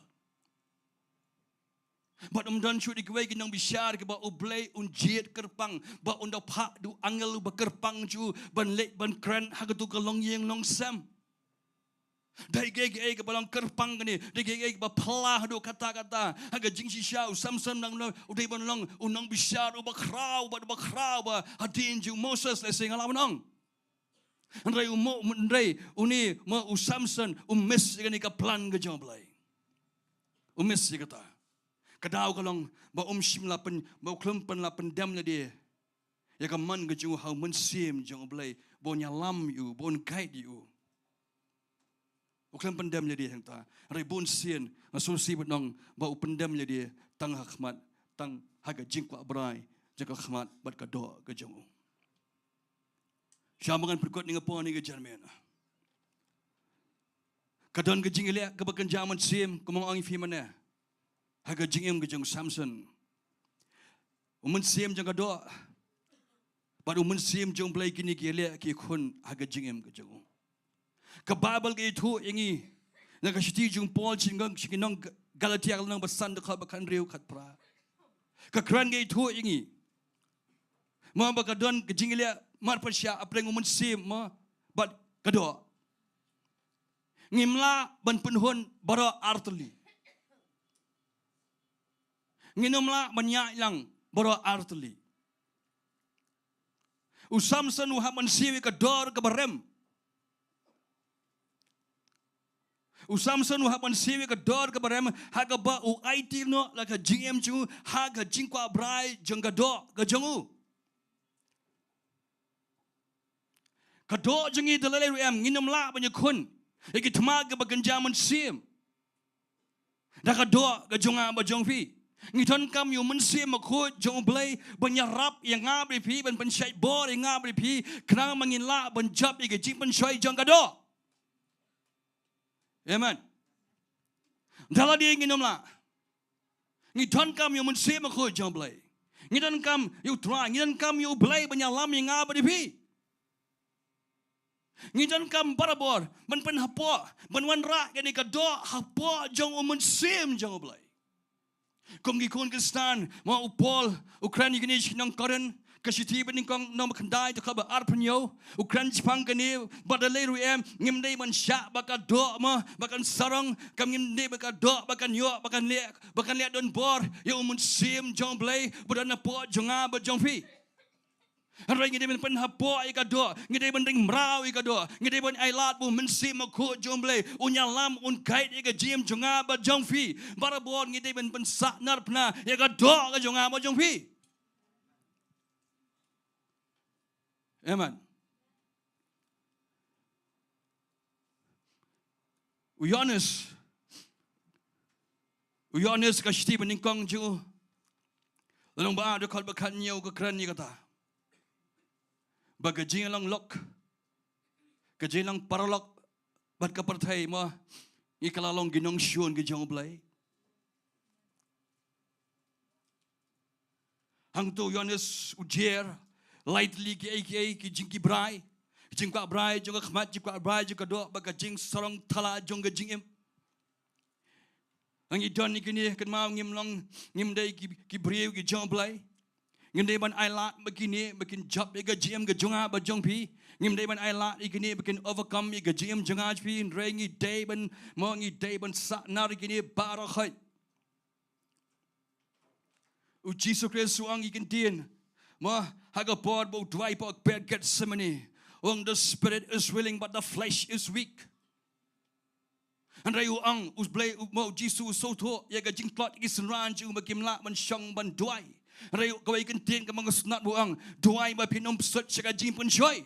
Bad um don shuh da kiwei ki nongbishar kiba U Blei un jied kyrpang, ba un da phah da u angel uba kyrpang jong u ban leit ban kren ha katu ka longïing longsem. Dei kiei kiei kiba long kyrpang kane, dei kiei kiei kiba phylla haduh katta katta. Ha ka jingshisha u Samson nang long, u dei ban long u nongbishar uba khraw, uba, uba khraw, uba hadien jong u Moses, lehse nga lah ban ong. Hynrei u mo, hynrei une mo u Samson u miss ïa kane ka plan ka jong U Blei. U miss ïa kata. Ka daw ka long ba um shym la pyn, ba u khlem pyn la pyndem lade ïa ka mon ka jong u ha u Mynsiem jong U Blei ba un ïalam ïa u, ba un guide ïa u. U khlem pyndem lade hangta. Hynrei bun sien nga sngewsih ban ong ba u pyndem lade tang ha khmat, tang ha ka jingkwah brai jong ka khmat bad ka doh ka jong u. Sha ba ngan pynkut ïa nga poi ha kane ka janmiet, ka don ka jingïaleh kaba kynja mynsiem, kumba nga ong ïa phi mynne, ha ka jingim ka jong u Samson. U mynsiem jong ka doh bad u Mynsiem jong U Blei, kine ki ïaleh ki khun ha ka jingim ka jong u. Ka Baibl ka ïathuh ïa ngi na ka shithi jong u Paul sha ki nong, sha ki nong Galatia, ka lynnong ba san, dkhot ba khathynriew khatphra. Ka kren ka ïathuh ïa ngi mo ba ka don ka jingïaleh marpyrshah hapdeng u mynsiem mo bad ka doh. Ngim lah ban pynhun baroh artylli. Ngin ym lah ban ïaid lang baroh artylli. U Samson u hap ban siew ïa ka dor kaba rem. U Samson u hap ban siew ïa ka dor kaba rem ha kaba u aiti noh la ka jingim jong u ha ka jingkwah brai jong ka doh ka jong u. Ka doh jong ngi da lei lei ruh em, ngin ym lah ban ïakhun ïa ki thma kiba kynja mynsiem da ka doh ka jong nga bad jong phi. Ngi donkam ïa u Mynsiem Bakhuid jong U Blei ban ïarap ïa nga bad ïa phi, ban pynshait bor ïa nga bad ïa phi, khnang ba ngin lah ban jop ïa ka jingpynshoi jong ka doh. Amen. Da lade ngin ym lah. Ngi donkam ïa u Mynsiem Bakhuid jong U Blei. Ngi donkam ïa U Trai, ngi donkam ïa U Blei ban ïalam ïa nga bad ïa phi. Ngi donkam barabor ban pynhapoh, ban wanrah kane ka doh hapoh jong u Mynsiem jong U Blei. Kum ki khun Khristan, mo, u Paul u kren ïa kane sha ki nong Korinth, ka shithi banyngkong, nong ba khyndai, dkhot ba arphew hynñiew, u kren shaphang kane, bad da lei ruh em, ngim dei ban shah ba ka doh, mo, ba kan sarong, kam, ngim dei ba ka doh ba kan ïoh, ba kan leh, ba kan leh donbor ïa u Mynsiem jong U Blei ba don hapoh jong nga bad jong phi. Hynrei ngi dei ban pynhapoh ïa ka doh, ngi dei ban ring mraw ïa ka doh, ngi dei ban ailad ba u Mynsiem Bakhuid jong U Blei un ïalam, un guide ïa ka jingim jong nga bad jong phi. Barabor ngi dei ban pynsahnarphna ïa ka doh ka jong nga bad jong phi. Amen. U Ïoannis, u Ïoannis ka shithi banyngkong jong u, lynnong ba ar, dkhot ba khathynñiew, ka kren ïa kata, ba ka jinglong lok, ka jinglong paralok bad ka pyrthei, mo, ngi kylla long ki nongshun ki jong U Blei. Hangto u Ïoannis u jer lai tylli kiei kiei ki jing, ki brai, ki jingkwah brai jong ka khmat, jingkwah brai jong ka doh, bad ka jingsarong thala jong ka jingim. Ngi don ïa kine, kynmaw, ngim long, ngim dei ki, ki briew ki jong U Blei. Ngim dei ban ailad ba kine ba kin jop ïa ka jingim ka jong nga bad jong phi. Ngim dei ban ailad ïa kine ba kin overcome ïa ka jingim jong nga jong phi. Hynrei ngi dei ban, mo, ngi dei ban sahnar ïa kine baroh khoit. U Jisu Khrist u ong ïa ki ktien, mo, ha ka por ba u duwai hapoh ka bad Gethsemane, u ong, "The spirit is willing but the flesh is weak." Hynrei u ong, U Blei, u, mo, u Jisu u sngewthuh ïa ka jingtlot ki synran jong u ba kim lah ban shong ban duwai. Hynrei kawei ka ktien kaba nga sngewtynnat, u ong, "Duwai ba phin ym psiah sha ka jingpynshoi."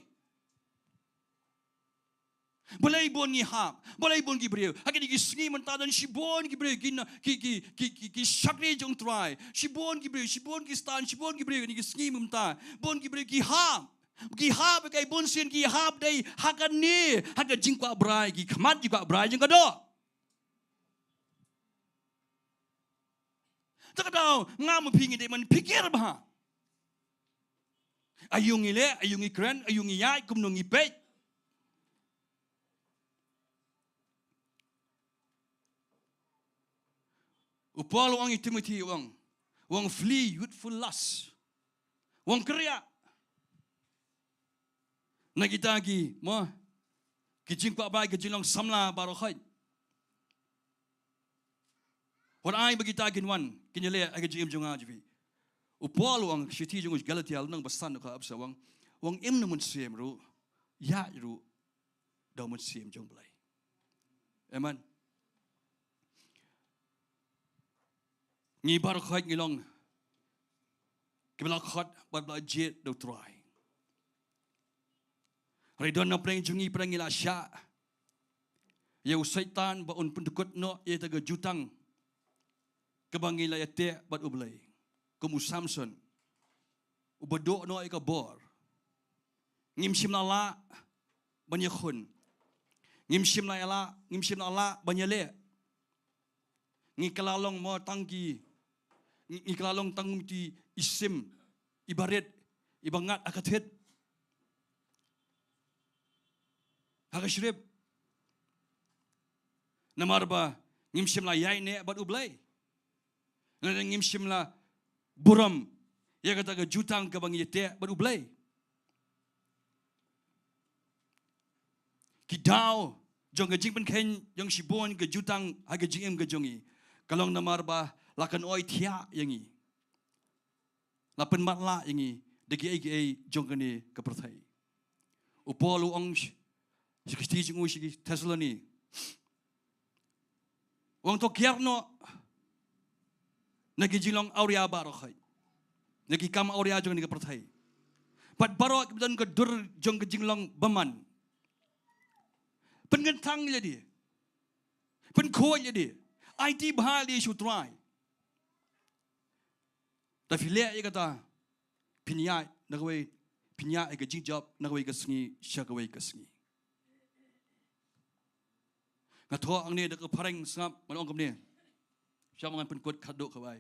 Balei bun ngi hap? Balei bun ki briew? Ha kine ki sngi mynta don shibun ki briew, ki na, ki, ki, ki, ki, ki shakri jong U Trai. Shibun ki briew, shibun ki Khristan, shibun ki briew, kine ki sngi mynta. Bun ki briew ki hap. Ki hap, kaei bun sien ki hap dei ha kane, ha ka jingkwah brai, ki khmat jingkwah brai jong ka doh. Te ka daw, nga ma phi ngi dei ban pyrkhat bha. Aïu ngi leh, aïu ngi kren, aïu ngi ïaid, kumno ngi peit. U Paul u ong ïa u Timothy, u ong, u ong, "Flee youthful lust." U ong, "Kyrïah na kita ki, mo, ki jingkwah brai, ki jinglong samla baroh khoit. Wat ai ba kita kin wan, kin ïaleh ha ka jingim jong nga jong phi." U Paul u ong, shithi jong u Galatia, lynnong ba san, dkhot arphew saw, u ong, u ong, "Im na mynsiem ruh, ïaid ruh da u Mynsiem jong U Blei." Amen. Ngi baroh khoit ngi long kiba la khot bad ba la jied da U Trai. Hynrei don na pdeng jong ngi, pdeng ngi la shah ïa u Soitan ba un pyndkut noh ïa kata ka jutang kaba ngi la ïateh bad U Blei. Kum u Samson, uba duh noh ïa ka bor. Ngim shym la lah ban ïakhun. Ngim shym la lah, ngim shym la lah ban ïaleh. Ngi kylla long mo tang ki, ngi, ngi kylla long tang ki isim iba rit, iba ngat ha ka thied, ha ka shrip. Namar ba ngim shym la ïaineh bad U Blei. Lane ngim shym la burom ïa kata ka jutang kaba ngi ïateh bad U Blei. Ki daw jong ka jingpynkheiñ jong shibun ka jutang ha ka jingim ka jong ngi, ka long namar ba la kynoi thiah ïa ngi, la pynmatlah ïa ngi da kiei kiei jong kane ka pyrthei. U Paul u ong sh-, sha ka shithi jong u sha ki Thessaloni, u ong, "To kiar noh na ki jinglong awria baroh khoit, na ki kam awria jong kane ka pyrthei, bad baroh kiba don ka dur jong ka jinglong bymman. Pynkyntang lade, pynkhuid lade, aiti bha lade sha U Trai." Phi leh ïa kata, phin ïaid na kawei, phin ïaid ïa ka jingjop na kawei ka sngi sha kawei ka sngi. Nga thoh hangne da ka phareng, sngap, ngan ong kumne. Sha ma ngan pynkut khatduh kawei.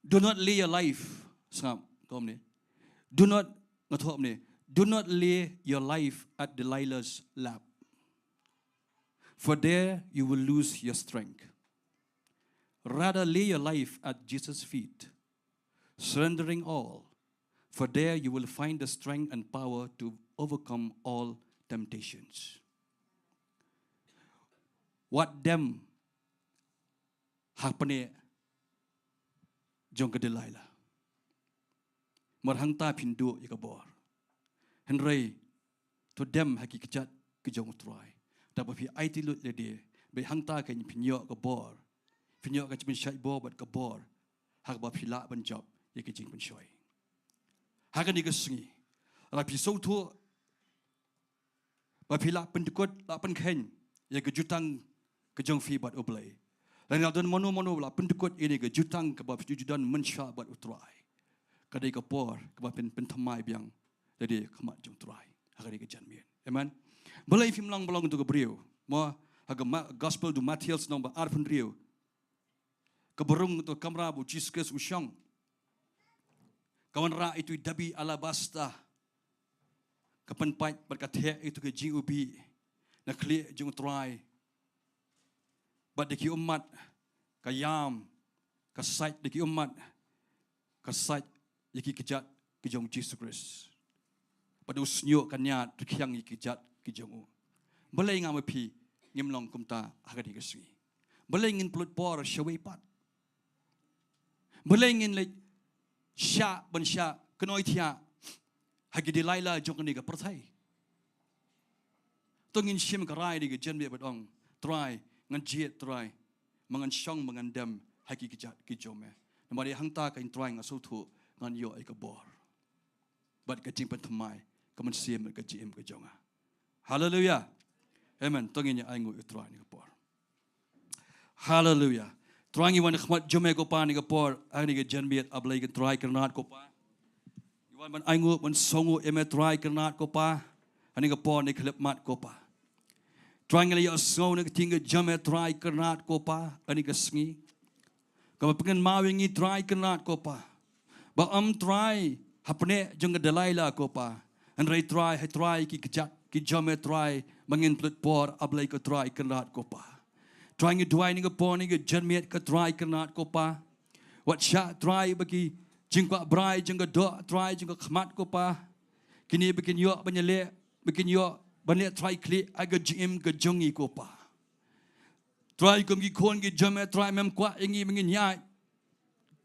Do not lay your life, sngap, kumne. Do not, nga thoh kumne. Do not lay your life at Delilah's lap. For there you will lose your strength. Rather, lay your life at Jesus' feet, surrendering all, for there you will find the strength and power to overcome all temptations. Wat dem ha pneh jong ka Delilah. Namar hangta phin duh ïa ka bor. Hynrei to dem ha ki kjat ki jong U Trai. Da ba phi aiti lut lade, ba hangta kan phin ïoh ka bor, phin ïoh ka jingpynshait bor bad ka bor ha kaba phi lah ban jop ïa ka jingpynshoi. Ha kane ka sngi, lada phi sngewthuh ba phi lah pyndkut, lah pynkheiñ ïa ka jutang ka jong phi bad U Blei, lane la don mano mano ba lah pyndkut ïa kane ka jutang kaba phi ju don mynshuwa bad U Trai, ka dei ka por kaba phin pynthymmai biang lade ha khmat jong U Trai ha kane ka janmiet. Amen. Balei phim long ba long uto ka briew? Mo, ha ka Ma-, Gospel u Mathaios lynnong ba arphew hynriew, kaba rung uto ka kamra ba U Jisu Khrist u shong, ka wanrah ïa uto i dabi alabasta, ka pynpait bad ka theh ïa uto ka jingiwbih na khlieh jong U Trai. Bad da ki ummat ka ïam, ka sait, da ki ummat ka sait ïa ki kjat ki jong U Jisu Khrist. Bad u shñiuh ka ñiad rkhiang ïa ki kjat ki jong u. Balei nga ma phi ngim long kumta ha kane ka sngi? Balei ngin pynlut por shawei pat? Balei ngin leit shah ban shah kynnoh thiah ha ki Delilah jong kane ka pyrthei? To ngin shim ka rai ha kane ka janmiet bad ong, Trai, ngan jied Trai, ma ngan shong ma ngan dem ha ki kjat ki jong me. Namar ïa hangta kan Trai nga sngewthuh ngan ïoh ïa ka bor bad ka jingpynthymmai ka mynsiem bad ka jingim ka jong nga. Haleluia. Amen. To ngin ïa ainguh ïa U Trai ha kane ka por. Haleluia. Trai, ngi wan ha khmat jong me ko Pa ha kane ka por, ha kane ka janmiet, A Blei ko Trai kyrnat ko Pa. Ngi wan ban ainguh ban sngewnguh ïa me Trai kyrnat ko Pa ha kane ka por ne khyllipmat ko Pa. Trai, ngi la ïohsngew na ka ktien ka jong me Trai kyrnat ko Pa ha kane ka sngi. Kaba pynkynmaw ïa ngi Trai kyrnat ko Pa ba ym Trai ha pneh jong ka Delilah ko Pa, hynrei Trai ha Trai ki kjat ki jong me Trai ba ngin pynlut por, A Blei ko Trai kyrnat ko Pa. Trai, ngi duwai ha kane ka por ne ka janmiet ko Trai kyrnat ko Pa, wat shah Trai ba ki jingkwah brai jong ka doh Trai jong ka khmat ko Pa, kine ba kin ïoh ban ïaleh, ba kin ïoh ban leh trai khlieh ha ka jingim ka jong ngi ko Pa. Trai, kum ki khun ki jong me Trai, mem kwah ïa ngi ba ngin ïaid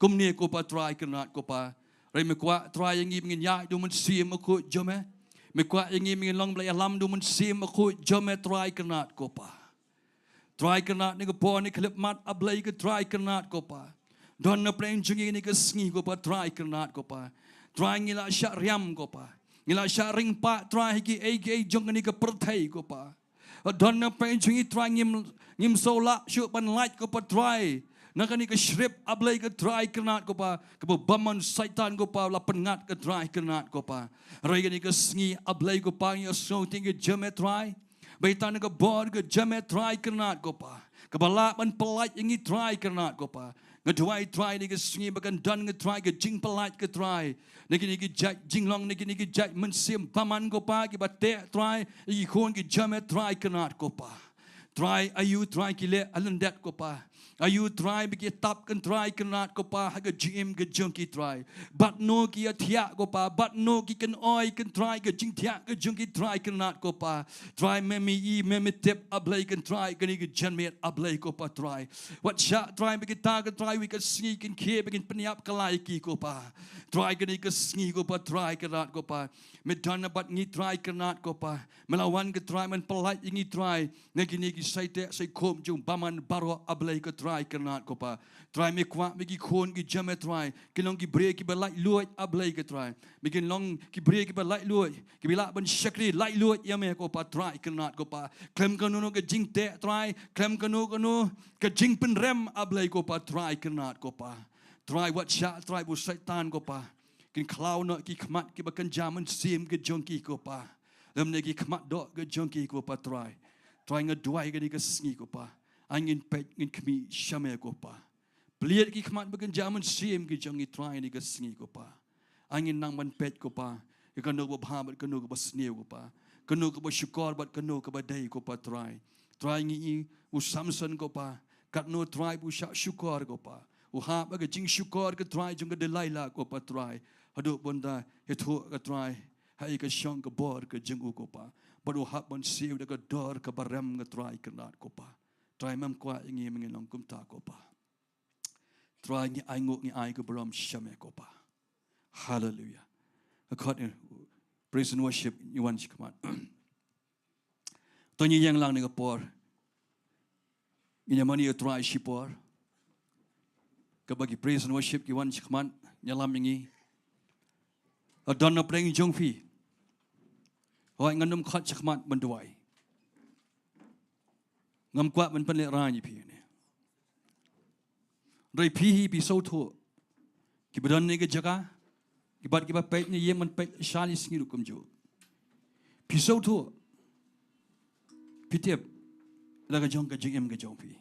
kumne ko Pa Trai kyrnat ko Pa. Hynrei me kwah Trai ïa ngi ba ngin ïaid da u Mynsiem Bakhuid jong me. Me kwah ïa ngi ba ngin long ba la ïalam da u Mynsiem Bakhuid jong me Trai kyrnat ko Pa. Trai kyrnat, ha kane ka por ne khyllipmat A Blei ko Trai kyrnat ko Pa. Don na pdeng jong ngi ha kane ka sngi ko Pa Trai kyrnat ko Pa. Trai, ngi la shah riam ko Pa, ngi la shah ring pat Trai ha kiei kiei jong kane ka pyrthei ko Pa. Don na pdeng jong ngi Trai, ngim, ngim sngewlah shuh ban lait ko Pa Trai na kane ka shrip A Blei ko Trai kyrnat ko Pa, kaba bymman Soitan ko Pa la pynngat ko Trai kyrnat ko Pa. Hynrei ha kane ka sngi A Blei ko Pa, ngi ïohsngew ïa ka ktien ka jong me Trai, ba ïa kata ka bor ka jong me Trai kyrnat ko Pa, kaba lah ban pyllait ïa ngi Trai kyrnat ko Pa. Nga duwai Trai ha kane ka sngi ba kan don ko Trai ka jingpyllait ko Trai na kine ki jait jinglong, na kine ki jait mynsiem bymman ko Pa, kiba teh Trai ïa ki khun ki jong me Trai kyrnat ko Pa. Trai, aïu Trai ki leh ha lyndet ko Pa, aïu Trai ba ki tap ko Trai kyrnat ko Pa ha ka jingim ka jong ki Trai. Bad no ki ïa thiah ko Pa, bad no ki kynoi ko Trai ka jingthiah ka jong ki Trai kyrnat ko Pa. Trai, me me i, me me tip A Blei ko Trai ha kane ka janmiet A Blei ko Pa Trai. Wat shah Trai ba kita ko Trai ha kawei ka sngi kin khie ba kin pynïap kylla ïa ki ko Pa. Trai, ha kane ka sngi ko Pa Trai kyrnat ko Pa, me don bad ngi Trai kyrnat ko Pa. Me la wan ko Trai ban pyllait ïa ngi Trai na kine ki sai teh sai khum jong u bymman baroh A Blei ko Trai Kynrad ko Pa. Trai, me kwah me ki khun ki jong me Trai kin long ki briew kiba laitluid, A Blei ko Trai. Me kin long ki briew kiba laitluid, kiba lah ban shakri laitluid ïa me ko Pa, Trai Kynrad ko Pa. Khlem kano kano ka jingteh Trai, khlem kano kano ka jingpynrem, A Blei ko Pa, Trai Kynrad ko Pa. Trai, wat shah Trai ba u Soitan ko Pa kin khlaw noh ki khmat kiba kynja mynsiem ki jong ki ko Pa, lymne ki khmat doh ki jong ki ko Pa Trai. Trai, nga duwai kane ka sngi ko Pa, ai ngin peit ngin khmih sha me ko Pa. Plied ki khmat ba kynja mynsiem ki jong ngi Trai kane ka sngi ko Pa. Ai ngin nang ban peit ko Pa ïa kano kaba bha bad kano kaba sniew ko Pa, kano kaba shukor bad kano kaba dei ko Pa Trai. Trai, ngi i u Samson ko Pa, katno Trai ba u shah shukor ko Pa, u hap ha ka jingshukor ka Trai jong ka Delilah ko Pa Trai, haduh ban da ïathuh ka Trai ha i ka shong ka bor ka jong u ko Pa, bad u hap ban siew da ka dor kaba rem ka Trai Kynrad ko Pa. Trai, mem kwah ïa ngi ba ngin long kumta ko Pa. Trai, ngi ainguh, ngi ai ka burom sha me ko Pa. Haleluia. Ka khot, eh, praise and worship, ngi wan shakhmat. To ngin ïeng lang ha kane ka por. Ngin ïa mane ïa u Trai shipor. Kaba ki praise and worship ki wan shakhmat, ngi ïalam ïa ngi. Lada don na pdeng jong phi, hooid, ngan ym khot shakhmat ban duwai. Ngam kwah ban pynlehraiñ ïa phi ne. Hynrei phi hi phi sngewthuh, kiba don ha kane ka jaka, kiba, kiba peit ne ïeng ban peit shane sngi ruh kumjuh, phi sngewthuh, phi tip la ka jong ka jingim ka jong phi.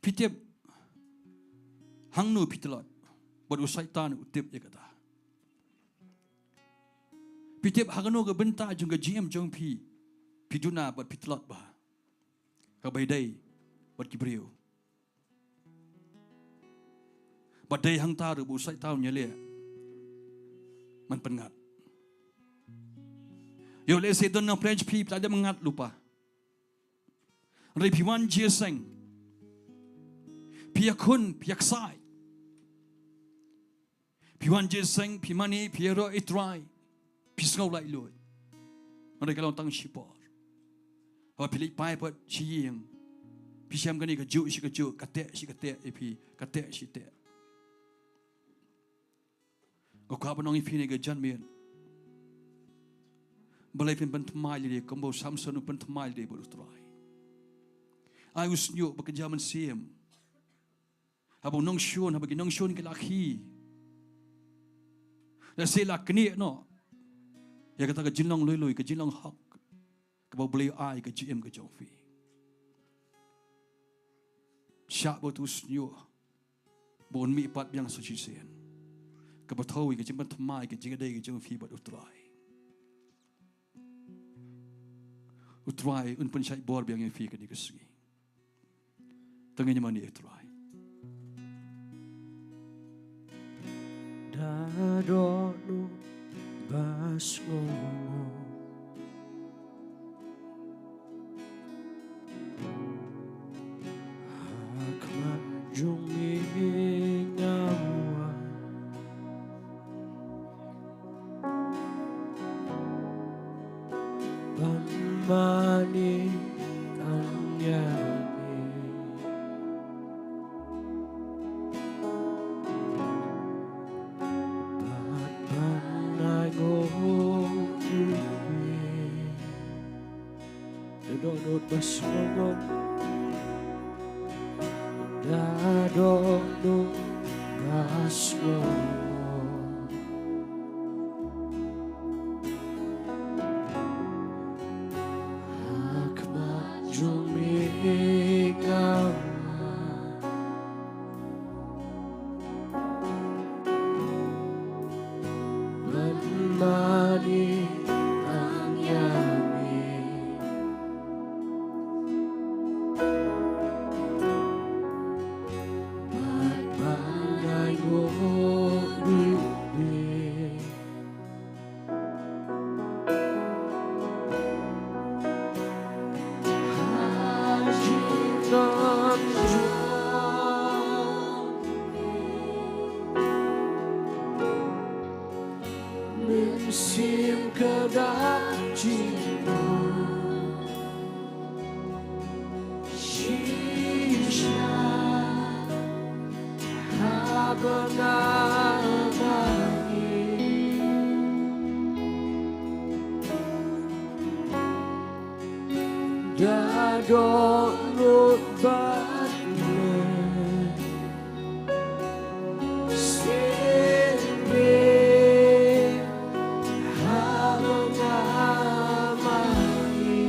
Phi tip hangno phi tlot, bad u Soitan u tip ïa kata. Phi tip ha kano ka bynta jong ka jingim jong phi phi duna bad phi tlot bha, kaba ïadei bad ki briew. Bad dei hangta ruh ba u Soitan u ïaleh ban pynngat. Ïoh lehse don na pdeng phi, phi la dep ngat lypa. Hynrei phi wan jingïaseng, phi ïakhun, phi ïaksaid. Phi wan jingïaseng, phi mane, phi ïaroh ïa u Trai, phi sngew laitluid. Hynrei ka long tang shipor. Haba phi leit phai pat sha ïing, phi shem kane kajuh shi kajuh, ka teh shi ka teh ïa phi, ka teh shi teh. Nga kwah ban ong ïa phi ha kane ka janmiet, balei phin pynthymmai lade kumba u Samson u pynthymmai lade bad u Trai? Ai u shñiuh ba kynja mynsiem. Haba u nongshun, haba ki nongshun ki la khie, lehse la knieh noh ïa kata ka jinglong lui lui, ka jinglong hok kaba U Blei u ai ha ka jingim ka jong phi. Shah ba uto u shñiuh ba un mih pat biang sa shisien, kaba thew ïa ka jingpynthymmai, ka jingïadei ka jong phi bad u Trai. U Trai un pynshait bor biang ïa phi ha kane ka sngi. To ngin ïa mane ïa u Trai. Da dohnud ba sngewbha ha khmat jong me nga wan ban mane tang ïa me. Bad ban ai nguh ïa me. Da dohnud ba sngewbha. Da dohnud ba sngewbha ha khmat jong me nga wan ban mane tang ïa me. Bad ban ai nguh ïa me. Mynsiem ka da jingmut. Da dohnud bad me. Sien me haba nga mane.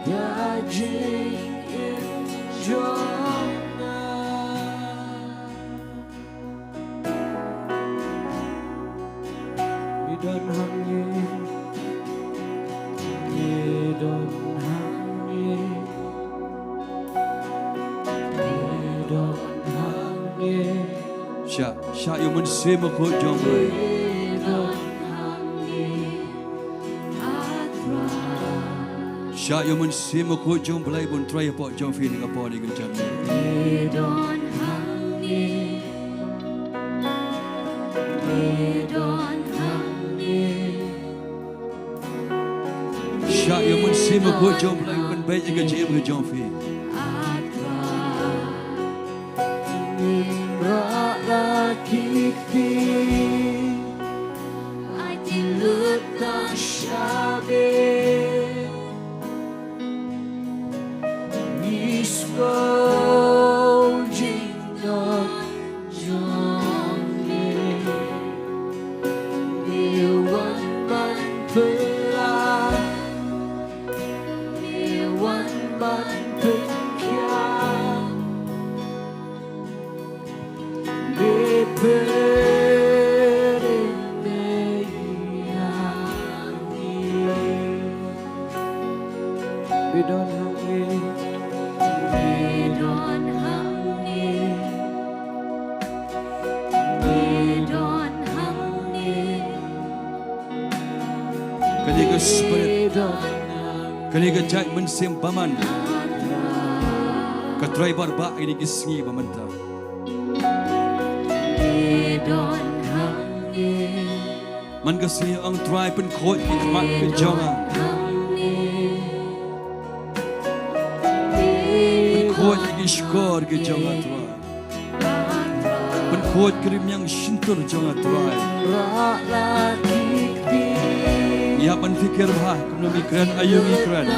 Da jingim jong nga. Me don hangne, me don hangne, me don hangne. Shah, shah ïa u Mynsiem Bakhuid jong U Blei. Me don hangne. Shah ïa u Mynsiem Bakhuid jong U Blei ban trei hapoh jong phi ha kane ka por, ha kane ka janmiet. Me don hangne, me don hangne. Shah ïa u Mynsiem Bakhuid jong U Blei ban pynbeit ïa ka jingim ka jong phi. Ngin rah la ki kti. Ai ti lut tang sha me. Ngi sngew jingdon jong me. Me wan ban pynlah. Me wan ban pynkhia. Me peit ïa ngi. Me don hangne. Me don hangne. Me don hangne. Kane ka Spirit, kane ka jait Mynsiem Bymman, ka trei bor bha ha kine ki sngi ba mynta. Man ka sngi ong, Trai, pynkhuid ki khmat ki jong nga. Pynkhuid ki shkor ki jong nga, Trai. Pynkhuid ki rmiang shyntur jong nga, Trai. Ïa ban pyrkhat bha kumno ngi kren, aïu ngi kren.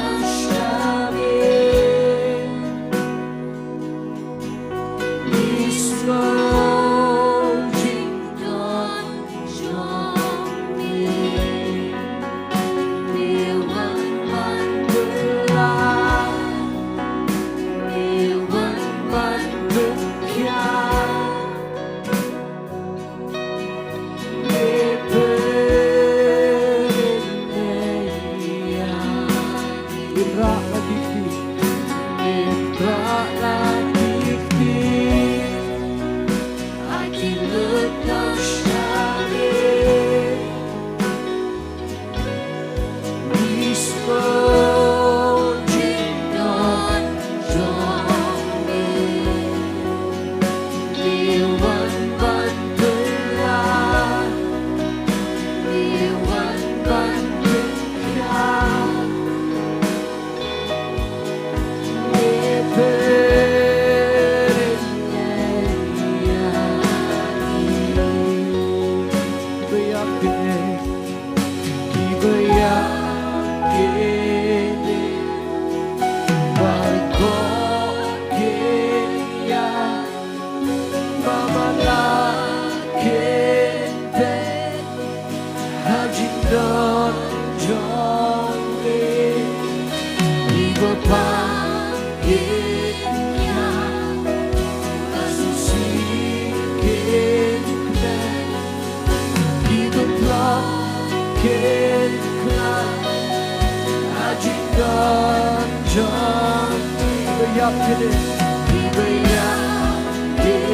Ha jingdon jong me, i ba pang kin ïa, ba sngewsih kin kmen, i ba pang kin kmen. Ha jingdon jong me, i ba ïap kine, i ba ïap kine.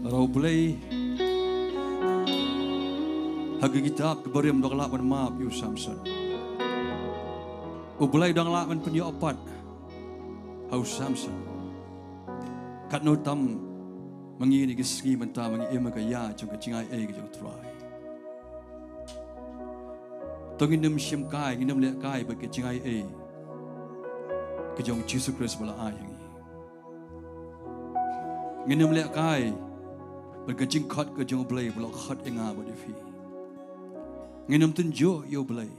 Lada U Blei ha ka kitab ka barim u dang lah ban map ïa u Samson, U Blei u dang lah ban pynïoh pat ha u Samson, katno tam ma ngi ha kine ki sngi mynta, ma ngi im ha ka ïa jong ka jingaiei ka jong U Trai. To ngin ym shim kai, ngin ym leh kai bad ka jingaiei ka jong U Jisu Khrist ba la ai ha ngi. Ngin ym leh kai bad ka jingkhot ka jong U Blei ba la khot ïa nga bad ïa phi. Ngin ym tynjuh ïa U Blei.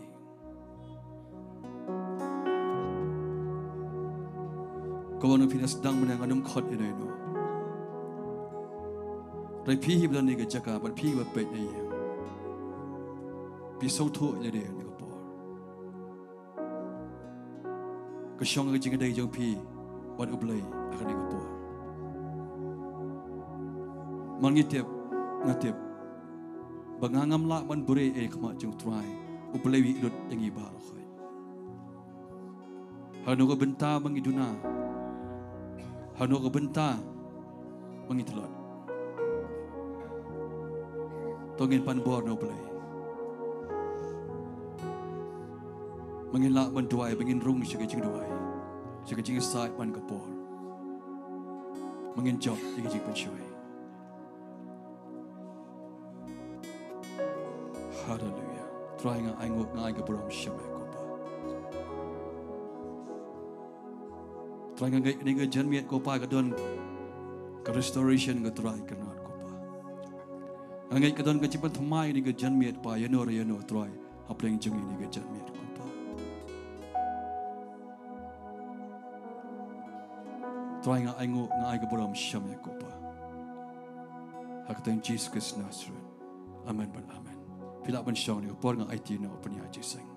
Ko wan phi na sdang mynne, ngan ym khot ïano ïano. Hynrei phi hi ba don ha kane ka jaka bad phi ba peit ïa, phi sngewthuh ïa lade ha kane ka por. Ka shong ka jingïadei jong phi bad U Blei ha kane ka por. Ma ngi tip, nga tip ba nga ngam lah ban buhrieh ha khmat jong U Trai, U Blei u ïeit lut ïa ngi baroh. Hano ka bynta ba ngi duna, hano ka bynta ba ngi tlot, to ngin pan bor na U Blei. Ba ngin lah ban duwai, ba ngin rung sha ka jingduwai, sha ka jingïasaid man ka por. Ba ngin jop ïa ka jingpynshoi. Haleluia. Trai, nga ainguh, nga ai ka burom sha me ko Pa. Trai, nga ngeit ha kane ka janmiet ko Pa ka don ka restoration, ko Trai, kane ko Pa. Nga ngeit ka don ka jingpynthymmai ha kane ka janmiet Pa, ïano re ïano Trai, hapdeng jong ngi ha kane ka janmiet ko Pa. Trai, nga ainguh, nga ai ka burom sha me ko Pa. Ha ka kyrteng Jisu Khrist Nasaret. Amen bad amen. Phi lah ban shong ha kane ka por, nga aiti noh u pynïaid jingïaseng.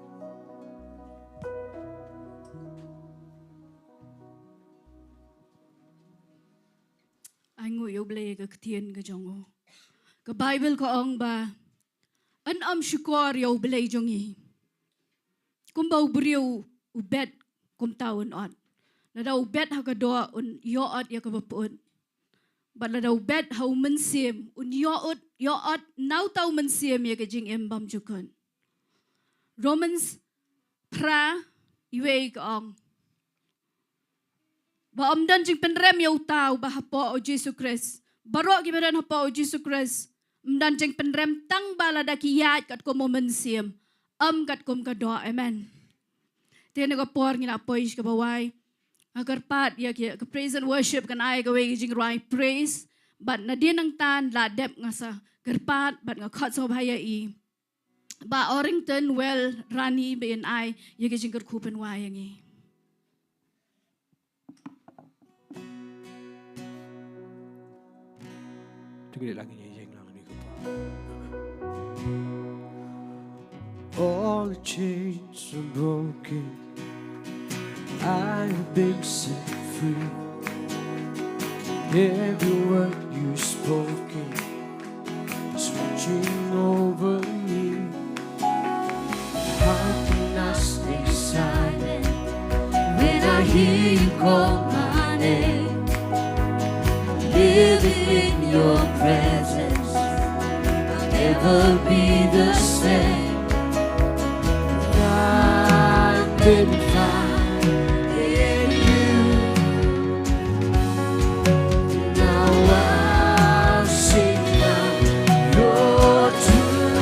Ainguh ïa U Blei ha ka ktien ka jong u. Ka Baibl ka ong ba, yn ym shukor ïa U Blei jong ngi kumba u briew u bet kumta un ot. Lada u bet ha ka doh un ïoh ot ïa kaba pyut. Bad lada u bet ha u Mynsiem un ïoh ot, ïoh ot na uta u Mynsiem ïa ka jingim bymjukut. Romans phra, wei ka ong ba ym don jingpynrem ïa uta uba hapoh u Jisu Khrist. Baroh kiba don hapoh u Jisu Khrist, ym don jingpynrem, tang ba lada ki ïaid katkum u Mynsiem, ym katkum ka doh. Amen. Te ha kane ka por ngin ïa poi sha kaba wai. Nga kyrpad ïa ki, ka praise and worship kan ai kawei ka jingrwai praise. Bad nadien nangta la dep nga sa kyrpad bad nga khot sngewbha ïa i Bah Orrington Well Rani ba in ai ïa ka jingkyrkhu pynwai ïa ngi. All the chains are broken. I've been set free. Every word you spoken is watching over me. How can I stay silent when I hear you call my name? Living in your presence, I'll never be the same. I've been found in you. Now I'll sing out your truth.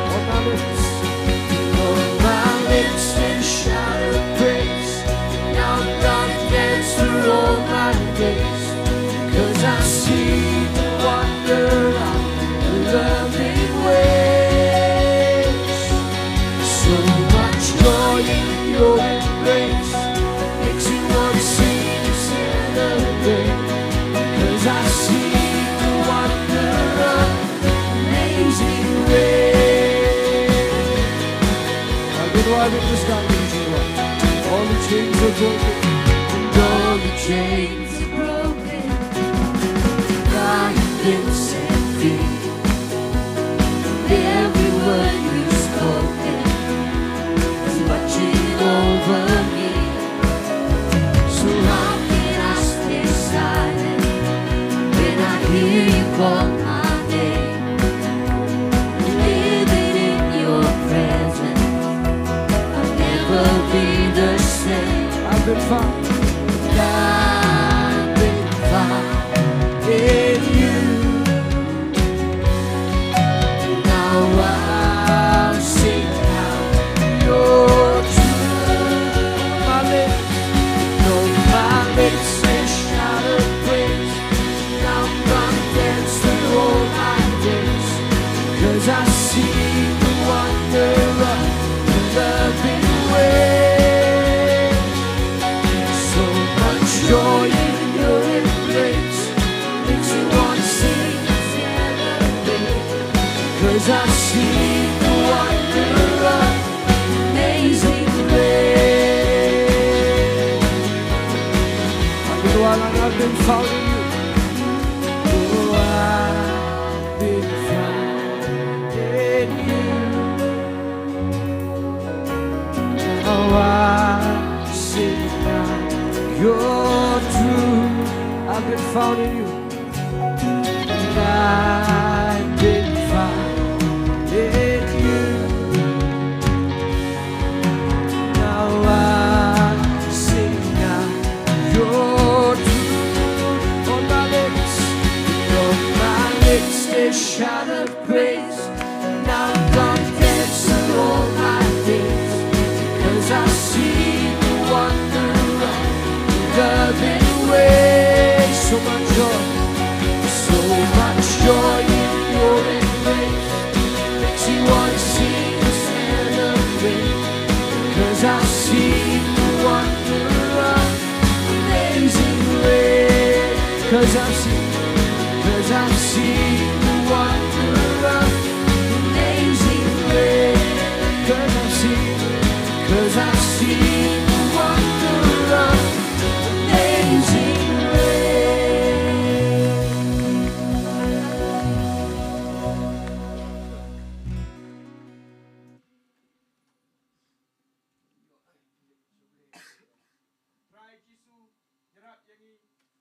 All my lips, all my lips will shout your praise. Now darkness for all my days, 'cause I see the wonder of your loving ways. Your embrace makes me want to sing and celebrate, 'cause I've seen the wonder of amazing grace. I've been wiping this down with you. All the chains are broken. And all the chains are broken. I've been set free. Every word you've spoken is watching over me. So how can I stay silent when I hear you call my name? Living in your presence, I'll never be the same. I've been found. I've been found in you. Now I'll sing out your truth. My lips, though my lips may shout of praise, now I'm gonna dance through all my days, 'cause I see the wonder of your loving ways. So much joy in your embrace. Makes me wanna sing and celebrate, 'cause I've seen the wonder of amazing grace. I've been wiping, I've been found in you. Oh, I've been found in you. Now I sing out your truth. I've been found in you. I've been found in you. Now I sing out your truth. On my lips, on my lips, they shout of praise. Now I'm gonna dance through all my days, 'cause I've seen the wonder of loving ways. So much joy, so much joy in your embrace. Makes me wanna sing and celebrate, 'cause I've seen the wonder of amazing grace. 'Cause I've seen, 'cause I've seen the wonder of amazing grace. 'Cause I've seen, 'cause I've seen the wonder of amazing grace. Trai Jisu, ïarap ïa ngi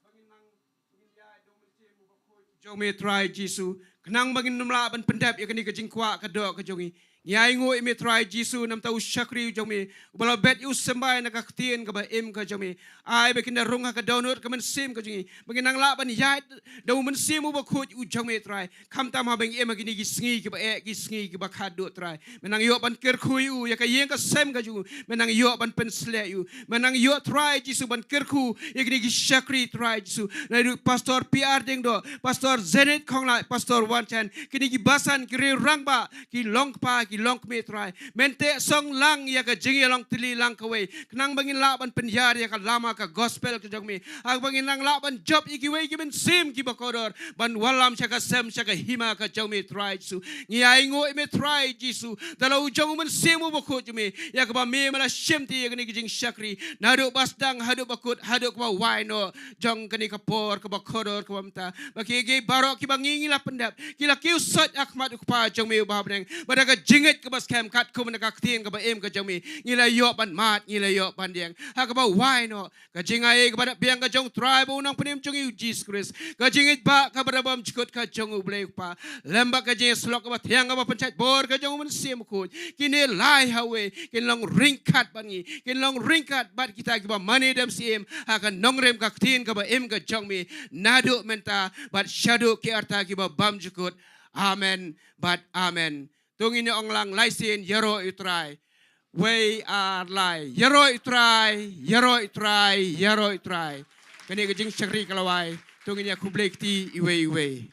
ba ngin nang, ba ngin ïaid da u Mynsiem uba khuid jong me Trai Jisu. Khnang ba ngin nym lah ban pyndep ïa kane ka jingkwah ka doh ka jong ngi. Ngi ainguh ïa me Trai Jisu namar u shakri jong me uba la bet ïa u symbai na ka ktien kaba im ka jong me. Ai ba kin da rung ha ka dohnud ka mynsiem ka jong ngi ba ngin nang lah ban ïaid da u Mynsiem uba khuid u jong me Trai. Khamtam haba ngi im ha kine ki sngi kiba eh, ki sngi kiba khadduh Trai. Me nang ïoh ban kyrkhu ïa u, ïa ka ïing ka sem ka jong u. Me nang ïoh ban pynsleh ïa u. Me nang ïoh Trai Jisu ban kyrkhu ïa kine ki shakri Trai Jisu. Naduh Pastor P R Diengdoh, Pastor Zenith Khonglait, Pastor Wanchen, kine ki basan ki riew rangbah, ki long kpa, ki long kmie Trai. Men teh song lang ïa ka jingïalong tylli lang kawei. Khnang ba ngin lah ban pynïar ïa ka lama ka gospel ka jong me. Haba ngin nang lah ban jop ïa kiwei ki mynsiem kiba kordor ban wallam sha ka sem sha ka hima ka jong me Trai Jisu. Ngi ainguh ïa me Trai Jisu da la u jong u Mynsiem uba khuid jong me, ïa kaba me me la shimti ïa kane ka jingshakri naduh ba sdang haduh ba kut haduh kaba wai noh jong kane ka por kaba kordor kaba mynta. Ba kiei kiei baroh kiba ngi ngi la pyndep ki la kiew sot ha khmat u Kpa jong me uba ha bneng. Ba da ka jingngeit kaba skhem katkum na ka ktien kaba im ka jong me ngi la ïoh ban mad, ngi la ïoh ban dieng ha kaba wai noh ka jingai kaba da biang ka jong Trai bad u Nongpynim jong ngi u Jisu Khrist, ka jingngeit ba kaba da bymjukut ka jong U Blei U Kpa lem bad ka jingïasyllok kaba thiang kaba pynshait bor ka jong u Mynsiem Bakhuid. Kine lai ha kawei kin long ryngkat bad ngi, kin long ryngkat bad kita kiba mane dem siem ha ka nongrim ka ktien kaba im ka jong me naduh mynta bad shaduh ki rta kiba bymjukut. Amen bad amen. To ngin ïa ong lang lai sien, ïaroh ïa u Trai. Wei ar lai, ïaroh ïa u Trai, ïaroh ïa u Trai, ïaroh ïa u Trai. Kane ka jingshakri ka la wai. To ngin ïa khublei kti iwei iwei.